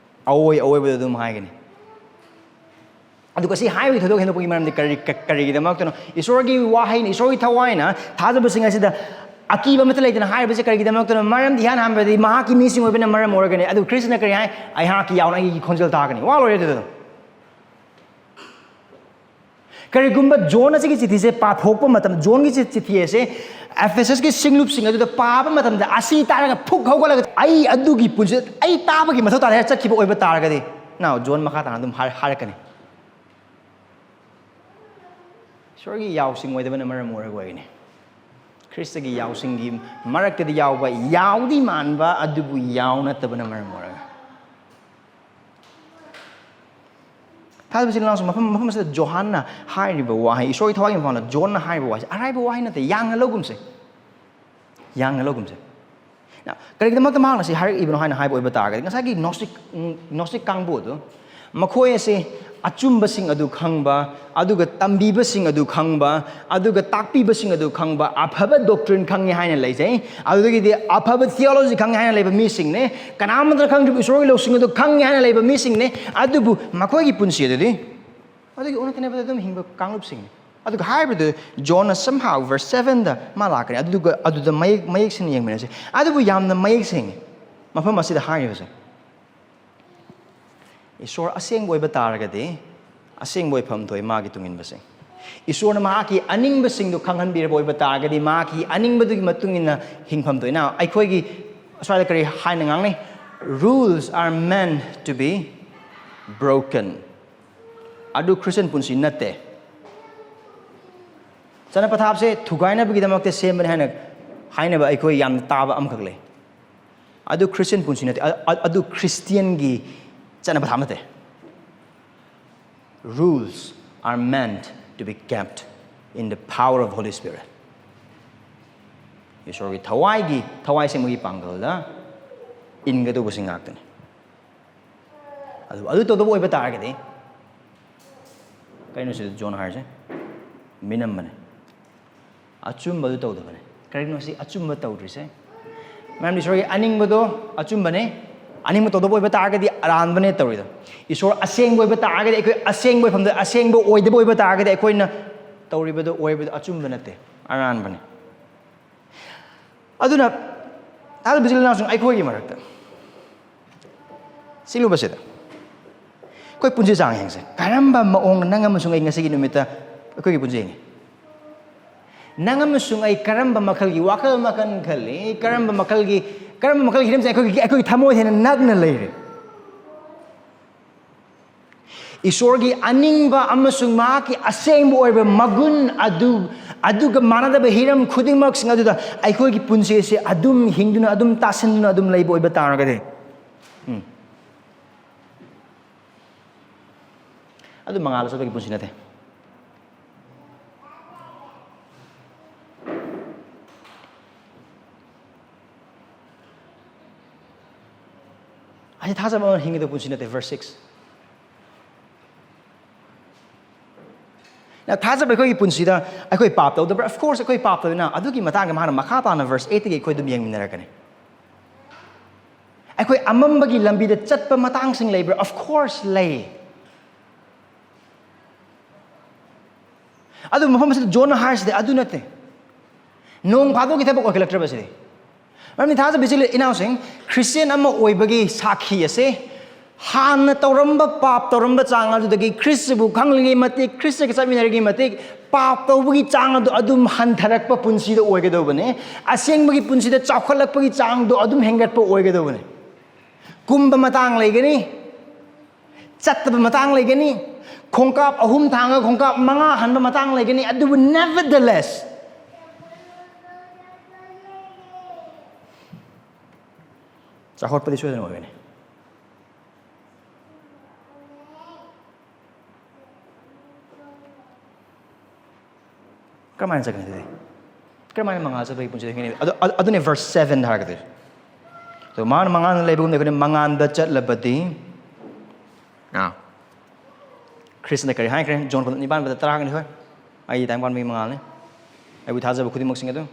ꯑꯋꯣꯏ ꯑꯋꯣꯏꯕꯗ ꯑꯗꯨꯝ ꯍꯥꯏꯒꯅꯤ꯫ ꯑꯗꯨꯒ ꯁꯤ ꯍꯥꯏꯕꯒꯤ ꯊꯣꯏꯗꯣꯛ ꯍꯦꯟꯗꯣꯛꯄꯒꯤ ꯃꯔꯝꯗꯤ ꯀꯔꯤ, ꯀ-, ꯀꯔꯤꯒꯤꯗꯃꯛꯇꯅꯣ? ꯏꯁꯣꯔꯒꯤ ꯋꯥꯍꯩꯅ, ꯏꯁꯣꯔꯒꯤ ꯊꯋꯥꯏꯅ ꯊꯥꯖꯕꯁꯤꯡ ꯑꯁꯤꯗ ꯑꯀꯤꯕ ꯑꯃꯠꯇ ꯂꯩꯇꯅ ꯍꯥꯏꯔꯤꯕꯁꯤ ꯀꯔꯤꯒꯤꯗꯃꯛꯇꯅꯣ? ꯃꯔꯝꯗꯤ ꯏꯍꯥꯟ ꯍꯥꯟꯕꯗꯤ ꯃꯍꯥꯛꯀꯤ ꯃꯤꯁꯤꯡ ꯑꯣꯏꯕꯅ ꯃꯔꯝ ꯑꯣꯏꯔꯒꯅꯤ꯫ ꯑꯗꯨ ꯈ꯭ꯔꯤꯁꯇꯅ ꯀꯔꯤ ꯍꯥꯏ? "ꯑꯩꯍꯥꯛꯀꯤ ꯌꯥꯎꯅ ꯑꯩꯒꯤ ꯈꯣꯟꯖꯦꯜ ꯇꯥꯒꯅꯤ"꯫ ꯋꯥ ꯂꯣꯏꯔꯦ ꯑꯗꯨꯗ꯫ ꯀꯔꯤꯒꯨꯝꯕ ꯖꯣꯟ ꯑꯁꯤꯒꯤ ꯆꯤꯊꯤꯁꯦ ꯄꯥꯊꯣꯛꯄ ꯃꯇꯝ, ꯖꯣꯟꯒꯤ ꯆꯤ-, ꯆꯤꯊꯤ ꯑꯁꯦ ꯑꯦꯐꯦꯁꯁꯀꯤ ꯁꯤꯡꯂꯨꯞꯁꯤꯡ ꯑꯗꯨꯗ ꯄꯥꯕ ꯃꯇꯝꯗ, ꯑꯁꯤ ꯇꯥꯔꯒ ꯐꯨꯛ ꯍꯧꯒꯠꯂꯒ, "ꯑꯩ ꯑꯗꯨꯒꯤ ꯄꯨꯟꯁꯤ ꯑꯩ ꯇꯥꯕꯒꯤ ꯃꯊꯧ ꯇꯥꯗꯦ" ꯍꯥꯏꯔ ꯆꯠꯈꯤꯕ ꯑꯣꯏꯕ ꯇꯥꯔꯒꯗꯤ, ꯅꯥꯎ, ꯖꯣꯟ ꯃꯈꯥ ꯇꯥꯅ ꯑꯗꯨꯝ ꯍꯥꯏ-, ꯍꯥꯏꯔꯛꯀꯅꯤ꯫ ꯏꯁꯣꯔꯒꯤ ꯌꯥꯎꯁꯤꯡ ꯑꯣꯏꯗꯕꯅ ꯃꯔꯝ ꯑꯣꯏꯔꯒ ꯑꯣꯏꯒꯅꯤ꯫ ꯈ꯭ꯔꯤꯁꯇꯒꯤ ꯌꯥꯎꯁꯤꯡꯒꯤ ꯃꯔꯛꯇꯗꯤ ꯌꯥꯎꯕ, ꯌꯥꯎꯗꯤ ꯃꯥꯟꯕ, ꯑꯗꯨꯕꯨ ꯌꯥꯎ ꯅꯠꯇꯕꯅ ꯃꯔꯝ ꯑꯣꯏꯔꯒ꯫ ꯊꯥꯖꯕꯁꯤ ꯂꯥꯡꯁꯨ ꯃꯐꯝ, ꯃꯐꯝ ꯑꯁꯤꯗ ꯖꯣꯍꯥꯟꯅ ꯍꯥꯏꯔꯤꯕ ꯋꯥꯍꯩ, ꯏꯁꯣꯔꯒꯤ ꯊꯋꯥꯏꯒꯤ ꯃꯐꯝꯗ ꯖꯣꯟꯅ ꯍꯥꯏꯔꯤꯕ ꯋꯥꯍꯩꯁꯦ ꯑꯔꯥꯏꯕ ꯋꯥꯍꯩ ꯅꯠꯇꯦ, ꯌꯥꯡꯅ ꯂꯧꯒꯨꯝꯁꯦ꯫ ꯌꯥꯡꯅ ꯂꯧꯒꯨꯝꯁꯦ꯫ Now, ꯀꯔꯤꯒꯤꯗꯃꯛꯇ ꯃꯍꯥꯛꯅ ꯁꯤ ꯍꯥꯏꯔꯛꯏꯕꯅꯣ ꯍꯥꯏꯅ ꯍꯥꯏꯕ ꯑꯣꯏꯕ ꯇꯥꯔꯒꯗꯤ, ꯉꯁꯥꯏꯒꯤ ꯒ꯭ꯅꯣꯁꯇꯤꯛ, ꯎꯝ, ꯒ꯭ꯅꯣꯁꯇꯤꯛ ꯀꯥꯡꯕꯨ ꯑꯗꯨ, ꯃꯈꯣꯏ ꯑꯁꯤ ꯑꯆꯨꯝꯕꯁꯤꯡ ꯑꯗꯨ ꯈꯪꯕ, ꯑꯗꯨꯒ ꯇꯝꯕꯤꯕꯁꯤꯡ ꯑꯗꯨ ꯈꯪꯕ, ꯑꯗꯨꯒ ꯇꯥꯛꯄꯤꯕꯁꯤꯡ ꯑꯗꯨ ꯈꯪꯕ, ꯑꯐꯕ ꯗꯣꯛꯇ꯭ꯔꯤꯟ ꯈꯪꯉꯤ ꯍꯥꯏꯅ ꯂꯩꯖꯩ꯫ ꯑꯗꯨꯗꯒꯤꯗꯤ ꯑꯐꯕ ꯊꯤꯑꯣꯂꯣꯖꯤ ꯈꯪꯉꯤ ꯍꯥꯏꯅ ꯂꯩꯕ ꯃꯤꯁꯤꯡꯅꯦ꯫ ꯀꯅꯥꯃꯠꯇꯅ ꯈꯪꯗ꯭ꯔꯤꯕ ꯏꯁꯣꯔꯒꯤ ꯂꯧꯁꯤꯡ ꯑꯗꯨ ꯈꯪꯉꯤ ꯍꯥꯏꯅ ꯂꯩꯕ ꯃꯤꯁꯤꯡꯅꯦ꯫ ꯑꯗꯨꯕꯨ ꯃꯈꯣꯏꯒꯤ ꯄꯨꯟꯁꯤ ꯑꯗꯨꯗꯤ ꯑꯗꯨꯒꯤ ꯑꯣꯟꯅ ꯇꯩꯅꯕꯗ ꯑꯗꯨꯝ ꯍꯤꯡꯕ ꯀꯥꯡꯂꯨꯞꯁꯤꯡꯅꯤ꯫ ꯑꯗꯨꯒ ꯍꯥꯏꯔꯤꯕꯗꯨ ꯖꯣꯟꯅ somehow verse sevenꯗ ꯃꯥ ꯂꯥꯛꯀꯅꯤ꯫ ꯑꯗꯨꯒ ꯑꯗꯨꯗ ꯃꯌꯦꯛ, ꯃꯌꯦꯛ ꯁꯦꯡꯅ ꯌꯦꯡꯃꯤꯟꯅꯁꯤ꯫ ꯑꯗꯨꯕꯨ ꯌꯥꯝꯅ ꯃꯌꯦꯛ ꯁꯦꯡꯉꯤ ꯃꯐꯝ ꯑꯁꯤꯗ ꯍꯥꯏꯔꯤꯕꯁꯦ꯫ ꯏꯁꯣꯔ ꯑꯁꯦꯡꯕ ꯑꯣꯏꯕ ꯇꯥꯔꯒꯗꯤ ꯑꯁꯦꯡꯕ ꯑꯣꯏꯐꯝ ꯊꯣꯛꯏ ꯃꯥꯒꯤ ꯇꯨꯡꯏꯟꯕꯁꯤꯡ꯫ ꯏꯁꯣꯔꯅ ꯃꯍꯥꯛꯀꯤ ꯑꯅꯤꯡꯕꯁꯤꯡꯗꯨ ꯈꯪꯍꯟꯕꯤꯔꯕ ꯑꯣꯏꯕ ꯇꯥꯔꯒꯗꯤ ꯃꯍꯥꯛꯀꯤ ꯑꯅꯤꯡꯕꯗꯨꯒꯤ ꯃꯇꯨꯡ ꯏꯟꯅ ꯍꯤꯡꯐꯝ ꯊꯣꯛꯏ꯫ Now, ꯑꯩꯈꯣꯏꯒꯤ ꯑꯁ꯭ꯋꯥꯏꯗ ꯀꯔꯤ ꯍꯥꯏꯅ ꯉꯥꯡꯅꯩ? "Rules are meant to be broken." ꯑꯗꯨ ꯈ꯭ꯔꯤꯁꯇꯤꯌꯟ ꯄꯨꯟꯁꯤ ꯅꯠꯇꯦ꯫ ꯆꯠꯅ ꯄꯊꯥꯞꯁꯦ ꯊꯨꯒꯥꯏꯅꯕꯒꯤꯗꯃꯛꯇ ꯁꯦꯝꯕꯅꯤ ꯍꯥꯏꯅ ꯍꯥꯏꯅꯕ ꯑꯩꯈꯣꯏ ꯌꯥꯝꯅ ꯇꯥꯕ ꯑꯃꯈꯛ ꯂꯩ꯫ ꯑꯗꯨ ꯈ꯭ꯔꯤꯁꯇꯤꯌꯟ ꯄꯨꯟꯁꯤ ꯅꯠꯇꯦ꯫ ꯑ-, ꯑ-, ꯑꯗꯨ ꯈ꯭ꯔꯤꯁꯇꯤꯌꯟꯒꯤ ꯆꯠꯅ ꯄꯊꯥꯞ ꯅꯠꯇꯦ꯫ "Rules are meant to be kept in the power of Holy Spirit." ꯏꯁꯣꯔꯒꯤ ꯊꯋꯥꯏꯒꯤ, ꯊꯋꯥꯏ ꯑꯁꯦꯡꯕꯒꯤ ꯄꯥꯡꯒꯜꯗ ꯏꯟꯒꯗꯧꯕꯁꯤꯡ ꯉꯥꯛꯇꯅꯤ꯫ ꯑꯗꯨ, ꯑꯗꯨ ꯇꯧꯗꯕ ꯑꯣꯏꯕ ꯇꯥꯔꯒꯗꯤ, ꯀꯩꯅꯣ ꯁꯤꯗ ꯖꯣꯟ ꯍꯥꯏꯔꯤꯁꯦ? ꯃꯤꯅꯝꯕꯅꯦ꯫ ꯑꯆꯨꯝꯕꯗꯨ ꯇꯧꯗꯕꯅꯦ꯫ ꯀꯔꯤꯒꯤꯅꯣ ꯁꯤ ꯑꯆꯨꯝꯕ ꯇꯧꯗ꯭ꯔꯤꯁꯦ? ꯃꯔꯝꯗꯤ ꯏꯁꯣꯔꯒꯤ ꯑꯅꯤꯡꯕꯗꯣ ꯑꯆꯨꯝꯕꯅꯦ, ꯑꯅꯤꯡꯕ ꯇꯧꯗꯕ ꯑꯣꯏꯕ ꯇꯥꯔꯒꯗꯤ ꯑꯔꯥꯟꯕꯅꯦ ꯇꯧꯔꯤꯗꯣ꯫ ꯏꯁꯣꯔ ꯑꯁꯦꯡꯕ ꯑꯣꯏꯕ ꯇꯥꯔꯒꯗꯤ ꯑꯩꯈꯣꯏ ꯑꯁꯦꯡꯕ ꯃꯐꯝꯗ ꯑꯁꯦꯡꯕ ꯑꯣꯏꯗꯕ ꯑꯣꯏꯕ ꯇꯥꯔꯒꯗꯤ ꯑꯩꯈꯣꯏꯅ ꯇꯧꯔꯤꯕꯗꯣ ꯑꯣꯏꯕꯗꯣ ꯑꯆꯨꯝꯕ ꯅꯠꯇꯦ, ꯑꯔꯥꯟꯕꯅꯦ꯫ ꯑꯗꯨꯅ ꯊꯥꯖꯕ ꯏꯆꯤꯜ ꯏꯅꯥꯎꯁꯤꯡ ꯑꯩꯈꯣꯏꯒꯤ ꯃꯔꯛꯇ ꯁꯤꯜꯂꯨꯕꯁꯤꯗ ꯑꯩꯈꯣꯏ ꯄꯨꯟꯁꯤ ꯆꯥꯡ ꯌꯦꯡꯁꯦ꯫ ꯀꯔꯝꯕ ꯃꯑꯣꯡꯗ ꯅꯪ ꯑꯃꯁꯨꯡ ꯑꯩ ꯉꯁꯤꯒꯤ ꯅꯨꯃꯤꯠꯇ ꯑꯩꯈꯣꯏꯒꯤ ꯄꯨꯟꯁꯤ ꯌꯦꯡꯉꯤ? ꯅꯪ ꯑꯃꯁꯨꯡ ꯑꯩ ꯀꯔꯝꯕ ꯃꯈꯜꯒꯤ ꯋꯥꯈꯜ ꯃꯈꯜ ꯈꯜꯂꯤ? ꯀꯔꯝꯕ ꯃꯈꯜꯒꯤ, ꯀꯔꯝꯕ ꯃꯈꯜꯒꯤ ꯍꯤꯔꯝꯁꯦ ꯑꯩꯈꯣꯏꯒꯤ, ꯑꯩꯈꯣꯏꯒꯤ ꯊꯃꯣꯏ ꯍꯦꯟꯅ ꯅꯛꯅ ꯂꯩꯔꯦ? ꯏꯁꯣꯔꯒꯤ ꯑꯅꯤꯡꯕ ꯑꯃꯁꯨꯡ ꯃꯍꯥꯛꯀꯤ ꯑꯁꯦꯡꯕ ꯑꯣꯏꯕ ꯃꯒꯨꯟ ꯑꯗꯨ, ꯑꯗꯨꯒ ꯃꯥꯟꯅꯗꯕ ꯍꯤꯔꯝ ꯈꯨꯗꯤꯡꯃꯛꯁꯤꯡ ꯑꯗꯨꯗ ꯑꯩꯈꯣꯏꯒꯤ ꯄꯨꯟꯁꯤ ꯑꯁꯤ ꯑꯗꯨꯝ ꯍꯤꯡꯗꯨꯅ, ꯑꯗꯨꯝ ꯇꯥꯁꯤꯟꯗꯨꯅ ꯑꯗꯨꯝ ꯂꯩꯕ ꯑꯣꯏꯕ ꯇꯥꯔꯒꯗꯤ, ꯎꯝ, ꯑꯗꯨ ꯃꯉꯥꯜ ꯆꯠꯄꯒꯤ ꯄꯨꯟꯁꯤ ꯅꯠꯇꯦ꯫ ꯑꯁꯤ ꯊꯥꯖꯕ ꯑꯃ ꯍꯤꯡꯒꯗꯕ ꯄꯨꯟꯁꯤ ꯅꯠꯇꯦ꯫ Verse six꯫ ꯅ ꯊꯥꯖꯕ ꯑꯩꯈꯣꯏꯒꯤ ꯄꯨꯟꯁꯤꯗ ꯑꯩꯈꯣꯏ ꯄꯥꯞ ꯇꯧꯗꯕ꯭ꯔꯥ? Of course ꯑꯩꯈꯣꯏ ꯄꯥꯞ ꯇꯧꯗꯅ ꯑꯗꯨꯒꯤ ꯃꯇꯥꯡꯗ ꯃꯥꯅ ꯃꯈꯥ ꯇꯥꯅ verse eightꯇꯒꯤ ꯑꯩꯈꯣꯏ ꯑꯗꯨꯝ ꯌꯦꯡꯃꯤꯟꯅꯔꯛꯀꯅꯤ꯫ ꯑꯩꯈꯣꯏ ꯑꯃꯝꯕꯒꯤ ꯂꯝꯕꯤꯗ ꯆꯠꯄ ꯃꯇꯥꯡꯁꯤꯡ ꯂꯩꯕ꯭ꯔꯥ? Of course ꯂꯩ꯫ ꯑꯗꯨ ꯃꯐꯝ ꯑꯁꯤꯗ ꯖꯣꯟꯅ ꯍꯥꯏꯔꯤꯁꯤꯗꯤ ꯑꯗꯨ ꯅꯠꯇꯦ꯫ ꯅꯣꯡ ꯐꯥꯗꯣꯛꯀꯤ ꯊꯕꯛ ꯑꯣꯏꯈꯠꯂꯛꯇ꯭ꯔꯕ ꯁꯤꯗꯤ꯫ ꯃꯔꯝꯗꯤ ꯊꯥꯖꯕ ꯏꯆꯤꯜ ꯏꯅꯥꯎꯁꯤꯡ, ꯈ꯭ꯔꯤꯁꯇꯤꯌꯥꯟ ꯑꯃ ꯑꯣꯏꯕꯒꯤ ꯁꯥꯈꯤ ꯑꯁꯦ ꯍꯥꯟꯅ ꯇꯧꯔꯝꯕ ꯄꯥꯞ ꯇꯧꯔꯝꯕ ꯆꯥꯡ ꯑꯗꯨꯗꯒꯤ ꯈ꯭ꯔꯤꯁꯇꯕꯨ ꯈꯪꯂꯤꯉꯩ ꯃꯇꯤꯛ, ꯈ꯭ꯔꯤꯁꯇꯒ ꯆꯠꯃꯤꯟꯅꯔꯤꯉꯩ ꯃꯇꯤꯛ ꯄꯥꯞ ꯇꯧꯕꯒꯤ ꯆꯥꯡ ꯑꯗꯨ ꯑꯗꯨꯝ ꯍꯟꯊꯔꯛꯄ ꯄꯨꯟꯁꯤꯗ ꯑꯣꯏꯒꯗꯧꯕꯅꯦ꯫ ꯑꯁꯦꯡꯕꯒꯤ ꯄꯨꯟꯁꯤꯗ ꯆꯥꯎꯈꯠꯂꯛꯄꯒꯤ ꯆꯥꯡꯗꯣ ꯑꯗꯨꯝ ꯍꯦꯟꯒꯠꯄ ꯑꯣꯏꯒꯗꯧꯕꯅꯦ꯫ ꯀꯨꯝꯕ ꯃꯇꯥꯡ ꯂꯩꯒꯅꯤ, ꯆꯠꯇꯕ ꯃꯇꯥꯡ ꯂꯩꯒꯅꯤ, ꯈꯣꯡꯀꯥꯞ ꯑꯍꯨꯝ ꯊꯥꯡꯉꯒ ꯈꯣꯡꯀꯥꯞ ꯃꯉꯥ ꯍꯟꯕ ꯃꯇꯥꯡ ꯂꯩꯒꯅꯤ꯫ ꯑꯗꯨꯕꯨ nevertheless ꯆꯥꯎꯈꯠꯄꯗꯤ ꯁꯣꯏꯗꯅ ꯑꯣꯏꯒꯅꯤ꯫ ꯀꯔꯝꯍꯥꯏꯅ ꯆꯠꯀꯅꯤ ꯑꯗꯨꯗꯤ? ꯀꯔꯝꯍꯥꯏꯅ ꯃꯉꯥꯜ ꯆꯠꯄꯒꯤ ꯄꯨꯟꯁꯤꯗ ꯍꯤꯡꯒꯅꯤ? ꯑꯗꯨ, ꯑꯗꯨ, ꯑꯗꯨꯅꯦ verse seven ꯍꯥꯏꯔꯒꯗꯤ꯫ ꯑꯗꯣ ꯃꯥꯅ ꯃꯉꯥꯜꯗ ꯂꯩꯕꯒꯨꯝꯅ ꯑꯩꯈꯣꯏꯅ ꯃꯉꯥꯜꯗ ꯆꯠꯂꯕꯗꯤ, ꯑꯥ, ꯈ꯭ꯔꯤꯁꯅ ꯀꯔꯤ ꯍꯥꯏꯈ꯭ꯔꯦ? ꯖꯣꯟ ꯅꯤꯄꯥꯟ ꯇꯔꯥꯒꯅꯤꯊꯣꯏ꯫ "ꯑꯩ ꯇꯥꯏꯕꯪ ꯄꯥꯟꯕꯒꯤ ꯃꯉꯥꯜꯅꯤ꯫ ꯑꯩꯕꯨ ꯊꯥꯖꯕ ꯈꯨꯗꯤꯡꯃꯛꯁꯤꯡ ꯑꯗꯨ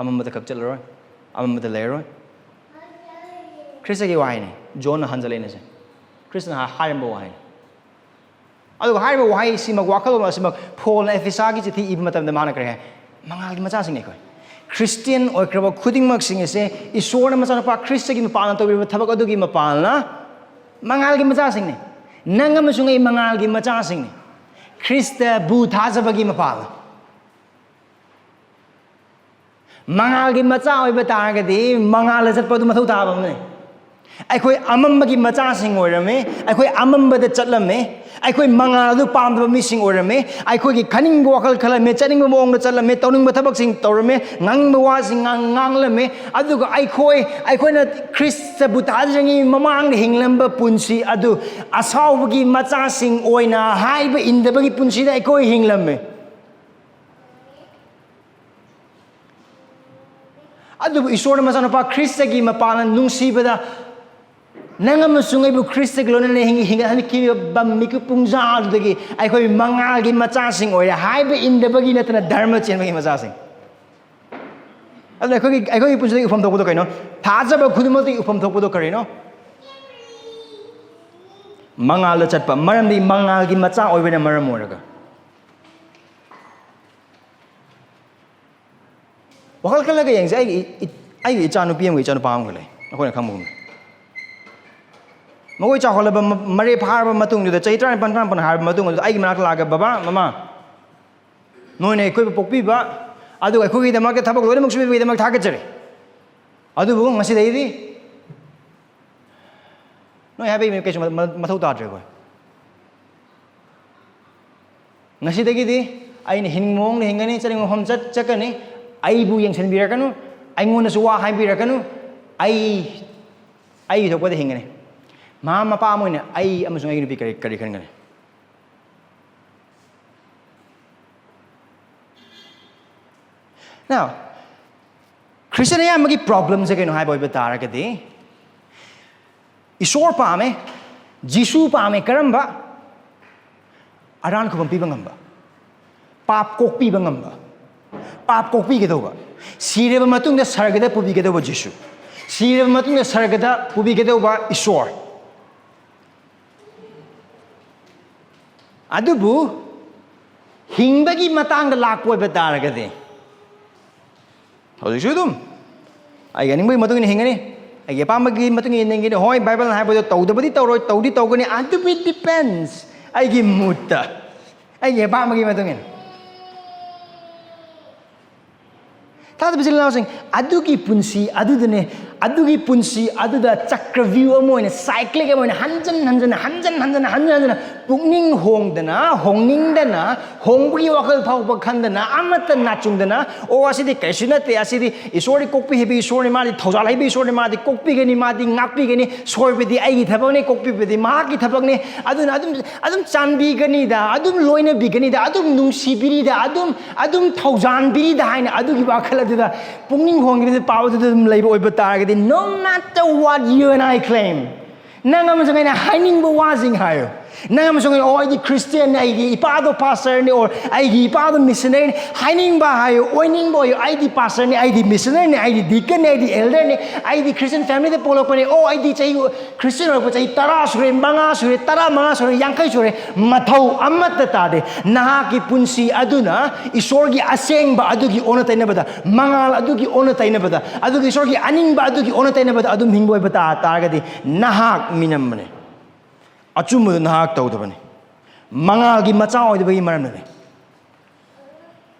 ꯑꯃꯝꯕꯗ ꯈꯛ ꯆꯠꯂꯔꯣꯏ, ꯑꯃꯝꯕꯗ ꯂꯩꯔꯔꯣꯏ꯫ ꯈ꯭ꯔꯤꯁꯇꯒꯤ ꯋꯥꯍꯩꯅꯤ꯫ ꯖꯣꯟꯅ ꯍꯟꯖꯜꯂꯛꯏꯅꯦꯁꯦ꯫ ꯈ꯭ꯔꯤꯁꯇꯅ ꯍꯥꯏꯔꯝꯕ ꯋꯥꯍꯩꯅꯤ꯫ ꯑꯗꯨꯒ ꯍꯥꯏꯔꯤꯕ ꯋꯥꯍꯩꯁꯤꯃꯛ, ꯋꯥꯈꯜꯂꯣꯟ ꯑꯁꯤꯃꯛ ꯄꯣꯜꯅ ꯑꯦꯐꯤꯁꯥꯒꯤ ꯆꯤꯊꯤ ꯏꯕ ꯃꯇꯝꯗ ꯃꯥꯅ ꯀꯔꯤ ꯍꯥꯏ? ꯃꯉꯥꯜꯒꯤ ꯃꯆꯥꯁꯤꯡꯅꯤ ꯑꯩꯈꯣꯏ꯫ ꯈ꯭ꯔꯤꯁꯇꯤꯌꯟ ꯑꯣꯏꯈ꯭ꯔꯕ ꯈꯨꯗꯤꯡꯃꯛꯁꯤꯡ ꯑꯁꯦ ꯏꯁꯣꯔꯅ ꯃꯆꯥꯅꯨꯄꯥ ꯈ꯭ꯔꯤꯁꯇꯒꯤ ꯃꯄꯥꯟꯅ ꯇꯧꯕꯤꯕ ꯊꯕꯛ ꯑꯗꯨꯒꯤ ꯃꯄꯥꯟꯅ ꯃꯉꯥꯜꯒꯤ ꯃꯆꯥꯁꯤꯡꯅꯤ꯫ ꯅꯪ ꯑꯃꯁꯨꯡ ꯑꯩ ꯃꯉꯥꯜꯒꯤ ꯃꯆꯥꯁꯤꯡꯅꯤ꯫ ꯈ꯭ꯔꯤꯁꯇꯕꯨ ꯊꯥꯖꯕꯒꯤ ꯃꯄꯥꯟꯅ꯫ ꯃꯉꯥꯜꯒꯤ ꯃꯆꯥ ꯑꯣꯏꯕ ꯇꯥꯔꯒꯗꯤ ꯃꯉꯥꯜꯗ ꯆꯠꯄ ꯑꯗꯨ ꯃꯊꯧ ꯇꯥꯕ ꯑꯃꯅꯤ꯫ ꯑꯩꯈꯣꯏ ꯑꯃꯝꯕꯒꯤ ꯃꯆꯥꯁꯤꯡ ꯑꯣꯏꯔꯝꯃꯤ꯫ ꯑꯩꯈꯣꯏ ꯑꯃꯝꯕꯗ ꯆꯠꯂꯝꯃꯤ꯫ ꯑꯩꯈꯣꯏ ꯃꯉꯥꯜ ꯑꯗꯨ ꯄꯥꯝꯗꯕ ꯃꯤꯁꯤꯡ ꯑꯣꯏꯔꯝꯃꯤ꯫ ꯑꯩꯈꯣꯏꯒꯤ ꯈꯟꯅꯤꯡꯕ ꯋꯥꯈꯜ ꯈꯜꯂꯝꯃꯤ, ꯆꯠꯅꯤꯡꯕ ꯃꯑꯣꯡꯗ ꯆꯠꯂꯝꯃꯤ, ꯇꯧꯅꯤꯡꯕ ꯊꯕꯛꯁꯤꯡ ꯇꯧꯔꯝꯃꯤ, ꯉꯥꯡꯅꯤꯡꯕ ꯋꯥꯁꯤꯡ ꯉꯥꯡ-, ꯉꯥꯡꯂꯝꯃꯤ꯫ ꯑꯗꯨꯒ ꯑꯩꯈꯣꯏ, ꯑꯩꯈꯣꯏꯅ ꯈ꯭ꯔꯤꯁꯇꯕꯨ ꯊꯥꯖꯗ꯭ꯔꯤꯉꯩ ꯃꯃꯥꯡꯗ ꯍꯤꯡꯂꯝꯕ ꯄꯨꯟꯁꯤ ꯑꯗꯨ ꯑꯁꯥꯎꯕꯒꯤ ꯃꯆꯥꯁꯤꯡ ꯑꯣꯏꯅ ꯍꯥꯏꯕ ꯏꯟꯗꯕꯒꯤ ꯄꯨꯟꯁꯤꯗ ꯑꯩꯈꯣꯏ ꯍꯤꯡꯂꯝꯃꯤ꯫ ꯑꯗꯨꯕꯨ ꯏꯁꯣꯔꯅ ꯃꯆꯥꯅꯨꯄꯥ ꯈ꯭ꯔꯤꯁꯇꯒꯤ ꯃꯄꯥꯟꯅ ꯅꯨꯡꯁꯤꯕꯗ ꯅꯪ ꯑꯃꯁꯨꯡ ꯑꯩꯕꯨ ꯈ꯭ꯔꯤꯁꯇꯒꯤ ꯂꯣꯏꯅꯅ ꯍꯤꯡ-, ꯍꯤꯡꯒꯠꯍꯟꯈꯤꯕ ꯃꯤꯀꯨꯞ ꯄꯨꯡꯖꯥ ꯑꯗꯨꯗꯒꯤ ꯑꯩꯈꯣꯏ ꯃꯉꯥꯜꯒꯤ ꯃꯆꯥꯁꯤꯡ ꯑꯣꯏꯔꯦ ꯍꯥꯏꯕ ꯏꯟꯗꯕꯒꯤ ꯅꯠꯇꯅ ꯙꯔꯃ ꯆꯦꯟꯕꯒꯤ ꯃꯆꯥꯁꯤꯡ꯫ ꯑꯗꯨꯅ ꯑꯩꯈꯣꯏꯒꯤ, ꯑꯩꯈꯣꯏꯒꯤ ꯄꯨꯟꯁꯤꯗꯒꯤ ꯎꯐꯝ ꯊꯣꯛꯄꯗꯣ ꯀꯩꯅꯣ? ꯊꯥꯖꯕ ꯈꯨꯗꯤꯡꯃꯛꯇꯒꯤ ꯎꯐꯝ ꯊꯣꯛꯄꯗꯣ ꯀꯔꯤꯅꯣ? ꯃꯉꯥꯜꯗ ꯆꯠꯄ꯫ ꯃꯔꯝꯗꯤ ꯃꯉꯥꯜꯒꯤ ꯃꯆꯥ ꯑꯣꯏꯕꯅ ꯃꯔꯝ ꯑꯣꯏꯔꯒ꯫ ꯋꯥꯈꯜ ꯈꯜꯂꯒ ꯌꯦꯡꯁꯦ꯫ ꯑꯩꯒꯤ ꯏ-, ꯑꯩꯒꯤ ꯏꯆꯥꯅꯨꯄꯤ ꯑꯃꯒ ꯏꯆꯥꯅꯨꯄꯥ ꯑꯃꯒ ꯂꯩ, ꯑꯩꯈꯣꯏꯅ ꯈꯪꯕꯒꯨꯝꯅ꯫ ꯃꯈꯣꯏ ꯆꯥꯎꯈꯠꯂꯕ ꯃ-, ꯃꯔꯦ ꯐꯥꯔꯕ ꯃꯇꯨꯡꯗꯨꯗ, ꯆꯍꯤ ꯇꯔꯥꯅꯤꯄꯥꯟ, ꯇꯔꯥꯃꯥꯄꯟ ꯍꯥꯏꯔꯕ ꯃꯇꯨꯡꯗꯨꯗ, ꯑꯩꯒꯤ ꯃꯅꯥꯛꯇ ꯂꯥꯛꯑꯒ, "ꯕꯕꯥ, ꯃꯃꯥ, ꯅꯣꯏꯅ ꯑꯩꯈꯣꯏꯕꯨ ꯄꯣꯛꯄꯤꯕ, ꯑꯗꯨꯒ ꯑꯩꯈꯣꯏꯒꯤꯗꯃꯛꯇ ꯊꯕꯛ ꯂꯣꯏꯅꯃꯛ ꯁꯨꯕꯤꯕꯒꯤꯗꯃꯛ ꯊꯥꯒꯠꯆꯔꯤ꯫ ꯑꯗꯨꯕꯨ ꯉꯁꯤꯗꯒꯤꯗꯤ ꯅꯣꯏ ꯍꯥꯏꯕꯒꯤ ꯀꯩꯁꯨ ꯃ-, ꯃ-, ꯃꯊꯧ ꯇꯥꯗ꯭ꯔꯦ ꯑꯩꯈꯣꯏ꯫ ꯉꯁꯤꯗꯒꯤꯗꯤ ꯑꯩꯅ ꯍꯤꯡꯅꯤꯡꯕ ꯃꯑꯣꯡꯗ ꯍꯤꯡꯒꯅꯤ, ꯆꯠꯅꯤꯡꯕ ꯃꯐꯝ ꯆꯠ-, ꯆꯠꯀꯅꯤ꯫ ꯑꯩꯕꯨ ꯌꯦꯡꯁꯤꯟꯕꯤꯔꯛꯀꯅꯨ, ꯑꯩꯉꯣꯟꯗꯁꯨ ꯋꯥ ꯍꯥꯏꯕꯤꯔꯛꯀꯅꯨ꯫ ꯑꯩ, ꯑꯩ ꯊꯣꯛꯄꯗ ꯍꯤꯡꯒꯅꯤ꯫" ꯃꯃꯥ ꯃꯄꯥ ꯑꯃ ꯑꯣꯏꯅ ꯑꯩ ꯑꯃꯁꯨꯡ ꯑꯩꯒꯤ ꯅꯨꯄꯤ ꯀꯔꯤ, ꯀꯔꯤ ꯈꯟꯒꯅꯤ? Now, ꯈ꯭ꯔꯤꯁꯇꯤꯌꯟ ꯑꯌꯥꯝꯕꯒꯤ ꯄ꯭ꯔꯣꯕ꯭ꯂꯦꯝꯁꯦ ꯀꯩꯅꯣ ꯍꯥꯏꯕ ꯑꯣꯏꯕ ꯇꯥꯔꯒꯗꯤ, ꯏꯁꯣꯔ ꯄꯥꯝꯃꯦ, ꯖꯤꯁꯨ ꯄꯥꯝꯃꯦ꯫ ꯀꯔꯝꯕ? ꯑꯔꯥꯟ ꯈꯨꯕꯝ ꯄꯤꯕ ꯉꯝꯕ, ꯄꯥꯞ ꯀꯣꯛꯄꯤꯕ ꯉꯝꯕ, ꯄꯥꯞ ꯀꯣꯛꯄꯤꯒꯗꯧꯕ, ꯁꯤꯔꯕ ꯃꯇꯨꯡꯗ ꯁꯔꯒꯗ ꯄꯨꯕꯤꯒꯗꯧꯕ ꯖꯤꯁꯨ꯫ ꯁꯤꯔꯕ ꯃꯇꯨꯡꯗ ꯁꯔꯒꯗ ꯄꯨꯕꯤꯒꯗꯧꯕ ꯏꯁꯣꯔ꯫ ꯑꯗꯨꯕꯨ ꯍꯤꯡꯕꯒꯤ ꯃꯇꯥꯡꯗ ꯂꯥꯛꯄ ꯑꯣꯏꯕ ꯇꯥꯔꯒꯗꯤ, ꯍꯧꯖꯤꯛꯁꯨ ꯑꯗꯨꯝ ꯑꯩꯒꯤ ꯑꯅꯤꯡꯕꯒꯤ ꯃꯇꯨꯡ ꯏꯟꯅ ꯍꯤꯡꯒꯅꯤ, ꯑꯩꯒꯤ ꯑꯄꯥꯝꯕꯒꯤ ꯃꯇꯨꯡ ꯏꯟꯅ ꯍꯤꯡꯒꯅꯤ꯫ ꯍꯣꯏ, ꯕꯥꯏꯕꯜꯅ ꯍꯥꯏꯕꯗꯣ ꯇꯧꯗꯕꯗꯤ ꯇꯧꯔꯣꯏ, ꯇꯧꯗꯤ ꯇꯧꯒꯅꯤ, ꯑꯗꯨꯕꯨ it depends ꯑꯩꯒꯤ ꯃꯨꯠꯇ, ꯑꯩꯒꯤ ꯑꯄꯥꯝꯕꯒꯤ ꯃꯇꯨꯡ ꯏꯟꯅ꯫ ꯊꯥꯖꯕ ꯏꯆꯤꯜ ꯏꯅꯥꯎꯁꯤꯡ, ꯑꯗꯨꯒꯤ ꯄꯨꯟꯁꯤ ꯑꯗꯨꯗꯅꯦ, ꯑꯗꯨꯒꯤ ꯄꯨꯟꯁꯤ ꯑꯗꯨꯗ ꯆꯀ꯭ꯔꯚ꯭ꯌꯨ ꯑꯃ ꯑꯣꯏꯅ, ꯁꯥꯏꯀ꯭ꯂꯤꯛ ꯑꯃ ꯑꯣꯏꯅ ꯍꯟꯖꯟ ꯍꯟꯖꯟ, ꯍꯟꯖꯟ ꯍꯟꯖꯟ, ꯍꯟꯖꯟ ꯍꯟꯖꯟ ꯄꯨꯛꯅꯤꯡ ꯍꯣꯡꯗꯅ, ꯍꯣꯡꯅꯤꯡꯗꯅ, ꯍꯣꯡꯕꯒꯤ ꯋꯥꯈꯜ ꯐꯥꯎꯕ ꯈꯟꯗꯅ, ꯑꯃꯠꯇ ꯅꯥꯆꯨꯡꯗꯅ, "ꯑꯣ, ꯑꯁꯤꯗꯤ ꯀꯩꯁꯨ ꯅꯠꯇꯦ, ꯑꯁꯤꯗꯤ ꯏꯁꯣꯔꯗꯤ ꯀꯣꯛꯄꯤ ꯍꯩꯕ ꯏꯁꯣꯔꯅꯤ, ꯃꯥꯗꯤ ꯊꯧꯖꯥꯜ ꯍꯩꯕ ꯏꯁꯣꯔꯅꯤ, ꯃꯥꯗꯤ ꯀꯣꯛꯄꯤꯒꯅꯤ, ꯃꯥꯗꯤ ꯉꯥꯛꯄꯤꯒꯅꯤ, ꯁꯣꯏꯕꯗꯤ ꯑꯩꯒꯤ ꯊꯕꯛꯅꯤ, ꯀꯣꯛꯄꯤꯕꯗꯤ ꯃꯍꯥꯛꯀꯤ ꯊꯕꯛꯅꯤ, ꯑꯗꯨꯅ ꯑꯗꯨꯝ, ꯑꯗꯨꯝ ꯆꯥꯟꯕꯤꯒꯅꯤꯗ, ꯑꯗꯨꯝ ꯂꯣꯏꯅꯕꯤꯒꯅꯤꯗ, ꯑꯗꯨꯝ ꯅꯨꯡꯁꯤꯕꯤꯔꯤꯗ, ꯑꯗꯨꯝ, ꯑꯗꯨꯝ ꯊꯧꯖꯥꯟꯕꯤꯔꯤꯗ" ꯍꯥꯏꯅ ꯑꯗꯨꯒꯤ ꯋꯥꯈꯜ ꯑꯗꯨꯗ, ꯄꯨꯛꯅꯤꯡ ꯍꯣꯡꯗꯕꯤꯗ ꯄꯥꯎ ꯑꯗꯨꯗ ꯑꯗꯨꯝ ꯂꯩꯕ ꯑꯣꯏꯕ ꯇꯥꯔꯒꯗꯤ, no matter what you and I claim, ꯅꯪ ꯑꯃꯁꯨꯡ ꯑꯩꯅ ꯍꯥꯏꯅꯤꯡꯕ ꯋꯥꯁꯤꯡ ꯍꯥꯏꯌꯨ꯫ ꯅꯪ ꯑꯃꯁꯨꯡ ꯑꯩꯅ, "ꯑꯣ, ꯑꯩꯗꯤ ꯈ꯭ꯔꯤꯁꯇꯤꯌꯥꯟꯅꯤ, ꯑꯩꯒꯤ ꯏꯄꯥꯗꯣ ꯄꯥꯁꯇꯔꯅꯤ, or ꯑꯩꯒꯤ ꯏꯄꯥꯗꯣ ꯃꯤꯁꯅꯔꯤꯅꯤ" ꯍꯥꯏꯅꯤꯡꯕ ꯍꯥꯏꯌꯨ, ꯑꯣꯏꯅꯤꯡꯕ ꯑꯣꯏꯌꯨ꯫ "ꯑꯩꯗꯤ ꯄꯥꯁꯇꯔꯅꯤ, ꯑꯩꯗꯤ ꯃꯤꯁꯅꯔꯤꯅꯤ, ꯑꯩꯗꯤ ꯗꯤꯀꯟꯅꯤ, ꯑꯩꯗꯤ ꯑꯦꯜꯗꯔꯅꯤ, ꯑꯩꯗꯤ ꯈ꯭ꯔꯤꯁꯇꯤꯌꯥꯟ ꯐꯦꯃꯤꯂꯤꯗ ꯄꯣꯛꯂꯛꯄꯅꯤ, ꯑꯣ, ꯑꯩꯗꯤ ꯆꯍꯤ ꯈ꯭ꯔꯤꯁꯇꯤꯌꯥꯟ ꯑꯣꯏꯔꯛꯄ ꯆꯍꯤ ꯇꯔꯥ ꯁꯨꯔꯦ, ꯃꯉꯥ ꯁꯨꯔꯦ, ꯇꯔꯥ ꯃꯉꯥ ꯁꯨꯔꯦ, ꯌꯥꯡꯈꯩ ꯁꯨꯔꯦ", ꯃꯊꯧ ꯑꯃꯠꯇ ꯇꯥꯗꯦ꯫ ꯅꯍꯥꯛꯀꯤ ꯄꯨꯟꯁꯤ ꯑꯗꯨꯅ ꯏꯁꯣꯔꯒꯤ ꯑꯁꯦꯡꯕ ꯑꯗꯨꯒꯤ ꯑꯣꯟꯅ ꯇꯩꯅꯕꯗ, ꯃꯉꯥꯜ ꯑꯗꯨꯒꯤ ꯑꯣꯟꯅ ꯇꯩꯅꯕꯗ, ꯑꯗꯨꯒ ꯏꯁꯣꯔꯒꯤ ꯑꯅꯤꯡꯕ ꯑꯗꯨꯒꯤ ꯑꯣꯟꯅ ꯇꯩꯅꯕꯗ ꯑꯗꯨꯝ ꯍꯤꯡꯕ ꯑꯣꯏꯕ ꯇꯥ-, ꯇꯥꯔꯒꯗꯤ, ꯅꯍꯥꯛ ꯃꯤꯅꯝꯕꯅꯤ꯫ ꯑꯆꯨꯝꯕꯗꯨ ꯅꯍꯥꯛ ꯇꯧꯗꯕꯅꯤ꯫ ꯃꯉꯥꯜꯒꯤ ꯃꯆꯥ ꯑꯣꯏꯗꯕꯒꯤ ꯃꯔꯝꯅꯅꯤ꯫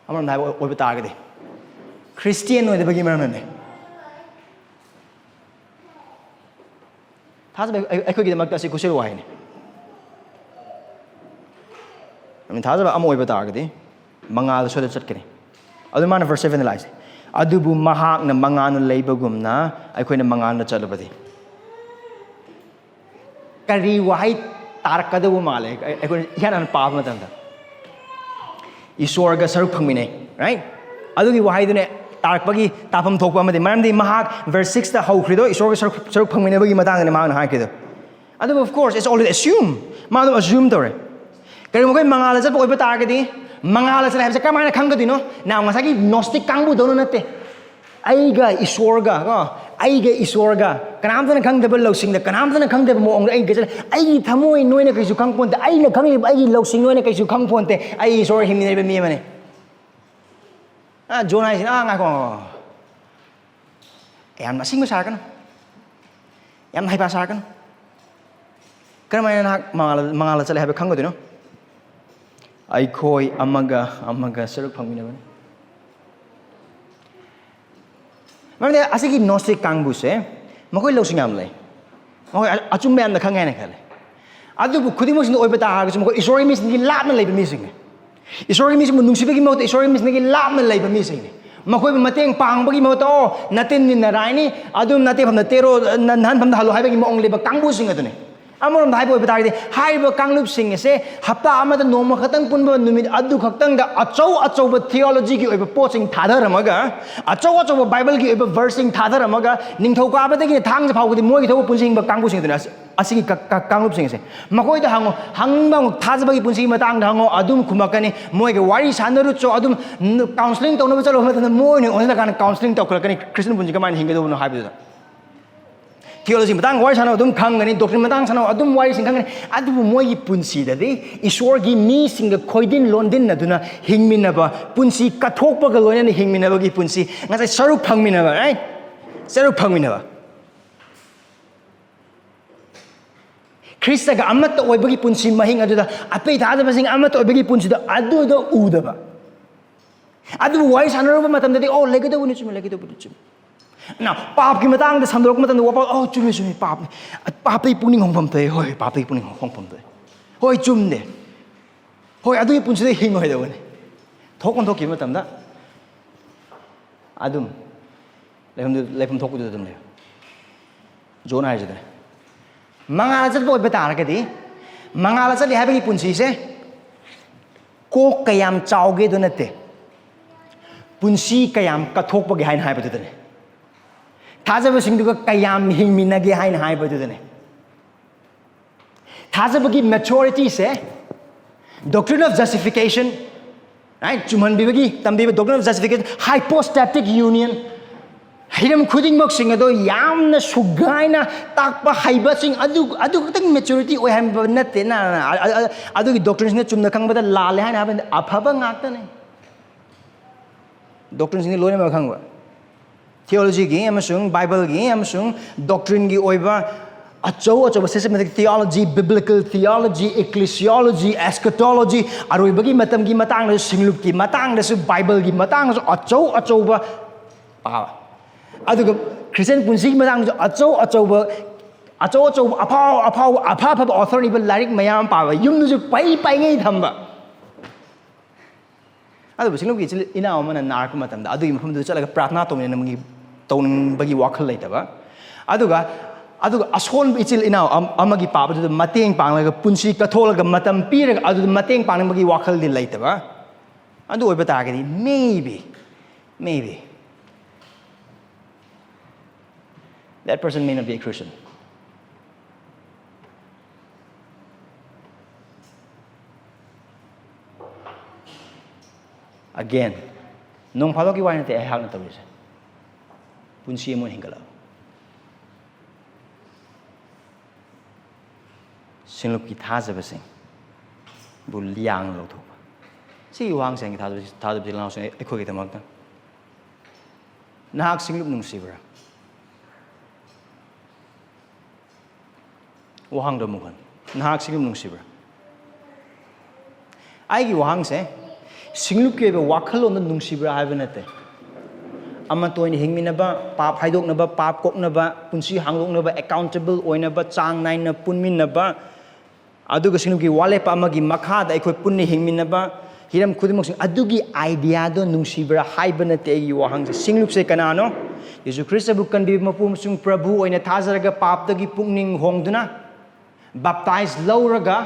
ꯑꯃꯔꯣꯝꯗ ꯍꯥꯏꯕ ꯑꯣꯏꯕ ꯇꯥꯔꯒꯗꯤ, ꯈ꯭ꯔꯤꯁꯇꯤꯌꯥꯟ ꯑꯣꯏꯗꯕꯒꯤ ꯃꯔꯝꯅꯅꯤ꯫ ꯊꯥꯖꯕ ꯑꯩ-, ꯑꯩꯈꯣꯏꯒꯤꯗꯃꯛꯇ ꯑꯁꯤ crucial ꯋꯥꯍꯩꯅꯤ꯫ ꯑꯗꯨꯅ ꯊꯥꯖꯕ ꯑꯃ ꯑꯣꯏꯕ ꯇꯥꯔꯒꯗꯤ, ꯃꯉꯥꯜꯗ ꯁꯣꯏꯗꯅ ꯆꯠꯀꯅꯤ꯫ ꯑꯗꯨ ꯃꯥꯅ verse seven ꯗ ꯂꯥꯛꯏꯁꯦ, "ꯑꯗꯨꯕꯨ ꯃꯍꯥꯛꯅ ꯃꯉꯥꯜꯅ ꯂꯩꯕꯒꯨꯝꯅ ꯑꯩꯈꯣꯏꯅ ꯃꯉꯥꯜꯗ ꯆꯠꯂꯕꯗꯤ"꯫ ꯀꯔꯤ ꯋꯥꯍꯩ ꯇꯥꯔꯛꯀꯗꯧꯕ ꯃꯥꯜꯂꯦ? ꯑꯩ-, ꯑꯩꯈꯣꯏꯅ ꯏꯍꯥꯟ ꯍꯥꯟꯅ ꯄꯥꯕ ꯃꯇꯝꯗ, "ꯏꯁꯣꯔꯒ ꯁꯔꯨꯛ ꯐꯪꯃꯤꯟꯅꯩ", right? ꯑꯗꯨꯒꯤ ꯋꯥꯍꯩꯗꯨꯅꯦ ꯇꯥꯔꯛꯄꯒꯤ ꯇꯥꯐꯝ ꯊꯣꯛꯄ ꯑꯃꯗꯤ, ꯃꯔꯝꯗꯤ ꯃꯍꯥꯛ verse six ꯇ ꯍꯧꯈ꯭ꯔꯤꯗꯣ ꯏꯁꯣꯔꯒ ꯁꯔꯨꯛ, ꯁꯔꯨꯛ ꯐꯪꯃꯤꯟꯅꯕꯒꯤ ꯃꯇꯥꯡꯗꯅꯦ ꯃꯍꯥꯛꯅ ꯍꯥꯏꯈ꯭ꯔꯤꯗꯣ꯫ ꯑꯗꯨꯕꯨ, of course, it's already assume, ꯃꯥ ꯑꯗꯨꯝ assume ꯇꯧꯔꯦ꯫ ꯀꯔꯤꯒꯨꯝꯕ ꯑꯩꯈꯣꯏ ꯃꯉꯥꯜꯗ ꯆꯠꯄ ꯑꯣꯏꯕ ꯇꯥꯔꯒꯗꯤ, ꯃꯉꯥꯜꯗ ꯆꯠꯂꯦ ꯍꯥꯏꯕꯁꯦ ꯀꯃꯥꯏꯅ ꯈꯪꯒꯗꯣꯏꯅꯣ? ꯅꯍꯥꯟ ꯉꯁꯥꯏꯒꯤ ꯒ꯭ꯅꯣꯁꯇꯤꯛ ꯀꯥꯡꯕꯨꯗꯧꯅ ꯅꯠꯇꯦ꯫ ꯑꯩꯒ ꯏꯁꯣꯔꯒ, ꯀꯣ, ꯑꯩꯒ ꯏꯁꯣꯔꯒ ꯀꯅꯥꯝꯇꯅ ꯈꯪꯗꯕ ꯂꯧꯁꯤꯡꯗ, ꯀꯅꯥꯝꯇꯅ ꯈꯪꯗꯕ ꯃꯑꯣꯡꯗ ꯑꯩꯒ ꯆꯠꯂꯦ꯫ ꯑꯩꯒꯤ ꯊꯃꯣꯏ ꯅꯣꯏꯅ ꯀꯩꯁꯨ ꯈꯪ ꯄꯣꯟꯇꯦ, ꯑꯩꯅ ꯈꯪꯉꯤꯕ ꯑꯩꯒꯤ ꯂꯧꯁꯤꯡ ꯅꯣꯏꯅ ꯀꯩꯁꯨ ꯈꯪ ꯄꯣꯟꯇꯦ꯫ ꯑꯩ ꯏꯁꯣꯔ ꯍꯤꯡꯃꯤꯟꯅꯔꯤꯕ ꯃꯤ ꯑꯃꯅꯤ꯫ ꯑꯥ, ꯖꯣꯟ ꯍꯥꯏꯁꯤꯅ, ꯑꯥ, ꯉꯥꯏꯈꯣ, ꯉꯥꯏꯈꯣ, ꯉꯥꯏꯈꯣ꯫ ꯌꯥꯝ ꯑꯁꯤꯡꯕ ꯁꯥꯔꯛꯀꯅꯨ, ꯌꯥꯝ ꯍꯩꯄꯥ ꯁꯥꯔꯛꯀꯅꯨ꯫ ꯀꯔꯝꯍꯥꯏꯅ ꯅꯍꯥꯛ ꯃꯉꯥꯜ, ꯃꯉꯥꯜꯗ ꯆꯠꯂꯦ ꯍꯥꯏꯕ ꯈꯪꯒꯗꯣꯏꯅꯣ? ꯑꯩꯈꯣꯏ ꯑꯃꯒ ꯑꯃꯒ ꯁꯔꯨꯛ ꯐꯪꯃꯤꯟꯅꯕꯅꯤ꯫ ꯃꯔꯝꯗꯤ ꯑꯁꯤꯒꯤ ꯅꯣꯁꯇꯤꯛ ꯀꯥꯡꯕꯨꯁꯦ, ꯃꯈꯣꯏ ꯂꯧꯁꯤꯡ ꯌꯥꯝ ꯂꯩ, ꯃꯈꯣꯏ ꯑ-, ꯑꯆꯨꯝꯕ ꯌꯥꯝꯅ ꯈꯪꯉꯦ ꯍꯥꯏꯅ ꯈꯜꯂꯦ꯫ ꯑꯗꯨꯕꯨ ꯈꯨꯗꯤꯡꯃꯛꯁꯤꯅ ꯑꯣꯏꯕ ꯇꯥꯔꯒꯁꯨ, ꯃꯈꯣꯏ ꯏꯁꯣꯔꯒꯤ ꯃꯤꯁꯤꯡꯗꯒꯤ ꯂꯥꯞꯅ ꯂꯩꯕ ꯃꯤꯁꯤꯡꯅꯤ꯫ ꯏꯁꯣꯔꯒꯤ ꯃꯤꯁꯤꯡꯕꯨ ꯅꯨꯡꯁꯤꯕꯒꯤ ꯃꯍꯨꯠꯇ ꯏꯁꯣꯔꯒꯤ ꯃꯤꯁꯤꯡꯗꯒꯤ ꯂꯥꯞꯅ ꯂꯩꯕ ꯃꯤꯁꯤꯡꯅꯤ꯫ ꯃꯈꯣꯏꯕꯨ ꯃꯇꯦꯡ ꯄꯥꯡꯕꯒꯤ ꯃꯍꯨꯠꯇ, "ꯑꯣ, ꯅꯇꯤꯟꯅꯤ ꯅꯔꯥꯏꯅꯤ, ꯑꯗꯨꯝ ꯅꯇꯦꯐꯝꯗ ꯇꯦꯔꯣ, ꯅ-, ꯅꯍꯟꯐꯝꯗ ꯍꯜꯂꯣ" ꯍꯥꯏꯕꯒꯤ ꯃꯑꯣꯡ ꯂꯩꯕ ꯀꯥꯡꯕꯨꯁꯤꯡ ꯑꯗꯨꯅꯤ꯫ ꯑꯃꯔꯣꯝꯗ ꯍꯥꯏꯕ ꯑꯣꯏꯕ ꯇꯥꯔꯒꯗꯤ, ꯍꯥꯏꯔꯤꯕ ꯀꯥꯡꯂꯨꯞꯁꯤꯡ ꯑꯁꯦ ꯍꯞꯇꯥ ꯑꯃꯗ ꯅꯣꯡꯃ ꯈꯛꯇꯪ ꯄꯨꯟꯕ ꯅꯨꯃꯤꯠ ꯑꯗꯨ ꯈꯛꯇꯪꯗ ꯑꯆꯧ ꯑꯆꯧꯕ theologyꯒꯤ ꯑꯣꯏꯕ ꯄꯣꯠꯁꯤꯡ ꯊꯥꯗꯔꯝꯃꯒ, ꯑꯆꯧ ꯑꯆꯧꯕ Bibleꯒꯤ ꯑꯣꯏꯕ verseꯁꯤꯡ ꯊꯥꯗꯔꯝꯃꯒ, ꯅꯤꯡꯊꯧꯀꯥꯕꯗꯒꯤꯅ ꯊꯥꯡꯖ ꯐꯥꯎꯕꯗꯤ ꯃꯣꯏꯒꯤ ꯊꯕꯛ ꯄꯨꯟꯁꯤ ꯍꯤꯡꯕ ꯀꯥꯡꯕꯨꯁꯤꯡ ꯑꯗꯨꯅ ꯑꯁ-, ꯑꯁꯤꯒꯤ ꯀ-, ꯀ-, ꯀꯥꯡꯂꯨꯞꯁꯤꯡ ꯑꯁꯦ꯫ ꯃꯈꯣꯏꯗ ꯍꯪꯉꯣ, ꯍꯪꯅꯤꯡꯕ ꯑꯃꯨꯛ ꯊꯥꯖꯕꯒꯤ ꯄꯨꯟꯁꯤꯒꯤ ꯃꯇꯥꯡꯗ ꯍꯪꯉꯣ, ꯑꯗꯨꯝ ꯈꯨꯝꯃꯛꯀꯅꯤ꯫ ꯃꯣꯏꯒ ꯋꯥꯔꯤ ꯁꯥꯟꯅꯔꯨꯆꯣ, ꯑꯗꯨꯝ ꯅ-, counselling ꯇꯧꯅꯕ ꯆꯠꯂꯨꯕ ꯃꯇꯝꯗ ꯃꯣꯏꯅ ꯑꯣꯟꯁꯤꯜꯂꯀꯥꯟꯗ counselling ꯇꯧꯈꯠꯂꯛꯀꯅꯤ, ꯈ꯭ꯔꯤꯁꯇꯤꯌꯟ ꯄꯨꯟꯁꯤ ꯀꯃꯥꯏꯅ ꯍꯤꯡꯒꯗꯧꯕꯅꯣ ꯍꯥꯏꯕꯗꯨꯗ꯫ Theology ꯃꯇꯥꯡ ꯋꯥꯔꯤ ꯁꯥꯟꯅꯕ ꯑꯗꯨꯝ ꯈꯪꯒꯅꯤ, doctrine ꯃꯇꯥꯡ ꯁꯥꯟꯅꯕ ꯑꯗꯨꯝ ꯋꯥꯔꯤꯁꯤꯡ ꯈꯪꯒꯅꯤ꯫ ꯑꯗꯨꯕꯨ ꯃꯣꯏꯒꯤ ꯄꯨꯟꯁꯤꯗꯗꯤ ꯏꯁꯣꯔꯒꯤ ꯃꯤꯁꯤꯡꯒ ꯈꯣꯏꯗꯤꯟ ꯂꯣꯟꯗꯤꯟꯅꯗꯨꯅ ꯍꯤꯡꯃꯤꯟꯅꯕ, ꯄꯨꯟꯁꯤ ꯀꯠꯊꯣꯛꯄꯒ ꯂꯣꯏꯅꯅ ꯍꯤꯡꯃꯤꯟꯅꯕꯒꯤ ꯄꯨꯟꯁꯤ, ꯉꯁꯥꯏ ꯁꯔꯨꯛ ꯐꯪꯃꯤꯟꯅꯕ, right? ꯁꯔꯨꯛ ꯐꯪꯃꯤꯟꯅꯕ꯫ ꯈ꯭ꯔꯤꯁꯇꯒ ꯑꯃꯠꯇ ꯑꯣꯏꯕꯒꯤ ꯄꯨꯟꯁꯤ ꯃꯍꯤꯡ ꯑꯗꯨꯗ, ꯑꯇꯩ ꯊꯥꯖꯕꯁꯤꯡ ꯑꯃꯠꯇ ꯑꯣꯏꯕꯒꯤ ꯄꯨꯟꯁꯤꯗ ꯑꯗꯨꯗ ꯎꯗꯕ꯫ ꯑꯗꯨꯕꯨ ꯋꯥꯔꯤ ꯁꯥꯟꯅꯔꯨꯕ ꯃꯇꯝꯗꯗꯤ, "ꯑꯣ, ꯂꯩꯒꯗꯧꯕꯅꯤ, ꯆꯨꯝꯃꯤ, ꯂꯩꯒꯗꯧꯕꯅꯤ, ꯆꯨꯝꯃꯤ"꯫ ꯅ, ꯄꯥꯞꯀꯤ ꯃꯇꯥꯡꯗ ꯁꯟꯗꯣꯔꯛꯄ ꯃꯇꯝꯗ ꯋꯥꯐꯝ, "ꯑꯣ, ꯆꯨꯝꯃꯤ, ꯆꯨꯝꯃꯤ, ꯄꯥꯞꯅꯤ꯫ ꯄꯥꯞꯇꯒꯤ ꯄꯨꯛꯅꯤꯡ ꯍꯣꯡꯐꯝ ꯊꯣꯛꯑꯦ, ꯍꯣꯏ, ꯍꯣꯏ, ꯄꯥꯞꯇꯒꯤ ꯄꯨꯛꯅꯤꯡ ꯍꯣꯡꯐꯝ ꯊꯣꯛꯑꯦ꯫ ꯍꯣꯏ, ꯆꯨꯝꯗꯦ꯫ ꯍꯣꯏ, ꯑꯗꯨꯒꯤ ꯄꯨꯟꯁꯤꯗ ꯍꯤꯡꯉꯣꯏꯗꯧꯕꯅꯤ"꯫ ꯊꯣꯛ ꯑꯣꯟꯊꯣꯛꯈꯤꯕ ꯃꯇꯝꯗ ꯑꯗꯨꯝ ꯂꯩꯐꯝꯗꯨ-, ꯂꯩꯐꯝ ꯊꯣꯛꯄꯗꯨꯗ ꯑꯗꯨꯝ ꯂꯩꯌꯨ꯫ ꯖꯣꯟ ꯍꯥꯏꯔꯤꯁꯤꯗ ꯃꯉꯥꯜ ꯆꯠꯄ ꯑꯣꯏꯕ ꯇꯥꯔꯒꯗꯤ, ꯃꯉꯥꯜ ꯆꯠꯂꯤ ꯍꯥꯏꯕꯒꯤ ꯄꯨꯟꯁꯤꯁꯦ ꯀꯣꯛ ꯀꯌꯥꯝ ꯆꯥꯎꯒꯦꯗꯨ ꯅꯠꯇꯦ, ꯄꯨꯟꯁꯤ ꯀꯌꯥꯝ ꯀꯠꯊꯣꯛꯄꯒꯦ ꯍꯥꯏꯅ ꯍꯥꯏꯕꯗꯨꯗꯅꯦ꯫ ꯊꯥꯖꯕꯁꯤꯡꯗꯨꯒ ꯀꯌꯥꯝ ꯍꯤꯡꯃꯤꯟꯅꯒꯦ ꯍꯥꯏꯅ ꯍꯥꯏꯕꯗꯨꯗꯅꯦ꯫ ꯊꯥꯖꯕꯒꯤ maturity say, doctrine of justification, right? ꯆꯨꯝꯍꯟꯕꯤꯕꯒꯤ ꯇꯝꯕꯤꯕ doctrine of justification, hypostatic union, ꯍꯤꯔꯝ ꯈꯨꯗꯤꯡꯃꯛꯁꯤꯡ ꯑꯗꯣ ꯌꯥꯝꯅ ꯁꯨꯒꯥꯏꯅ ꯇꯥꯛꯄ ꯍꯩꯕꯁꯤꯡ ꯑꯗꯨ, ꯑꯗꯨ ꯈꯛꯇꯪ maturity ꯑꯣꯏ ꯍꯥꯏꯕ ꯅꯠꯇꯦ꯫ ꯅ-, ꯅ-, ꯑ-, ꯑ-, ꯑꯗꯨꯒꯤ doctrineꯁꯤꯅ ꯆꯨꯝꯅ ꯈꯪꯕꯗ ꯂꯥꯜꯂꯦ ꯍꯥꯏꯅ ꯍꯥꯏꯕ ꯅꯠꯇꯦ꯫ ꯑꯐꯕ ꯉꯥꯛꯇꯅꯦ꯫ Doctrineꯁꯤꯡꯗꯤ ꯂꯣꯏꯅꯃꯛ ꯈꯪꯕ꯫ Theologyꯒꯤ ꯑꯃꯁꯨꯡ Bibleꯒꯤ ꯑꯃꯁꯨꯡ doctrineꯒꯤ ꯑꯣꯏꯕ ꯑꯆꯧ ꯑꯆꯧꯕ systematic theology, biblical theology, ecclesiology, eschatology, ꯑꯔꯣꯏꯕꯒꯤ ꯃꯇꯝꯒꯤ ꯃꯇꯥꯡꯗꯁꯨ, ꯁꯤꯡꯂꯨꯞꯀꯤ ꯃꯇꯥꯡꯗꯁꯨ, Bibleꯒꯤ ꯃꯇꯥꯡꯗꯁꯨ ꯑꯆꯧ ꯑꯆꯧꯕ ꯄꯥꯕ꯫ ꯑꯗꯨꯒ Christian ꯄꯨꯟꯁꯤꯒꯤ ꯃꯇꯥꯡꯗꯁꯨ ꯑꯆꯧ ꯑꯆꯧꯕ, ꯑꯆꯧ ꯑꯆꯧꯕ, ꯑꯐꯥꯎ ꯑꯐꯥꯎꯕ, ꯑꯐ ꯑꯐꯕ authorꯅ ꯏꯕ ꯂꯥꯏꯔꯤꯛ ꯃꯌꯥꯝ ꯑꯃ ꯄꯥꯕ, ꯌꯨꯝꯗꯁꯨ ꯄꯩ ꯄꯩꯉꯩ ꯊꯝꯕ꯫ ꯑꯗꯨꯕꯨ ꯁꯤꯡꯂꯨꯞꯀꯤ ꯏꯆꯤꯜ ꯏꯅꯥꯎ ꯑꯃꯅ ꯅꯥꯔꯛꯄ ꯃꯇꯝꯗ ꯑꯗꯨꯒꯤ ꯃꯐꯝꯗꯨꯗ ꯆꯠꯂꯒ ꯄ꯭ꯔꯥꯊꯅꯥ ꯇꯧꯃꯤꯟꯅꯅꯕꯒꯤ, ꯇꯧꯅꯤꯡꯕꯒꯤ ꯋꯥꯈꯜ ꯂꯩꯇꯕ, ꯑꯗꯨꯒ, ꯑꯗꯨꯒ ꯑꯁꯣꯟꯕ ꯏꯆꯤꯜ ꯏꯅꯥꯎ ꯑꯝ-, ꯑꯃꯒꯤ ꯄꯥꯕꯗꯨꯗ ꯃꯇꯦꯡ ꯄꯥꯡꯂꯒ, ꯄꯨꯟꯁꯤ ꯀꯠꯊꯣꯛꯂꯒ, ꯃꯇꯝ ꯄꯤꯔꯒ ꯑꯗꯨꯗ ꯃꯇꯦꯡ ꯄꯥꯡꯅꯤꯡꯕꯒꯤ ꯋꯥꯈꯜꯗꯤ ꯂꯩꯇꯕ, ꯑꯗꯨ ꯑꯣꯏꯕ ꯇꯥꯔꯒꯗꯤ maybe, maybe that person may not be a Christian. Again, ꯅꯣꯡ ꯐꯥꯗꯣꯛꯀꯤ ꯋꯥ ꯅꯠꯇꯦ ꯑꯩꯍꯥꯛꯅ ꯇꯧꯔꯤꯁꯦ꯫ ꯄꯨꯟꯁꯤ ꯑꯃ ꯑꯣꯏꯅ ꯍꯤꯡꯒꯠꯂꯛꯑꯕ ꯁꯤꯡꯂꯨꯞꯀꯤ ꯊꯥꯖꯕꯁꯤꯡꯕꯨ ꯂꯤꯌꯥꯡꯅ ꯂꯧꯊꯣꯛꯄ꯫ ꯁꯤꯒꯤ ꯋꯥꯍꯪꯁꯦ ꯑꯩꯒꯤ ꯊꯥꯖꯕ-, ꯊꯥꯖꯕꯁꯤ ꯂꯅꯥꯎꯁꯤꯡ ꯑꯩꯈꯣꯏꯒꯤꯗꯃꯛꯇ꯫ ꯅꯍꯥꯛ ꯁꯤꯡꯂꯨꯞ ꯅꯨꯡꯁꯤꯕ꯭ꯔꯥ? ꯋꯥꯍꯪꯗꯣ ꯑꯃꯨꯛ ꯍꯟꯅ, ꯅꯍꯥꯛ ꯁꯤꯡꯂꯨꯞ ꯅꯨꯡꯁꯤꯕ꯭ꯔꯥ? ꯑꯩꯒꯤ ꯋꯥꯍꯪꯁꯦ, ꯁꯤꯡꯂꯨꯞꯀꯤ ꯑꯣꯏꯕ ꯋꯥꯈꯜꯂꯣꯟꯗ ꯅꯨꯡꯁꯤꯕ꯭ꯔꯥ ꯍꯥꯏꯕ ꯅꯠꯇꯦ꯫ ꯑꯃꯠꯇ ꯑꯣꯏꯅ ꯍꯤꯡꯃꯤꯟꯅꯕ, ꯄꯥꯞ ꯍꯥꯏꯗꯣꯛꯅꯕ, ꯄꯥꯞ ꯀꯣꯛꯅꯕ, ꯄꯨꯟꯁꯤ ꯍꯥꯡꯗꯣꯛꯅꯕ, accountable ꯑꯣꯏꯅꯕ, ꯆꯥꯡ ꯅꯥꯏꯅ ꯄꯨꯟꯃꯤꯟꯅꯕ, ꯑꯗꯨꯒ ꯁꯤꯡꯂꯨꯞꯀꯤ ꯋꯥꯂꯦꯞꯄ ꯑꯃꯒꯤ ꯃꯈꯥꯗ ꯑꯩꯈꯣꯏ ꯄꯨꯟꯅ ꯍꯤꯡꯃꯤꯟꯅꯕ, ꯍꯤꯔꯝ ꯈꯨꯗꯤꯡꯃꯛꯁꯤꯡ ꯑꯗꯨꯒꯤ ideaꯗꯣ ꯅꯨꯡꯁꯤꯕ꯭ꯔꯥ ꯍꯥꯏꯕ ꯅꯠꯇꯦ ꯑꯩꯒꯤ ꯋꯥꯍꯪꯁꯦ꯫ ꯁꯤꯡꯂꯨꯞꯁꯦ ꯀꯅꯥꯅꯣ? ꯌꯦꯁꯨ ꯈ꯭ꯔꯤꯁꯇꯕꯨ ꯀꯟꯕꯤꯕ ꯃꯄꯨ ꯑꯃꯁꯨꯡ ꯄ꯭ꯔꯚꯨ ꯑꯣꯏꯅ ꯊꯥꯖꯔꯒ ꯄꯥꯞꯇꯒꯤ ꯄꯨꯛꯅꯤꯡ ꯍꯣꯡꯗꯨꯅ baptize ꯂꯧꯔꯒ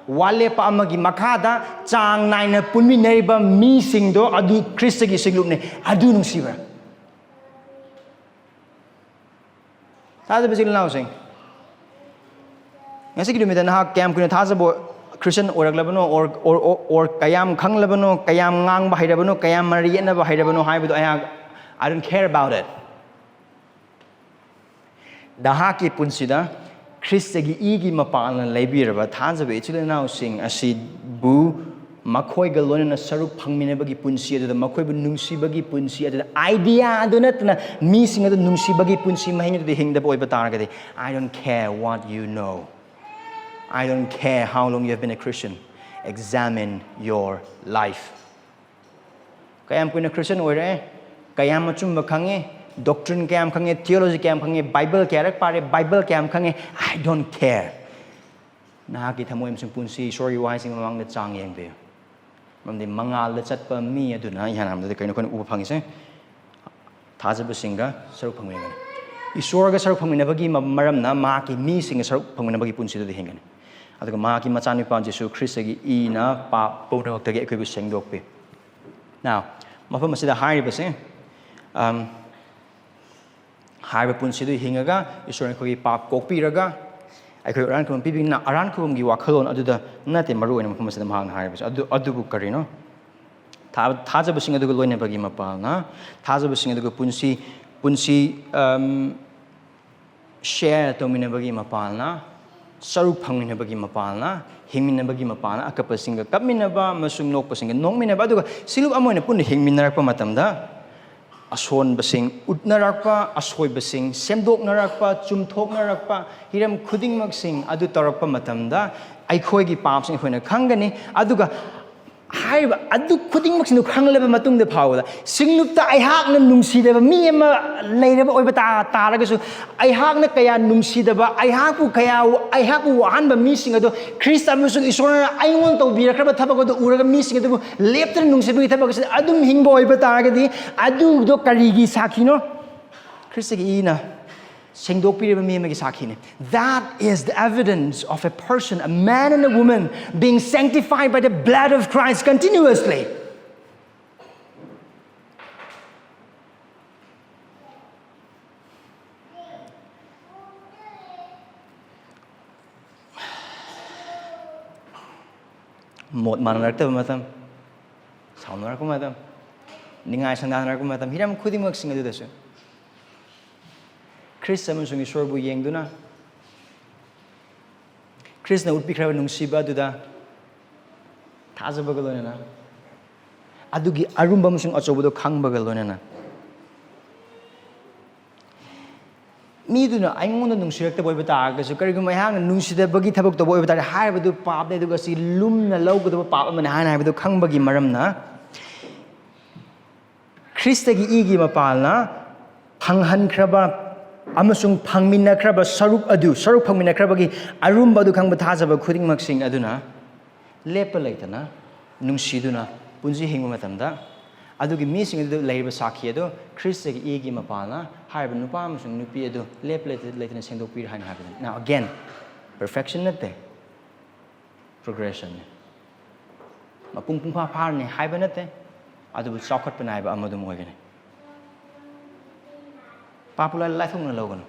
ꯋꯥꯂꯦꯞꯄ ꯑꯃꯒꯤ ꯃꯈꯥꯗ ꯆꯥꯡ ꯅꯥꯏꯅ ꯄꯨꯟꯃꯤꯟꯅꯔꯤꯕ ꯃꯤꯁꯤꯡꯗꯣ ꯑꯗꯨ ꯈ꯭ꯔꯤꯁꯇꯒꯤ ꯁꯤꯡꯂꯨꯞꯅꯦ꯫ ꯑꯗꯨ ꯅꯨꯡꯁꯤꯕ꯭ꯔꯥ? ꯊꯥꯖꯕ ꯏꯆꯤꯜ ꯏꯅꯥꯎꯁꯤꯡ, ꯉꯁꯤꯒꯤ ꯅꯨꯃꯤꯠꯇ ꯅꯍꯥꯛ ꯀꯌꯥꯝ ꯀꯨꯏꯅ ꯊꯥꯖꯕ Christian ꯑꯣꯏꯔꯛꯂꯕꯅꯣ, or, or, or, or ꯀꯌꯥꯝ ꯈꯪꯂꯕꯅꯣ, ꯀꯌꯥꯝ ꯉꯥꯡꯕ ꯍꯩꯔꯕꯅꯣ, ꯀꯌꯥꯝ ꯃꯔꯩ ꯌꯦꯠꯅꯕ ꯍꯩꯔꯕꯅꯣ ꯍꯥꯏꯕꯗꯣ ꯑꯩꯍꯥꯛ, I don't care about it꯫ ꯅꯍꯥꯛꯀꯤ ꯄꯨꯟꯁꯤꯗ ꯈ꯭ꯔꯤꯁꯇꯒꯤ ꯏꯒꯤ ꯃꯄꯥꯜꯅ ꯂꯩꯕꯤꯔꯕ ꯊꯥꯖꯕ ꯏꯆꯤꯜ ꯏꯅꯥꯎꯁꯤꯡ ꯑꯁꯤꯕꯨ ꯃꯈꯣꯏꯒ ꯂꯣꯏꯅꯅ ꯁꯔꯨꯛ ꯐꯪꯃꯤꯟꯅꯕꯒꯤ ꯄꯨꯟꯁꯤ ꯑꯗꯨꯗ, ꯃꯈꯣꯏꯕꯨ ꯅꯨꯡꯁꯤꯕꯒꯤ ꯄꯨꯟꯁꯤ ꯑꯗꯨꯗ, ꯑꯥꯏꯗꯤꯌꯥ ꯑꯗꯨ ꯅꯠꯇꯅ ꯃꯤꯁꯤꯡ ꯑꯗꯨ ꯅꯨꯡꯁꯤꯕꯒꯤ ꯄꯨꯟꯁꯤ ꯃꯍꯤꯡ ꯑꯗꯨꯗ ꯍꯤꯡꯗꯕ ꯑꯣꯏꯕ ꯇꯥꯔꯒꯗꯤ, I don't care what you know, I don't care how long you have been a Christian, examine your life. ꯀꯌꯥꯝ ꯀꯨꯏꯅ ꯈ꯭ꯔꯤꯁꯇꯤꯌꯟ ꯑꯣꯏꯔꯦ? ꯀꯌꯥꯝ ꯑꯆꯨꯝꯕ ꯈꯪꯉꯦ? ꯗꯣꯛꯇ꯭ꯔꯤꯟ ꯀꯌꯥꯝ ꯈꯪꯉꯦ? ꯊꯤꯑꯣꯂꯣꯖꯤ ꯀꯌꯥꯝ ꯈꯪꯉꯦ? ꯕꯥꯏꯕꯜ ꯀꯌꯥꯔꯛ ꯄꯥꯔꯦ? ꯕꯥꯏꯕꯜ ꯀꯌꯥꯝ ꯈꯪꯉꯦ? I don't care. ꯅꯍꯥꯛꯀꯤ ꯊꯃꯣꯏ ꯑꯃꯁꯨꯡ ꯄꯨꯟꯁꯤ ꯏꯁꯣꯔꯒꯤ ꯋꯥꯍꯩꯁꯤꯡꯒꯤ ꯃꯃꯥꯡꯗ ꯆꯥꯡ ꯌꯦꯡꯕꯤꯌꯨ꯫ ꯃꯔꯝꯗꯤ ꯃꯉꯥꯜꯗ ꯆꯠꯄ ꯃꯤ ꯑꯗꯨꯅ, ꯏꯍꯥꯟ ꯍꯥꯟꯕꯗ ꯀꯩꯅꯣ ꯑꯩꯈꯣꯏꯅ ꯎꯕ ꯐꯪꯉꯤꯁꯦ? ꯊꯥꯖꯕꯁꯤꯡꯒ ꯁꯔꯨꯛ ꯐꯪꯃꯤꯟꯅꯒꯅꯤ꯫ ꯏꯁꯣꯔꯒ ꯁꯔꯨꯛ ꯐꯪꯃꯤꯟꯅꯕꯒꯤ ꯃ-, ꯃꯔꯝꯅ ꯃꯍꯥꯛꯀꯤ ꯃꯤꯁꯤꯡꯒ ꯁꯔꯨꯛ ꯐꯪꯃꯤꯟꯅꯕꯒꯤ ꯄꯨꯟꯁꯤꯗꯨꯗ ꯍꯤꯡꯒꯅꯤ꯫ ꯑꯗꯨꯒ ꯃꯍꯥꯛꯀꯤ ꯃꯆꯥꯅꯨꯄꯥ ꯖꯤꯁꯨ ꯈ꯭ꯔꯤꯁꯇꯒꯤ ꯏꯅ ꯄꯥꯞ ꯄꯨꯝꯅꯃꯛꯇꯒꯤ ꯑꯩꯈꯣꯏꯕꯨ ꯁꯦꯡꯗꯣꯛꯄꯤ꯫ Now, ꯃꯐꯝ ꯑꯁꯤꯗ ꯍꯥꯏꯔꯤꯕꯁꯦ, um, ꯍꯥꯏꯔꯤꯕ ꯄꯨꯟꯁꯤꯗꯨ ꯍꯤꯡꯉꯒ ꯏꯁꯣꯔꯅ ꯑꯩꯈꯣꯏꯒꯤ ꯄꯥꯞ ꯀꯣꯛꯄꯤꯔꯒ ꯑꯩꯈꯣꯏ ꯑꯔꯥꯟ ꯈꯨꯕꯝ ꯄꯤꯕꯤꯅ, ꯑꯔꯥꯟ ꯈꯨꯕꯝꯒꯤ ꯋꯥꯈꯜꯂꯣꯟ ꯑꯗꯨꯗ ꯅꯠꯇꯦ ꯃꯔꯨ ꯑꯣꯏꯅ ꯃꯐꯝ ꯑꯁꯤꯗ ꯃꯍꯥꯛꯅ ꯍꯥꯏꯔꯤꯕꯁꯦ꯫ ꯑꯗꯨ, ꯑꯗꯨꯕꯨ ꯀꯔꯤꯅꯣ? ꯊꯥ-, ꯊꯥꯖꯕꯁꯤꯡ ꯑꯗꯨꯒ ꯂꯣꯏꯅꯕꯒꯤ ꯃꯄꯥꯜꯅ, ꯊꯥꯖꯕꯁꯤꯡ ꯑꯗꯨꯒ ꯄꯨꯟꯁꯤ, ꯄꯨꯟꯁꯤ, um, share ꯇꯧꯃꯤꯟꯅꯕꯒꯤ ꯃꯄꯥꯜꯅ, ꯁꯔꯨꯛ ꯐꯪꯃꯤꯟꯅꯕꯒꯤ ꯃꯄꯥꯜꯅ, ꯍꯤꯡꯃꯤꯟꯅꯕꯒꯤ ꯃꯄꯥꯜꯅ, ꯑꯀꯞꯄꯁꯤꯡꯒ ꯀꯞꯃꯤꯟꯅꯕ ꯑꯃꯁꯨꯡ ꯅꯣꯛꯄꯁꯤꯡꯒ ꯅꯣꯛꯃꯤꯟꯅꯕ, ꯑꯗꯨꯒ ꯁꯤꯡꯂꯨꯞ ꯑꯃ ꯑꯣꯏꯅ ꯄꯨꯟꯅ ꯍꯤꯡꯃꯤꯟꯅꯔꯛꯄ ꯃꯇꯝꯗ, ꯑꯁꯣꯟꯕꯁꯤꯡ ꯎꯠꯅꯔꯛꯄ, ꯑꯁꯣꯏꯕꯁꯤꯡ ꯁꯦꯝꯗꯣꯛꯅꯔꯛꯄ, ꯆꯨꯝꯊꯣꯛꯅꯔꯛꯄ, ꯍꯤꯔꯝ ꯈꯨꯗꯤꯡꯃꯛꯁꯤꯡ ꯑꯗꯨ ꯇꯧꯔꯛꯄ ꯃꯇꯝꯗ, ꯑꯩꯈꯣꯏꯒꯤ ꯄꯥꯞꯁꯤꯡ ꯑꯩꯈꯣꯏꯅ ꯈꯪꯒꯅꯤ꯫ ꯑꯗꯨꯒ ꯍꯥꯏꯔꯤꯕ ꯑꯗꯨ ꯈꯨꯗꯤꯡꯃꯛꯁꯤꯡꯗꯨ ꯈꯪꯂꯕ ꯃꯇꯨꯡꯗ ꯐꯥꯎꯕꯗ, ꯁꯤꯡꯂꯨꯞꯇ ꯑꯩꯍꯥꯛꯅ ꯅꯨꯡꯁꯤꯗꯕ ꯃꯤ ꯑꯃ ꯂꯩꯔꯕ ꯑꯣꯏꯕ ꯇꯥ-, ꯇꯥꯔꯒꯁꯨ, ꯑꯩꯍꯥꯛꯅ ꯀꯌꯥ ꯅꯨꯡꯁꯤꯗꯕ, ꯑꯩꯍꯥꯛꯄꯨ ꯀꯌꯥ, ꯑꯩꯍꯥꯛꯄꯨ ꯋꯥꯍꯟꯕ ꯃꯤꯁꯤꯡ ꯑꯗꯨ ꯈ꯭ꯔꯤꯁꯇ ꯑꯃꯁꯨꯡ ꯏꯁꯣꯔꯅ ꯑꯩꯉꯣꯟꯗ ꯇꯧꯕꯤꯔꯛꯈ꯭ꯔꯕ ꯊꯕꯛ ꯑꯗꯨ ꯎꯔꯒ ꯃꯤꯁꯤꯡ ꯑꯗꯨꯕꯨ ꯂꯦꯞꯇꯅ ꯅꯨꯡꯁꯤꯕꯒꯤ ꯊꯕꯛ ꯑꯁꯤꯗ ꯑꯗꯨꯝ ꯍꯤꯡꯕ ꯑꯣꯏꯕ ꯇꯥꯔꯒꯗꯤ, ꯑꯗꯨꯗꯣ ꯀꯔꯤꯒꯤ ꯁꯥꯈꯤꯅꯣ? ꯈ꯭ꯔꯤꯁꯇꯒꯤ ꯏꯅ ꯁꯦꯡꯗꯣꯛꯄꯤꯔꯕ ꯃꯤ ꯑꯃꯒꯤ ꯁꯥꯈꯤꯅꯤ꯫ That is the evidence of a person, a man and a woman, being sanctified by the blood of Christ continuously. ꯃꯣꯠ ꯃꯥꯟꯅꯔꯛꯇꯕ ꯃꯇꯝ, ꯁꯥꯎꯅꯔꯛꯄ ꯃꯇꯝ, ꯅꯤꯡꯉꯥꯏ ꯁꯪꯗꯥꯅꯔꯛꯄ ꯃꯇꯝ, ꯍꯤꯔꯝ ꯈꯨꯗꯤꯡꯃꯛꯁꯤꯡ ꯑꯗꯨꯗꯁꯨ ꯈ꯭ꯔꯤꯁ ꯑꯃꯁꯨꯡ ꯏꯁꯣꯔꯕꯨ ꯌꯦꯡꯗꯨꯅ, ꯈ꯭ꯔꯤꯁꯅ ꯎꯠꯄꯤꯈ꯭ꯔꯕ ꯅꯨꯡꯁꯤꯕ ꯑꯗꯨꯗ ꯊꯥꯖꯕꯒ ꯂꯣꯏꯅꯅ, ꯑꯗꯨꯒꯤ ꯑꯔꯨꯝꯕ ꯑꯃꯁꯨꯡ ꯑꯆꯧꯕꯗꯣ ꯈꯪꯕꯒ ꯂꯣꯏꯅꯅ, ꯃꯤꯗꯨꯅ ꯑꯩꯉꯣꯟꯗ ꯅꯨꯡꯁꯤꯔꯛꯇꯕ ꯑꯣꯏꯕ ꯇꯥꯔꯒꯁꯨ, ꯀꯔꯤꯒꯨꯝꯕ ꯑꯩꯍꯥꯛꯅ ꯅꯨꯡꯁꯤꯗꯕꯒꯤ ꯊꯕꯛ ꯇꯧꯕ ꯑꯣꯏꯕ ꯇꯥꯔꯗꯤ, ꯍꯥꯏꯔꯤꯕꯗꯨ ꯄꯥꯞꯅꯤ, ꯑꯗꯨꯒ ꯑꯁꯤ ꯂꯨꯝꯅ ꯂꯧꯒꯗꯕ ꯄꯥꯞ ꯑꯃꯅꯤ ꯍꯥꯏꯅ ꯍꯥꯏꯕꯗꯨ ꯈꯪꯕꯒꯤ ꯃꯔꯝꯅ, ꯈ꯭ꯔꯤꯁꯇꯒꯤ ꯏꯒꯤ ꯃꯄꯥꯜꯅ ꯐꯪꯍꯟꯈ꯭ꯔꯕ ꯑꯃꯁꯨꯡ ꯐꯪꯃꯤꯟꯅꯈ꯭ꯔꯕ ꯁꯔꯨꯛ ꯑꯗꯨ, ꯁꯔꯨꯛ ꯐꯪꯃꯤꯟꯅꯈ꯭ꯔꯕꯒꯤ ꯑꯔꯨꯝꯕ ꯑꯗꯨ ꯈꯪꯕ ꯊꯥꯖꯕ ꯈꯨꯗꯤꯡꯃꯛꯁꯤꯡ ꯑꯗꯨꯅ ꯂꯦꯞꯄ ꯂꯩꯇꯅ ꯅꯨꯡꯁꯤꯗꯨꯅ ꯄꯨꯟꯁꯤ ꯍꯤꯡꯕ ꯃꯇꯝꯗ, ꯑꯗꯨꯒꯤ ꯃꯤꯁꯤꯡ ꯑꯗꯨꯗ ꯂꯩꯔꯤꯕ ꯁꯥꯈꯤ ꯑꯗꯨ ꯈ꯭ꯔꯤꯁꯇꯒꯤ ꯏꯒꯤ ꯃꯄꯥꯜꯅ ꯍꯥꯏꯔꯤꯕ ꯅꯨꯄꯥ ꯑꯃꯁꯨꯡ ꯅꯨꯄꯤ ꯑꯗꯨ ꯂꯦꯞꯄ ꯂꯩꯇ-, ꯂꯩꯇꯅ ꯁꯦꯡꯗꯣꯛꯄꯤꯔꯦ ꯍꯥꯏꯅ ꯍꯥꯏꯕꯅꯤ꯫ Now again, perfection ꯅꯠꯇꯦ, progressionꯅꯤ꯫ ꯃꯄꯨꯡ ꯄꯨꯡꯐꯥ ꯐꯥꯔꯅꯤ ꯍꯥꯏꯕ ꯅꯠꯇꯦ, ꯑꯗꯨꯕꯨ ꯆꯥꯎꯈꯠꯄ ꯅꯥꯏꯕ ꯑꯃ ꯑꯗꯨꯝ ꯑꯣꯏꯒꯅꯤ꯫ ꯄꯥꯞꯄꯨ ꯂꯥꯏ-, ꯂꯥꯏꯊꯣꯛꯅ ꯂꯧꯒꯅꯨ꯫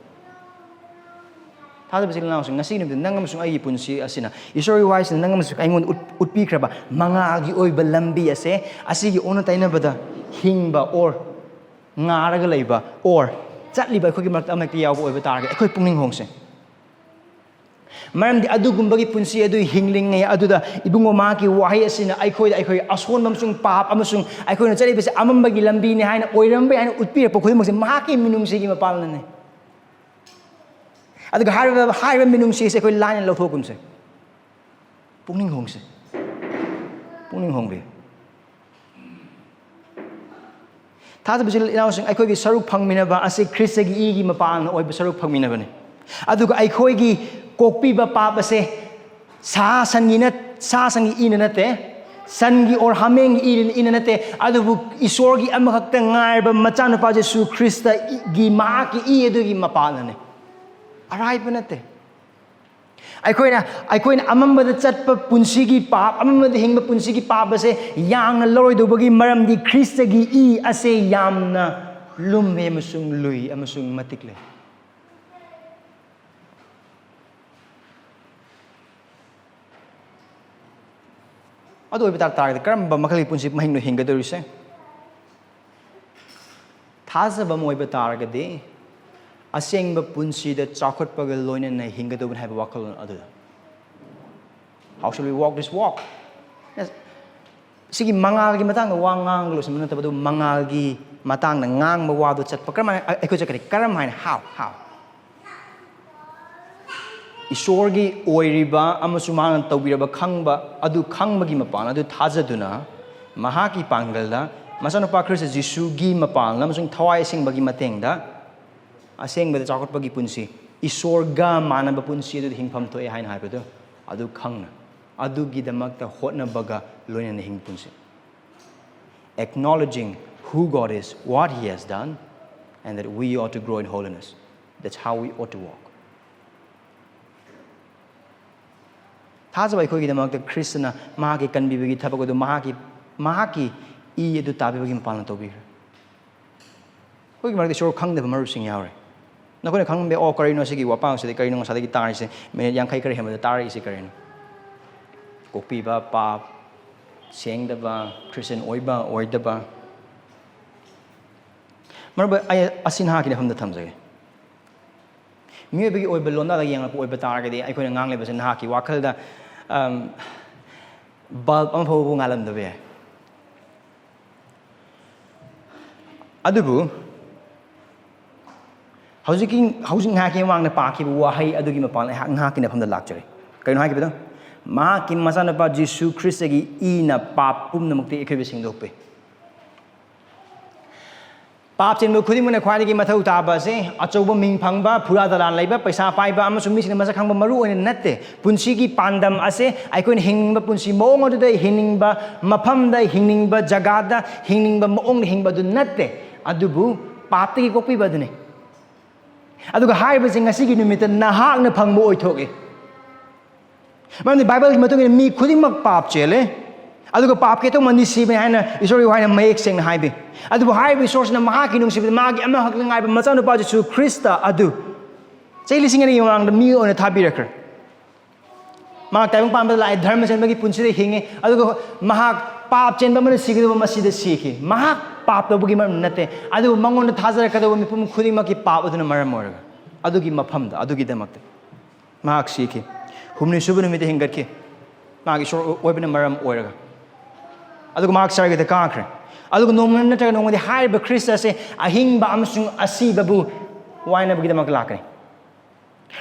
ꯊꯥꯖꯕ ꯏꯆꯤꯜ ꯏꯅꯥꯎꯁꯤꯡ, ꯉꯁꯤꯒꯤ ꯅꯨꯃꯤꯠꯇ ꯅꯪ ꯑꯃꯁꯨꯡ ꯑꯩꯒꯤ ꯄꯨꯟꯁꯤ ꯑꯁꯤꯅ, ꯏꯁꯣꯔꯒꯤ ꯋꯥꯍꯩꯁꯤꯅ ꯅꯪ ꯑꯃꯁꯨꯡ ꯑꯩꯉꯣꯟꯗ ꯎꯠ-, ꯎꯠꯄꯤꯈ꯭ꯔꯕ ꯃꯉꯥꯜꯒꯤ ꯑꯣꯏꯕ ꯂꯝꯕꯤ ꯑꯁꯦ, ꯑꯁꯤꯒꯤ ꯑꯣꯟꯅ ꯇꯩꯅꯕꯗ ꯍꯤꯡꯕ or ꯉꯥꯔꯒ ꯂꯩꯕ or ꯆꯠꯂꯤꯕ ꯑꯩꯈꯣꯏꯒꯤ ꯃꯔꯛꯇ ꯑꯃ ꯍꯦꯛꯇ ꯌꯥꯎꯕ ꯑꯣꯏꯕ ꯇꯥꯔꯒꯗꯤ, ꯑꯩꯈꯣꯏ ꯄꯨꯛꯅꯤꯡ ꯍꯣꯡꯁꯦ꯫ ꯃꯔꯝꯗꯤ ꯑꯗꯨꯒꯨꯝꯕꯒꯤ ꯄꯨꯟꯁꯤ ꯑꯗꯨ ꯍꯤꯡꯂꯤꯉꯩ ꯑꯗꯨꯗ, ꯏꯕꯨꯡꯉꯣ, ꯃꯍꯥꯛꯀꯤ ꯋꯥꯍꯩ ꯑꯁꯤꯅ ꯑꯩꯈꯣꯏꯗ ꯑꯩꯈꯣꯏ ꯑꯁꯣꯟꯕ ꯑꯃꯁꯨꯡ ꯄꯥꯞ ꯑꯃꯁꯨꯡ ꯑꯩꯈꯣꯏꯅ ꯆꯠꯂꯤꯕꯁꯦ ꯑꯃꯝꯕꯒꯤ ꯂꯝꯕꯤꯅꯤ ꯍꯥꯏꯅ, ꯑꯣꯏꯔꯝꯕ ꯌꯥꯏ ꯍꯥꯏꯅ ꯎꯠꯄꯤꯔꯛꯄ ꯈꯨꯗꯤꯡꯃꯛꯁꯦ ꯃꯍꯥꯛꯀꯤ ꯃꯤꯅꯨꯡꯁꯤꯒꯤ ꯃꯄꯥꯜꯅꯅꯤ꯫ ꯑꯗꯨꯒ ꯍꯥꯏꯔꯤꯕ, ꯍꯥꯏꯔꯤꯕ ꯃꯤꯅꯨꯡꯁꯤꯁꯦ ꯑꯩꯈꯣꯏ ꯂꯥꯏꯅ ꯂꯧꯊꯣꯛꯀꯨꯝꯁꯦ꯫ ꯄꯨꯛꯅꯤꯡ ꯍꯣꯡꯁꯦ꯫ ꯄꯨꯛꯅꯤꯡ ꯍꯣꯡꯕꯤꯌꯨ꯫ ꯊꯥꯖꯕ ꯏꯆꯤꯜ ꯏꯅꯥꯎꯁꯤꯡ, ꯑꯩꯈꯣꯏꯒꯤ ꯁꯔꯨꯛ ꯐꯪꯃꯤꯟꯅꯕ ꯑꯁꯤ ꯈ꯭ꯔꯤꯁꯇꯒꯤ ꯏꯒꯤ ꯃꯄꯥꯜꯅ ꯑꯣꯏꯕ ꯁꯔꯨꯛ ꯐꯪꯃꯤꯟꯅꯕꯅꯤ꯫ ꯑꯗꯨꯒ ꯑꯩꯈꯣꯏꯒꯤ ꯀꯣꯛꯄꯤꯕ ꯄꯥꯞ ꯑꯁꯦ ꯁꯥ ꯁꯟꯒꯤ ꯅꯠ-, ꯁꯥ ꯁꯟꯒꯤ ꯏꯅ ꯅꯠꯇꯦ, ꯁꯟꯒꯤ or ꯍꯥꯃꯦꯡꯒꯤ ꯏꯅ, ꯏꯅ ꯅꯠꯇꯦ, ꯑꯗꯨꯕꯨ ꯏꯁꯣꯔꯒꯤ ꯑꯃꯈꯛꯇ ꯉꯥꯏꯔꯕ ꯃꯆꯥꯅꯨꯄꯥ ꯖꯤꯁꯨ ꯈ꯭ꯔꯤꯁꯇꯒꯤ, ꯃꯍꯥꯛꯀꯤ ꯏ ꯑꯗꯨꯒꯤ ꯃꯄꯥꯜꯅꯅꯤ꯫ ꯑꯔꯥꯏꯕ ꯅꯠꯇꯦ꯫ ꯑꯩꯈꯣꯏꯅ, ꯑꯩꯈꯣꯏꯅ ꯑꯃꯝꯕꯗ ꯆꯠꯄ ꯄꯨꯟꯁꯤꯒꯤ ꯄꯥꯞ, ꯑꯃꯝꯕꯗ ꯍꯤꯡꯕ ꯄꯨꯟꯁꯤꯒꯤ ꯄꯥꯞ ꯑꯁꯦ ꯌꯥꯝꯅ ꯂꯧꯔꯣꯏꯗꯧꯕꯒꯤ ꯃꯔꯝꯗꯤ ꯈ꯭ꯔꯤꯁꯇꯒꯤ ꯏ ꯑꯁꯦ ꯌꯥꯝꯅ ꯂꯨꯝꯃꯦ ꯑꯃꯁꯨꯡ ꯂꯨꯏ ꯑꯃꯁꯨꯡ ꯃꯇꯤꯛ ꯂꯩ꯫ ꯑꯗꯨ ꯑꯣꯏꯕ ꯇꯥ-, ꯇꯥꯔꯒꯗꯤ ꯀꯔꯝꯕ ꯃꯈꯜꯒꯤ ꯄꯨꯟꯁꯤ ꯃꯍꯤꯡꯅꯣ ꯍꯤꯡꯒꯗꯧꯔꯤꯁꯦ? ꯊꯥꯖꯕ ꯑꯃ ꯑꯣꯏꯕ ꯇꯥꯔꯒꯗꯤ, ꯑꯁꯦꯡꯕ ꯄꯨꯟꯁꯤꯗ ꯆꯥꯎꯈꯠꯄꯒ ꯂꯣꯏꯅꯅ ꯍꯤꯡꯒꯗꯧꯕꯅꯤ ꯍꯥꯏꯕ ꯋꯥꯈꯜꯂꯣꯟ ꯑꯗꯨꯗ, "How shall we walk this walk?" ꯁꯤꯒꯤ ꯃꯉꯥꯜꯒꯤ ꯃꯇꯥꯡꯗ ꯋꯥ ꯉꯥꯡꯒ ꯂꯣꯏꯁꯤꯟꯕ ꯅꯠꯇꯕ, ꯑꯗꯨ ꯃꯉꯥꯜꯒꯤ ꯃꯇꯥꯡꯗ ꯉꯥꯡꯕ ꯋꯥꯗꯣ ꯆꯠꯄ ꯀꯔꯝ ꯍꯥꯏꯅ ꯑꯩꯈꯣꯏ ꯆꯠꯀꯅꯤ? ꯀꯔꯝ ꯍꯥꯏꯅ? How? How? ꯏꯁꯣꯔꯒꯤ ꯑꯣꯏꯔꯤꯕ ꯑꯃꯁꯨꯡ ꯃꯍꯥꯛꯅ ꯇꯧꯕꯤꯔꯕ ꯈꯪꯕ ꯑꯗꯨ ꯈꯪꯕꯒꯤ ꯃꯄꯥꯟ ꯑꯗꯨ ꯊꯥꯖꯗꯨꯅ, ꯃꯍꯥꯛꯀꯤ ꯄꯥꯡꯒꯜꯗ, ꯃꯆꯥꯅꯨꯄꯥ ꯈ꯭ꯔꯤꯁꯇ ꯖꯤꯁꯨꯒꯤ ꯃꯄꯥꯟ ꯑꯃꯁꯨꯡ ꯊꯋꯥꯏ ꯑꯁꯦꯡꯕꯒꯤ ꯃꯇꯦꯡꯗ ꯑꯁꯦꯡꯕꯗ ꯆꯥꯎꯈꯠꯄꯒꯤ ꯄꯨꯟꯁꯤ, ꯏꯁꯣꯔꯒ ꯃꯥꯟꯅꯕ ꯄꯨꯟꯁꯤ ꯑꯗꯨꯗ ꯍꯤꯡꯐꯝ ꯊꯣꯛꯑꯦ ꯍꯥꯏꯅ ꯍꯥꯏꯕꯗꯨ, ꯑꯗꯨ ꯈꯪꯅ, ꯑꯗꯨꯒꯤꯗꯃꯛꯇ ꯍꯣꯠꯅꯕꯒ ꯂꯣꯏꯅꯅ ꯍꯤꯡꯕ ꯄꯨꯟꯁꯤ꯫ Acknowledging who God is, what He has done, and that we ought to grow in holiness. That's how we ought to walk. ꯊꯥꯖꯕ ꯑꯩꯈꯣꯏꯒꯤꯗꯃꯛꯇ ꯈ꯭ꯔꯤꯁꯇꯅ ꯃꯍꯥꯛꯀꯤ ꯀꯟꯕꯤꯕꯒꯤ ꯊꯕꯛ ꯑꯗꯨ, ꯃꯍꯥꯛꯀꯤ, ꯃꯍꯥꯛꯀꯤ ꯏ ꯑꯗꯨ ꯇꯥꯕꯤꯕꯒꯤ ꯃꯄꯥꯟꯅ ꯇꯧꯕꯤꯈ꯭ꯔꯦ꯫ ꯑꯩꯈꯣꯏꯒꯤ ꯃꯔꯛꯇ ꯏꯁꯣꯔ ꯈꯪꯗꯕ ꯃꯔꯨꯞꯁꯤꯡ ꯌꯥꯎꯔꯦ꯫ ꯅꯈꯣꯏꯅ ꯈꯪꯕ ꯌꯥꯏ, "ꯑꯣ, ꯀꯔꯤꯅꯣ ꯁꯤꯒꯤ ꯋꯥꯄꯥꯡꯁꯤꯗꯤ? ꯀꯔꯤꯅꯣ ꯉꯁꯥꯏꯗꯒꯤ ꯇꯥꯔꯤꯁꯦ? ꯃꯤꯅꯤꯠ ꯌꯥꯡꯈꯩ ꯈꯔ ꯍꯦꯟꯕꯗ ꯇꯥꯔꯛꯏꯁꯦ ꯀꯔꯤꯅꯣ?" ꯀꯣꯛꯄꯤꯕ, ꯄꯥꯞ, ꯁꯦꯡꯗꯕ, ꯈ꯭ꯔꯤꯁꯇꯤꯌꯟ ꯑꯣꯏꯕ, ꯑꯣꯏꯗꯕ꯫ ꯃꯔꯨꯞ, ꯑꯩ ꯑꯁꯤ ꯅꯍꯥꯛꯀꯤ ꯃꯐꯝꯗ ꯊꯝꯖꯒꯦ꯫ ꯃꯤꯑꯣꯏꯕꯒꯤ ꯑꯣꯏꯕ ꯂꯣꯟꯗꯥꯗ ꯌꯦꯡꯂꯛꯄ ꯑꯣꯏꯕ ꯇꯥꯔꯒꯗꯤ, ꯑꯩꯈꯣꯏꯅ ꯉꯥꯡꯂꯤꯕꯁꯤ ꯅꯍꯥꯛꯀꯤ ꯋꯥꯈꯜꯗ, ꯑꯝ, ꯕꯜꯕ ꯑꯃ ꯐꯥꯎꯕ ꯉꯥꯜꯂꯝꯗꯕ ꯌꯥꯏ꯫ ꯑꯗꯨꯕꯨ ꯍꯧꯖꯤꯛꯀꯤ, ꯍꯧꯖꯤꯛ ꯉꯥꯏꯍꯥꯛꯀꯤ ꯃꯃꯥꯡꯗ ꯄꯥꯈꯤꯕ ꯋꯥꯍꯩ ꯑꯗꯨꯒꯤ ꯃꯄꯥꯟ ꯑꯩꯍꯥꯛ ꯉꯥꯏꯍꯥꯛꯀꯤ ꯃꯐꯝꯗ ꯂꯥꯛꯆꯔꯤ꯫ ꯀꯔꯤꯅꯣ ꯍꯥꯏꯈꯤꯕꯗꯣ? "ꯃꯍꯥꯛꯀꯤ ꯃꯆꯥꯅꯨꯄꯥ ꯖꯤꯁꯨ ꯈ꯭ꯔꯤꯁꯇꯒꯤ ꯏꯅ ꯄꯥꯞ ꯄꯨꯝꯅꯃꯛꯇꯒꯤ ꯑꯩꯈꯣꯏꯕꯨ ꯁꯦꯡꯗꯣꯛꯄꯤ"꯫ ꯄꯥꯞ ꯆꯦꯟꯕ ꯈꯨꯗꯤꯡꯃꯛꯅ ꯈ꯭ꯋꯥꯏꯗꯒꯤ ꯃꯊꯧ ꯇꯥꯕ ꯑꯁꯤ ꯑꯆꯧꯕ ꯃꯤꯡ ꯐꯪꯕ, ꯐꯨꯔꯥ ꯗꯂꯥꯟ ꯂꯩꯕ, ꯄꯩꯁꯥ ꯄꯥꯏꯕ ꯑꯃꯁꯨꯡ ꯃꯤꯁꯤꯡꯅ ꯃꯁꯛ ꯈꯪꯕ ꯃꯔꯨ ꯑꯣꯏꯅ ꯅꯠꯇꯦ꯫ ꯄꯨꯟꯁꯤꯒꯤ ꯄꯥꯟꯗꯝ ꯑꯁꯦ ꯑꯩꯈꯣꯏꯅ ꯍꯤꯡꯅꯤꯡꯕ ꯄꯨꯟꯁꯤ ꯃꯑꯣꯡ ꯑꯗꯨꯗ ꯍꯤꯡꯅꯤꯡꯕ, ꯃꯐꯝꯗ ꯍꯤꯡꯅꯤꯡꯕ, ꯖꯒꯥꯗ ꯍꯤꯡꯅꯤꯡꯕ ꯃꯑꯣꯡꯗ ꯍꯤꯡꯕ ꯑꯗꯨ ꯅꯠꯇꯦ, ꯑꯗꯨꯕꯨ ꯄꯥꯞꯇꯒꯤ ꯀꯣꯛꯄꯤꯕ ꯑꯗꯨꯅꯤ꯫ ꯑꯗꯨꯒ ꯍꯥꯏꯔꯤꯕꯁꯤ ꯉꯁꯤꯒꯤ ꯅꯨꯃꯤꯠꯇ ꯅꯍꯥꯛꯅ ꯐꯪꯕ ꯑꯣꯏꯊꯣꯛꯏ꯫ ꯃꯔꯝꯗꯤ ꯕꯥꯏꯕꯜꯒꯤ ꯃꯇꯨꯡ ꯏꯟꯅ ꯃꯤ ꯈꯨꯗꯤꯡꯃꯛ ꯄꯥꯞ ꯆꯦꯜꯂꯦ, ꯑꯗꯨꯒ ꯄꯥꯞꯀꯤ ꯑꯇꯣꯡꯕ ꯅꯤꯁꯤꯕꯅꯤ ꯍꯥꯏꯅ ꯏꯁꯣꯔꯒꯤ ꯋꯥꯍꯩꯅ ꯃꯌꯦꯛ ꯁꯦꯡꯅ ꯍꯥꯏꯕꯤ꯫ ꯑꯗꯨꯕꯨ ꯍꯥꯏꯔꯤꯕ ꯏꯁꯣꯔꯁꯤꯅ ꯃꯍꯥꯛꯀꯤ ꯅꯨꯡꯁꯤꯕꯗ ꯃꯥꯒꯤ ꯑꯃꯈꯛꯇ ꯉꯥꯏꯕ ꯃꯆꯥꯅꯨꯄꯥ ꯖꯤꯁꯨ ꯈ꯭ꯔꯤꯁꯇ ꯑꯗꯨ ꯆꯍꯤ ꯂꯤꯁꯤꯡ ꯑꯅꯤꯒꯤ ꯃꯃꯥꯡꯗ ꯃꯤ ꯑꯣꯏꯅ ꯊꯥꯕꯤꯔꯛꯈ꯭ꯔꯦ꯫ ꯃꯍꯥꯛ ꯇꯥꯏꯕꯪ ꯄꯥꯟꯕꯗ ꯂꯥꯛꯑꯦ, ꯙꯔꯃ ꯆꯦꯟꯕꯒꯤ ꯄꯨꯟꯁꯤꯗ ꯍꯤꯡꯉꯤ, ꯑꯗꯨꯒ ꯃꯍꯥꯛ ꯄꯥꯞ ꯆꯦꯟꯕ ꯑꯃꯅ ꯁꯤꯒꯗꯕ ꯃꯁꯤꯗ ꯁꯤꯈꯤ꯫ ꯃꯍꯥꯛ ꯄꯥꯞ ꯇꯧꯕꯒꯤ ꯃꯔꯝ ꯅꯠꯇꯦ, ꯑꯗꯨꯕꯨ ꯃꯉꯣꯟꯗ ꯊꯥꯖꯔꯛꯀꯗꯕ ꯃꯤꯄꯨꯝ ꯈꯨꯗꯤꯡꯃꯛꯀꯤ ꯄꯥꯞ ꯑꯗꯨꯅ ꯃꯔꯝ ꯑꯣꯏꯔꯒ, ꯑꯗꯨꯒꯤ ꯃꯐꯝꯗ, ꯑꯗꯨꯒꯤꯗꯃꯛꯇ ꯃꯍꯥꯛ ꯁꯤꯈꯤ꯫ ꯍꯨꯝꯅꯤ ꯁꯨꯕ ꯅꯨꯃꯤꯠꯇ ꯍꯤꯡꯒꯠꯈꯤ꯫ ꯃꯍꯥꯛ ꯏꯁꯣꯔ ꯑꯣꯏꯕꯅ ꯃꯔꯝ ꯑꯣꯏꯔꯒ, ꯑꯗꯨꯒ ꯃꯍꯥꯛ ꯁꯔꯒꯗ ꯀꯥꯈ꯭ꯔꯦ꯫ ꯑꯗꯨꯒ ꯅꯣꯡꯃ ꯅꯠꯇ꯭ꯔꯒ ꯅꯣꯡꯃꯗꯤ ꯍꯥꯏꯔꯤꯕ ꯈ꯭ꯔꯤꯁꯇ ꯑꯁꯤ ꯑꯍꯤꯡꯕ ꯑꯃꯁꯨꯡ ꯑꯁꯤꯕꯕꯨ ꯋꯥꯏꯅꯕꯒꯤꯗꯃꯛ ꯂꯥꯛꯀꯅꯤ꯫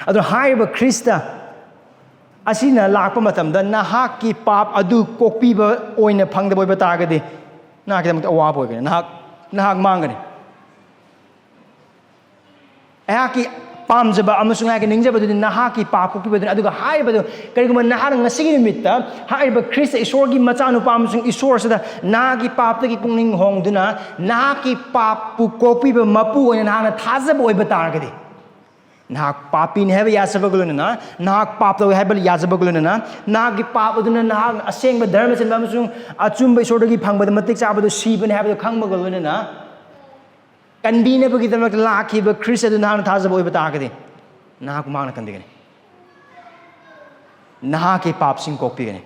ꯑꯗꯨꯅ ꯍꯥꯏꯔꯤꯕ ꯈ꯭ꯔꯤꯁꯇ ꯑꯁꯤꯅ ꯂꯥꯛꯄ ꯃꯇꯝꯗ ꯅꯍꯥꯛꯀꯤ ꯄꯥꯞ ꯑꯗꯨ ꯀꯣꯛꯄꯤꯕ ꯑꯣꯏꯅ ꯐꯪꯗꯕ ꯑꯣꯏꯕ ꯇꯥꯔꯒꯗꯤ, ꯅꯍꯥꯛꯀꯤꯗꯃꯛꯇ ꯑꯋꯥꯕ ꯑꯣꯏꯒꯅꯤ, ꯅꯍꯥꯛ, ꯅꯍꯥꯛ ꯃꯥꯡꯒꯅꯤ꯫ ꯑꯩꯍꯥꯛꯀꯤ ꯄꯥꯝꯖꯕ ꯑꯃꯁꯨꯡ ꯑꯩꯍꯥꯛꯀꯤ ꯅꯤꯡꯖꯕꯗꯨꯗꯤ ꯅꯍꯥꯛꯀꯤ ꯄꯥꯞ ꯀꯣꯛꯄꯤꯕꯗꯨꯅꯤ꯫ ꯑꯗꯨꯒ ꯍꯥꯏꯔꯤꯕꯗꯨ, ꯀꯔꯤꯒꯨꯝꯕ ꯅꯍꯥꯛꯅ ꯉꯁꯤꯒꯤ ꯅꯨꯃꯤꯠꯇ ꯍꯥꯏꯔꯤꯕ ꯈ꯭ꯔꯤꯁꯇ, ꯏꯁꯣꯔꯒꯤ ꯃꯆꯥꯅꯨꯄꯥ ꯑꯃꯁꯨꯡ ꯏꯁꯣꯔꯁꯤꯗ ꯅꯍꯥꯛꯀꯤ ꯄꯥꯞꯇꯒꯤ ꯄꯨꯛꯅꯤꯡ ꯍꯣꯡꯗꯨꯅ ꯅꯍꯥꯛꯀꯤ ꯄꯥꯞꯄꯨ ꯀꯣꯛꯄꯤꯕ ꯃꯄꯨ ꯑꯣꯏꯅ ꯅꯍꯥꯛꯅ ꯊꯥꯖꯕ ꯑꯣꯏꯕ ꯇꯥꯔꯒꯗꯤ, ꯅꯍꯥꯛ ꯄꯥꯄꯤꯅꯤ ꯍꯥꯏꯕ ꯌꯥꯖꯕꯒ ꯂꯣꯏꯅꯅ, ꯅꯍꯥꯛ ꯄꯥꯞ ꯇꯧꯏ ꯍꯥꯏꯕ ꯌꯥꯖꯕꯒ ꯂꯣꯏꯅꯅ, ꯅꯍꯥꯛꯀꯤ ꯄꯥꯞ ꯑꯗꯨꯅ ꯅꯍꯥꯛꯅ ꯑꯁꯦꯡꯕ ꯙꯔꯃ ꯆꯦꯟꯕ ꯑꯃꯁꯨꯡ ꯑꯆꯨꯝꯕ ꯏꯁꯣꯔꯗꯒꯤ ꯐꯪꯕꯗ ꯃꯇꯤꯛ ꯆꯥꯕꯗꯨ ꯁꯤꯕꯅꯤ ꯍꯥꯏꯕꯗꯨ ꯈꯪꯕꯒ ꯂꯣꯏꯅꯅ, ꯀꯟꯕꯤꯅꯕꯒꯤꯗꯃꯛꯇ ꯂꯥꯛꯈꯤꯕ ꯈ꯭ꯔꯤꯁꯇ ꯑꯗꯨ ꯅꯍꯥꯛꯅ ꯊꯥꯖꯕ ꯑꯣꯏꯕ ꯇꯥꯔꯒꯗꯤ, ꯅꯍꯥꯛꯄꯨ ꯃꯍꯥꯛꯅ ꯀꯟꯕꯤꯒꯅꯤ, ꯅꯍꯥꯛꯀꯤ ꯄꯥꯞꯁꯤꯡ ꯀꯣꯛꯄꯤꯒꯅꯤ,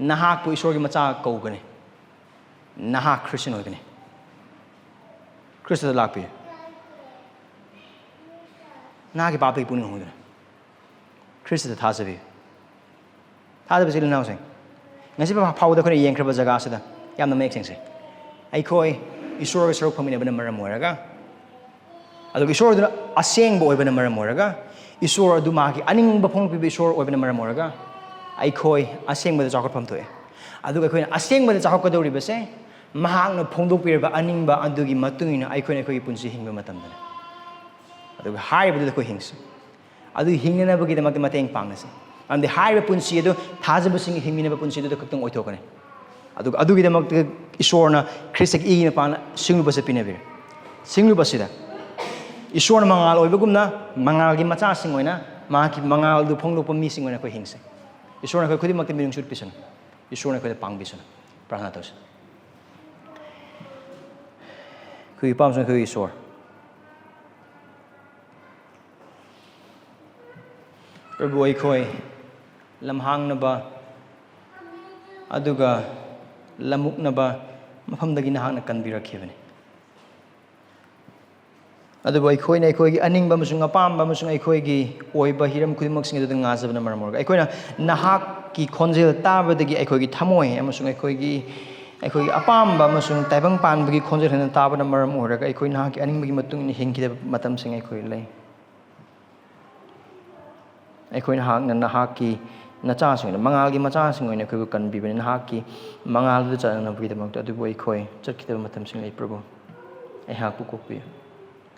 ꯅꯍꯥꯛꯄꯨ ꯏꯁꯣꯔꯒꯤ ꯃꯆꯥ ꯀꯧꯒꯅꯤ, ꯅꯍꯥꯛ ꯈ꯭ꯔꯤꯁꯇꯤꯌꯟ ꯑꯣꯏꯒꯅꯤ꯫ ꯈ꯭ꯔꯤꯁꯇꯗ ꯂꯥꯛꯄꯤꯌꯨ꯫ ꯅꯍꯥꯛꯀꯤ ꯄꯥꯞꯇꯒꯤ ꯄꯨꯛꯅꯤꯡ ꯍꯣꯡꯗꯨꯅ ꯈ꯭ꯔꯤꯁꯇꯗ ꯊꯥꯖꯕꯤꯌꯨ꯫ ꯊꯥꯖꯕꯁꯤ, ꯏꯆꯤꯜ ꯏꯅꯥꯎꯁꯤꯡ, ꯉꯁꯤ ꯐꯥꯎꯕꯗ ꯑꯩꯈꯣꯏꯅ ꯌꯦꯡꯈ꯭ꯔꯕ ꯖꯒꯥꯁꯤꯗ ꯌꯥꯝꯅ ꯃꯌꯦꯛ ꯁꯦꯡꯁꯦ꯫ ꯑꯩꯈꯣꯏ ꯏꯁꯣꯔꯒ ꯁꯔꯨꯛ ꯐꯪꯃꯤꯟꯅꯕꯅ ꯃꯔꯝ ꯑꯣꯏꯔꯒ, ꯑꯗꯨꯒ ꯏꯁꯣꯔ ꯑꯗꯨꯅ ꯑꯁꯦꯡꯕ ꯑꯣꯏꯕꯅ ꯃꯔꯝ ꯑꯣꯏꯔꯒ, ꯏꯁꯣꯔ ꯑꯗꯨ ꯃꯍꯥꯛꯀꯤ ꯑꯅꯤꯡꯕ ꯐꯣꯡꯗꯣꯛꯄꯤꯕ ꯏꯁꯣꯔ ꯑꯣꯏꯕꯅ ꯃꯔꯝ ꯑꯣꯏꯔꯒ, ꯑꯩꯈꯣꯏ ꯑꯁꯦꯡꯕꯗ ꯆꯥꯎꯈꯠꯐꯝ ꯊꯣꯛꯑꯦ꯫ ꯑꯗꯨꯒ ꯑꯩꯈꯣꯏꯅ ꯑꯁꯦꯡꯕꯗ ꯆꯥꯎꯈꯠꯀꯗꯧꯔꯤꯕꯁꯦ, ꯃꯍꯥꯛꯅ ꯐꯣꯡꯗꯣꯛꯄꯤꯔꯕ ꯑꯅꯤꯡꯕ ꯑꯗꯨꯒꯤ ꯃꯇꯨꯡ ꯏꯟꯅ ꯑꯩꯈꯣꯏꯅ ꯑꯩꯈꯣꯏꯒꯤ ꯄꯨꯟꯁꯤ ꯍꯤꯡꯕ ꯃꯇꯝꯗꯅꯦ꯫ ꯑꯗꯨꯒ ꯍꯥꯏꯔꯤꯕꯗꯨꯗ ꯑꯩꯈꯣꯏ ꯍꯤꯡꯁꯤ꯫ ꯑꯗꯨ ꯍꯤꯡꯅꯅꯕꯒꯤꯗꯃꯛꯇ ꯃꯇꯦꯡ ꯄꯥꯡꯅꯁꯤ꯫ ꯃꯔꯝꯗꯤ ꯍꯥꯏꯔꯤꯕ ꯄꯨꯟꯁꯤ ꯑꯗꯨ ꯊꯥꯖꯕꯁꯤꯡꯒꯤ ꯍꯤꯡꯃꯤꯟꯅꯕ ꯄꯨꯟꯁꯤ ꯑꯗꯨꯗ ꯈꯛꯇꯪ ꯑꯣꯏꯊꯣꯛꯀꯅꯤ꯫ ꯑꯗꯨꯒ ꯑꯗꯨꯒꯤꯗꯃꯛꯇ ꯏꯁꯣꯔꯅ ꯈ꯭ꯔꯤꯁꯇꯒꯤ ꯏꯒꯤ ꯃꯄꯥꯟ ꯁꯤꯡꯂꯨꯕꯁꯦ ꯄꯤꯅꯕꯤꯔꯦ꯫ ꯁꯤꯡꯂꯨꯕꯁꯤꯗ ꯏꯁꯣꯔꯅ ꯃꯉꯥꯜ ꯑꯣꯏꯕꯒꯨꯝꯅ, ꯃꯉꯥꯜꯒꯤ ꯃꯆꯥꯁꯤꯡ ꯑꯣꯏꯅ, ꯃꯍꯥꯛꯀꯤ ꯃꯉꯥꯜꯗꯨ ꯐꯣꯡꯗꯣꯛꯄ ꯃꯤꯁꯤꯡ ꯑꯣꯏꯅ ꯑꯩꯈꯣꯏ ꯍꯤꯡꯁꯤ꯫ ꯏꯁꯣꯔꯅ ꯑꯩꯈꯣꯏ ꯈꯨꯗꯤꯡꯃꯛꯇ ꯃꯤꯅꯨꯡꯁꯤ ꯎꯠꯄꯤꯁꯅꯨ꯫ ꯏꯁꯣꯔꯅ ꯑꯩꯈꯣꯏꯗ ꯄꯥꯡꯕꯤꯁꯅꯨ꯫ ꯄ꯭ꯔꯥꯔꯊꯅꯥ ꯇꯧꯁꯤ꯫ ꯑꯩꯈꯣꯏꯒꯤ ꯏꯄꯥ ꯑꯃꯁꯨꯡ ꯑꯩꯈꯣꯏꯒꯤ ꯏꯁꯣꯔ, ꯄ꯭ꯔꯚꯨ, ꯑꯩꯈꯣꯏ ꯂꯝꯍꯥꯡꯅꯕ ꯑꯗꯨꯒ ꯂꯝꯃꯨꯛꯅꯕ ꯃꯐꯝꯗꯒꯤ ꯅꯍꯥꯛꯅ ꯀꯟꯕꯤꯔꯛꯈꯤꯕꯅꯤ꯫ ꯑꯗꯨꯕꯨ ꯑꯩꯈꯣꯏꯅ ꯑꯩꯈꯣꯏꯒꯤ ꯑꯅꯤꯡꯕ ꯑꯃꯁꯨꯡ ꯑꯄꯥꯝꯕ ꯑꯃꯁꯨꯡ ꯑꯩꯈꯣꯏꯒꯤ ꯑꯣꯏꯕ ꯍꯤꯔꯝ ꯈꯨꯗꯤꯡꯃꯛꯁꯤꯡ ꯑꯗꯨꯗ ꯉꯥꯖꯕꯅ ꯃꯔꯝ ꯑꯣꯏꯔꯒ, ꯑꯩꯈꯣꯏꯅ ꯅꯍꯥꯛꯀꯤ ꯈꯣꯟꯖꯦꯜ ꯇꯥꯕꯗꯒꯤ ꯑꯩꯈꯣꯏꯒꯤ ꯊꯃꯣꯏ ꯑꯃꯁꯨꯡ ꯑꯩꯈꯣꯏꯒꯤ, ꯑꯩꯈꯣꯏꯒꯤ ꯑꯄꯥꯝꯕ ꯑꯃꯁꯨꯡ ꯇꯥꯏꯕꯪ ꯄꯥꯟꯕꯒꯤ ꯈꯣꯟꯖꯦꯜ ꯍꯦꯟꯅ ꯇꯥꯕꯅ ꯃꯔꯝ ꯑꯣꯏꯔꯒ, ꯑꯩꯈꯣꯏ ꯅꯍꯥꯛꯀꯤ ꯑꯅꯤꯡꯕꯒꯤ ꯃꯇꯨꯡ ꯏꯟꯅ ꯍꯤꯡꯈꯤꯗꯕ ꯃꯇꯝꯁꯤꯡ ꯑꯩꯈꯣꯏ ꯂꯩ꯫ ꯑꯩꯈꯣꯏ ꯅꯍꯥꯛꯅ ꯅꯍꯥꯛꯀꯤ ꯅꯆꯥꯁꯤꯡ ꯑꯣꯏꯅ, ꯃꯉꯥꯜꯒꯤ ꯃꯆꯥꯁꯤꯡ ꯑꯣꯏꯅ ꯑꯩꯈꯣꯏꯕꯨ ꯀꯟꯕꯤꯕꯅꯤ, ꯅꯍꯥꯛꯀꯤ ꯃꯉꯥꯜꯗꯨꯗ ꯆꯠꯅꯅꯕꯒꯤꯗꯃꯛꯇ꯫ ꯑꯗꯨꯕꯨ ꯑꯩꯈꯣꯏ ꯆꯠꯈꯤꯗꯕ ꯃꯇꯝꯁꯤꯡ ꯂꯩ, ꯄ꯭ꯔꯚꯨ꯫ ꯑꯩꯍꯥꯛꯄꯨ ꯀꯣꯛꯄꯤꯌꯨ,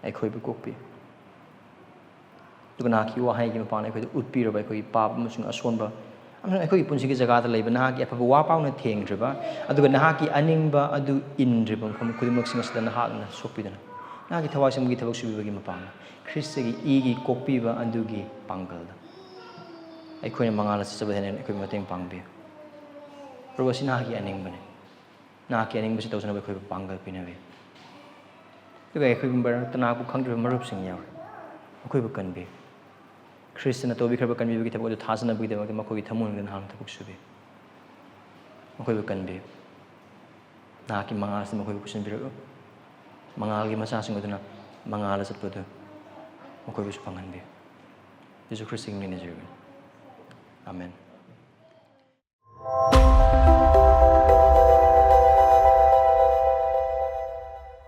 ꯑꯩꯈꯣꯏꯕꯨ ꯀꯣꯛꯄꯤꯌꯨ꯫ ꯑꯗꯨꯒ ꯅꯍꯥꯛꯀꯤ ꯋꯥꯍꯩꯒꯤ ꯃꯄꯥꯟꯅ ꯑꯩꯈꯣꯏꯗ ꯎꯠꯄꯤꯔꯕ ꯑꯩꯈꯣꯏꯒꯤ ꯄꯥꯞ ꯑꯃꯁꯨꯡ ꯑꯁꯣꯟꯕ ꯑꯃꯁꯨꯡ ꯑꯩꯈꯣꯏꯒꯤ ꯄꯨꯟꯁꯤꯒꯤ ꯖꯒꯥꯗ ꯂꯩꯕ ꯅꯍꯥꯛꯀꯤ ꯑꯐꯕ ꯋꯥ ꯄꯥꯎꯅ ꯊꯦꯡꯈ꯭ꯔꯤꯕ, ꯑꯗꯨꯒ ꯅꯍꯥꯛꯀꯤ ꯑꯅꯤꯡꯕ ꯑꯗꯨ ꯏꯟꯗ꯭ꯔꯤꯕ ꯃꯐꯝ ꯈꯨꯗꯤꯡꯃꯛꯁꯤꯡ ꯑꯁꯤꯗ ꯅꯍꯥꯛꯅ ꯁꯣꯛꯄꯤꯗꯨꯅ, ꯅꯍꯥꯛꯀꯤ ꯊꯋꯥꯏ ꯁꯦꯝꯕꯒꯤ ꯊꯕꯛ ꯁꯨꯕꯤꯕꯒꯤ ꯃꯄꯥꯡꯅ, ꯈ꯭ꯔꯤꯁꯇꯒꯤ ꯏꯒꯤ ꯀꯣꯛꯄꯤꯕ ꯑꯗꯨꯒꯤ ꯄꯥꯡꯒꯜꯗ ꯑꯩꯈꯣꯏꯅ ꯃꯉꯥꯜ ꯑꯁꯤ ꯆꯠꯄꯗ ꯍꯦꯟꯅ ꯑꯩꯈꯣꯏꯕꯨ ꯃꯇꯦꯡ ꯄꯥꯡꯕꯤꯌꯨ꯫ ꯄ꯭ꯔꯚꯨ, ꯑꯁꯤ ꯅꯍꯥꯛꯀꯤ ꯑꯅꯤꯡꯕꯅꯤ꯫ ꯅꯍꯥꯛꯀꯤ ꯑꯅꯤꯡꯕꯁꯤ ꯇꯧꯖꯅꯕ ꯑꯩꯈꯣꯏꯕꯨ ꯄꯥꯡꯒꯜ ꯄꯤꯅꯕꯤꯌꯨ꯫ ꯑꯗꯨꯒ ꯑꯩꯈꯣꯏꯒꯤ ꯃꯔꯛꯇ ꯅꯍꯥꯛꯄꯨ ꯈꯪꯗ꯭ꯔꯤꯕ ꯃꯔꯨꯞꯁꯤꯡ ꯌꯥꯎꯔꯤ, ꯃꯈꯣꯏꯕꯨ ꯀꯟꯕꯤꯌꯨ꯫ ꯈ꯭ꯔꯤꯁꯇꯅ ꯇꯧꯕꯤꯈ꯭ꯔꯕ ꯀꯟꯕꯤꯕꯒꯤ ꯊꯕꯛ ꯑꯗꯨ ꯊꯥꯖꯅꯕꯒꯤꯗꯃꯛꯇ ꯃꯈꯣꯏꯒꯤ ꯊꯃꯣꯏꯅꯨꯡꯗ ꯅꯍꯥꯛꯅ ꯊꯕꯛ ꯁꯨꯕꯤꯌꯨ꯫ ꯃꯈꯣꯏꯕꯨ ꯀꯟꯕꯤꯌꯨ꯫ ꯅꯍꯥꯛꯀꯤ ꯃꯉꯥꯜ ꯑꯁꯤꯅ ꯃꯈꯣꯏꯕꯨ ꯄꯨꯁꯤꯟꯕꯤꯔꯛꯎ꯫ ꯃꯉꯥꯜꯒꯤ ꯃꯆꯥꯁꯤꯡ ꯑꯗꯨꯅ ꯃꯉꯥꯜꯗ ꯆꯠꯄꯗꯨ ꯃꯈꯣꯏꯕꯨꯁꯨ ꯐꯪꯍꯟꯕꯤꯌꯨ꯫ ꯌꯦꯁꯨ ꯈ꯭ꯔꯤꯁꯇꯒꯤ ꯃꯤꯡ ꯅꯤꯖꯔꯤꯕꯅꯤ꯫ ꯑꯥꯃꯦꯟ꯫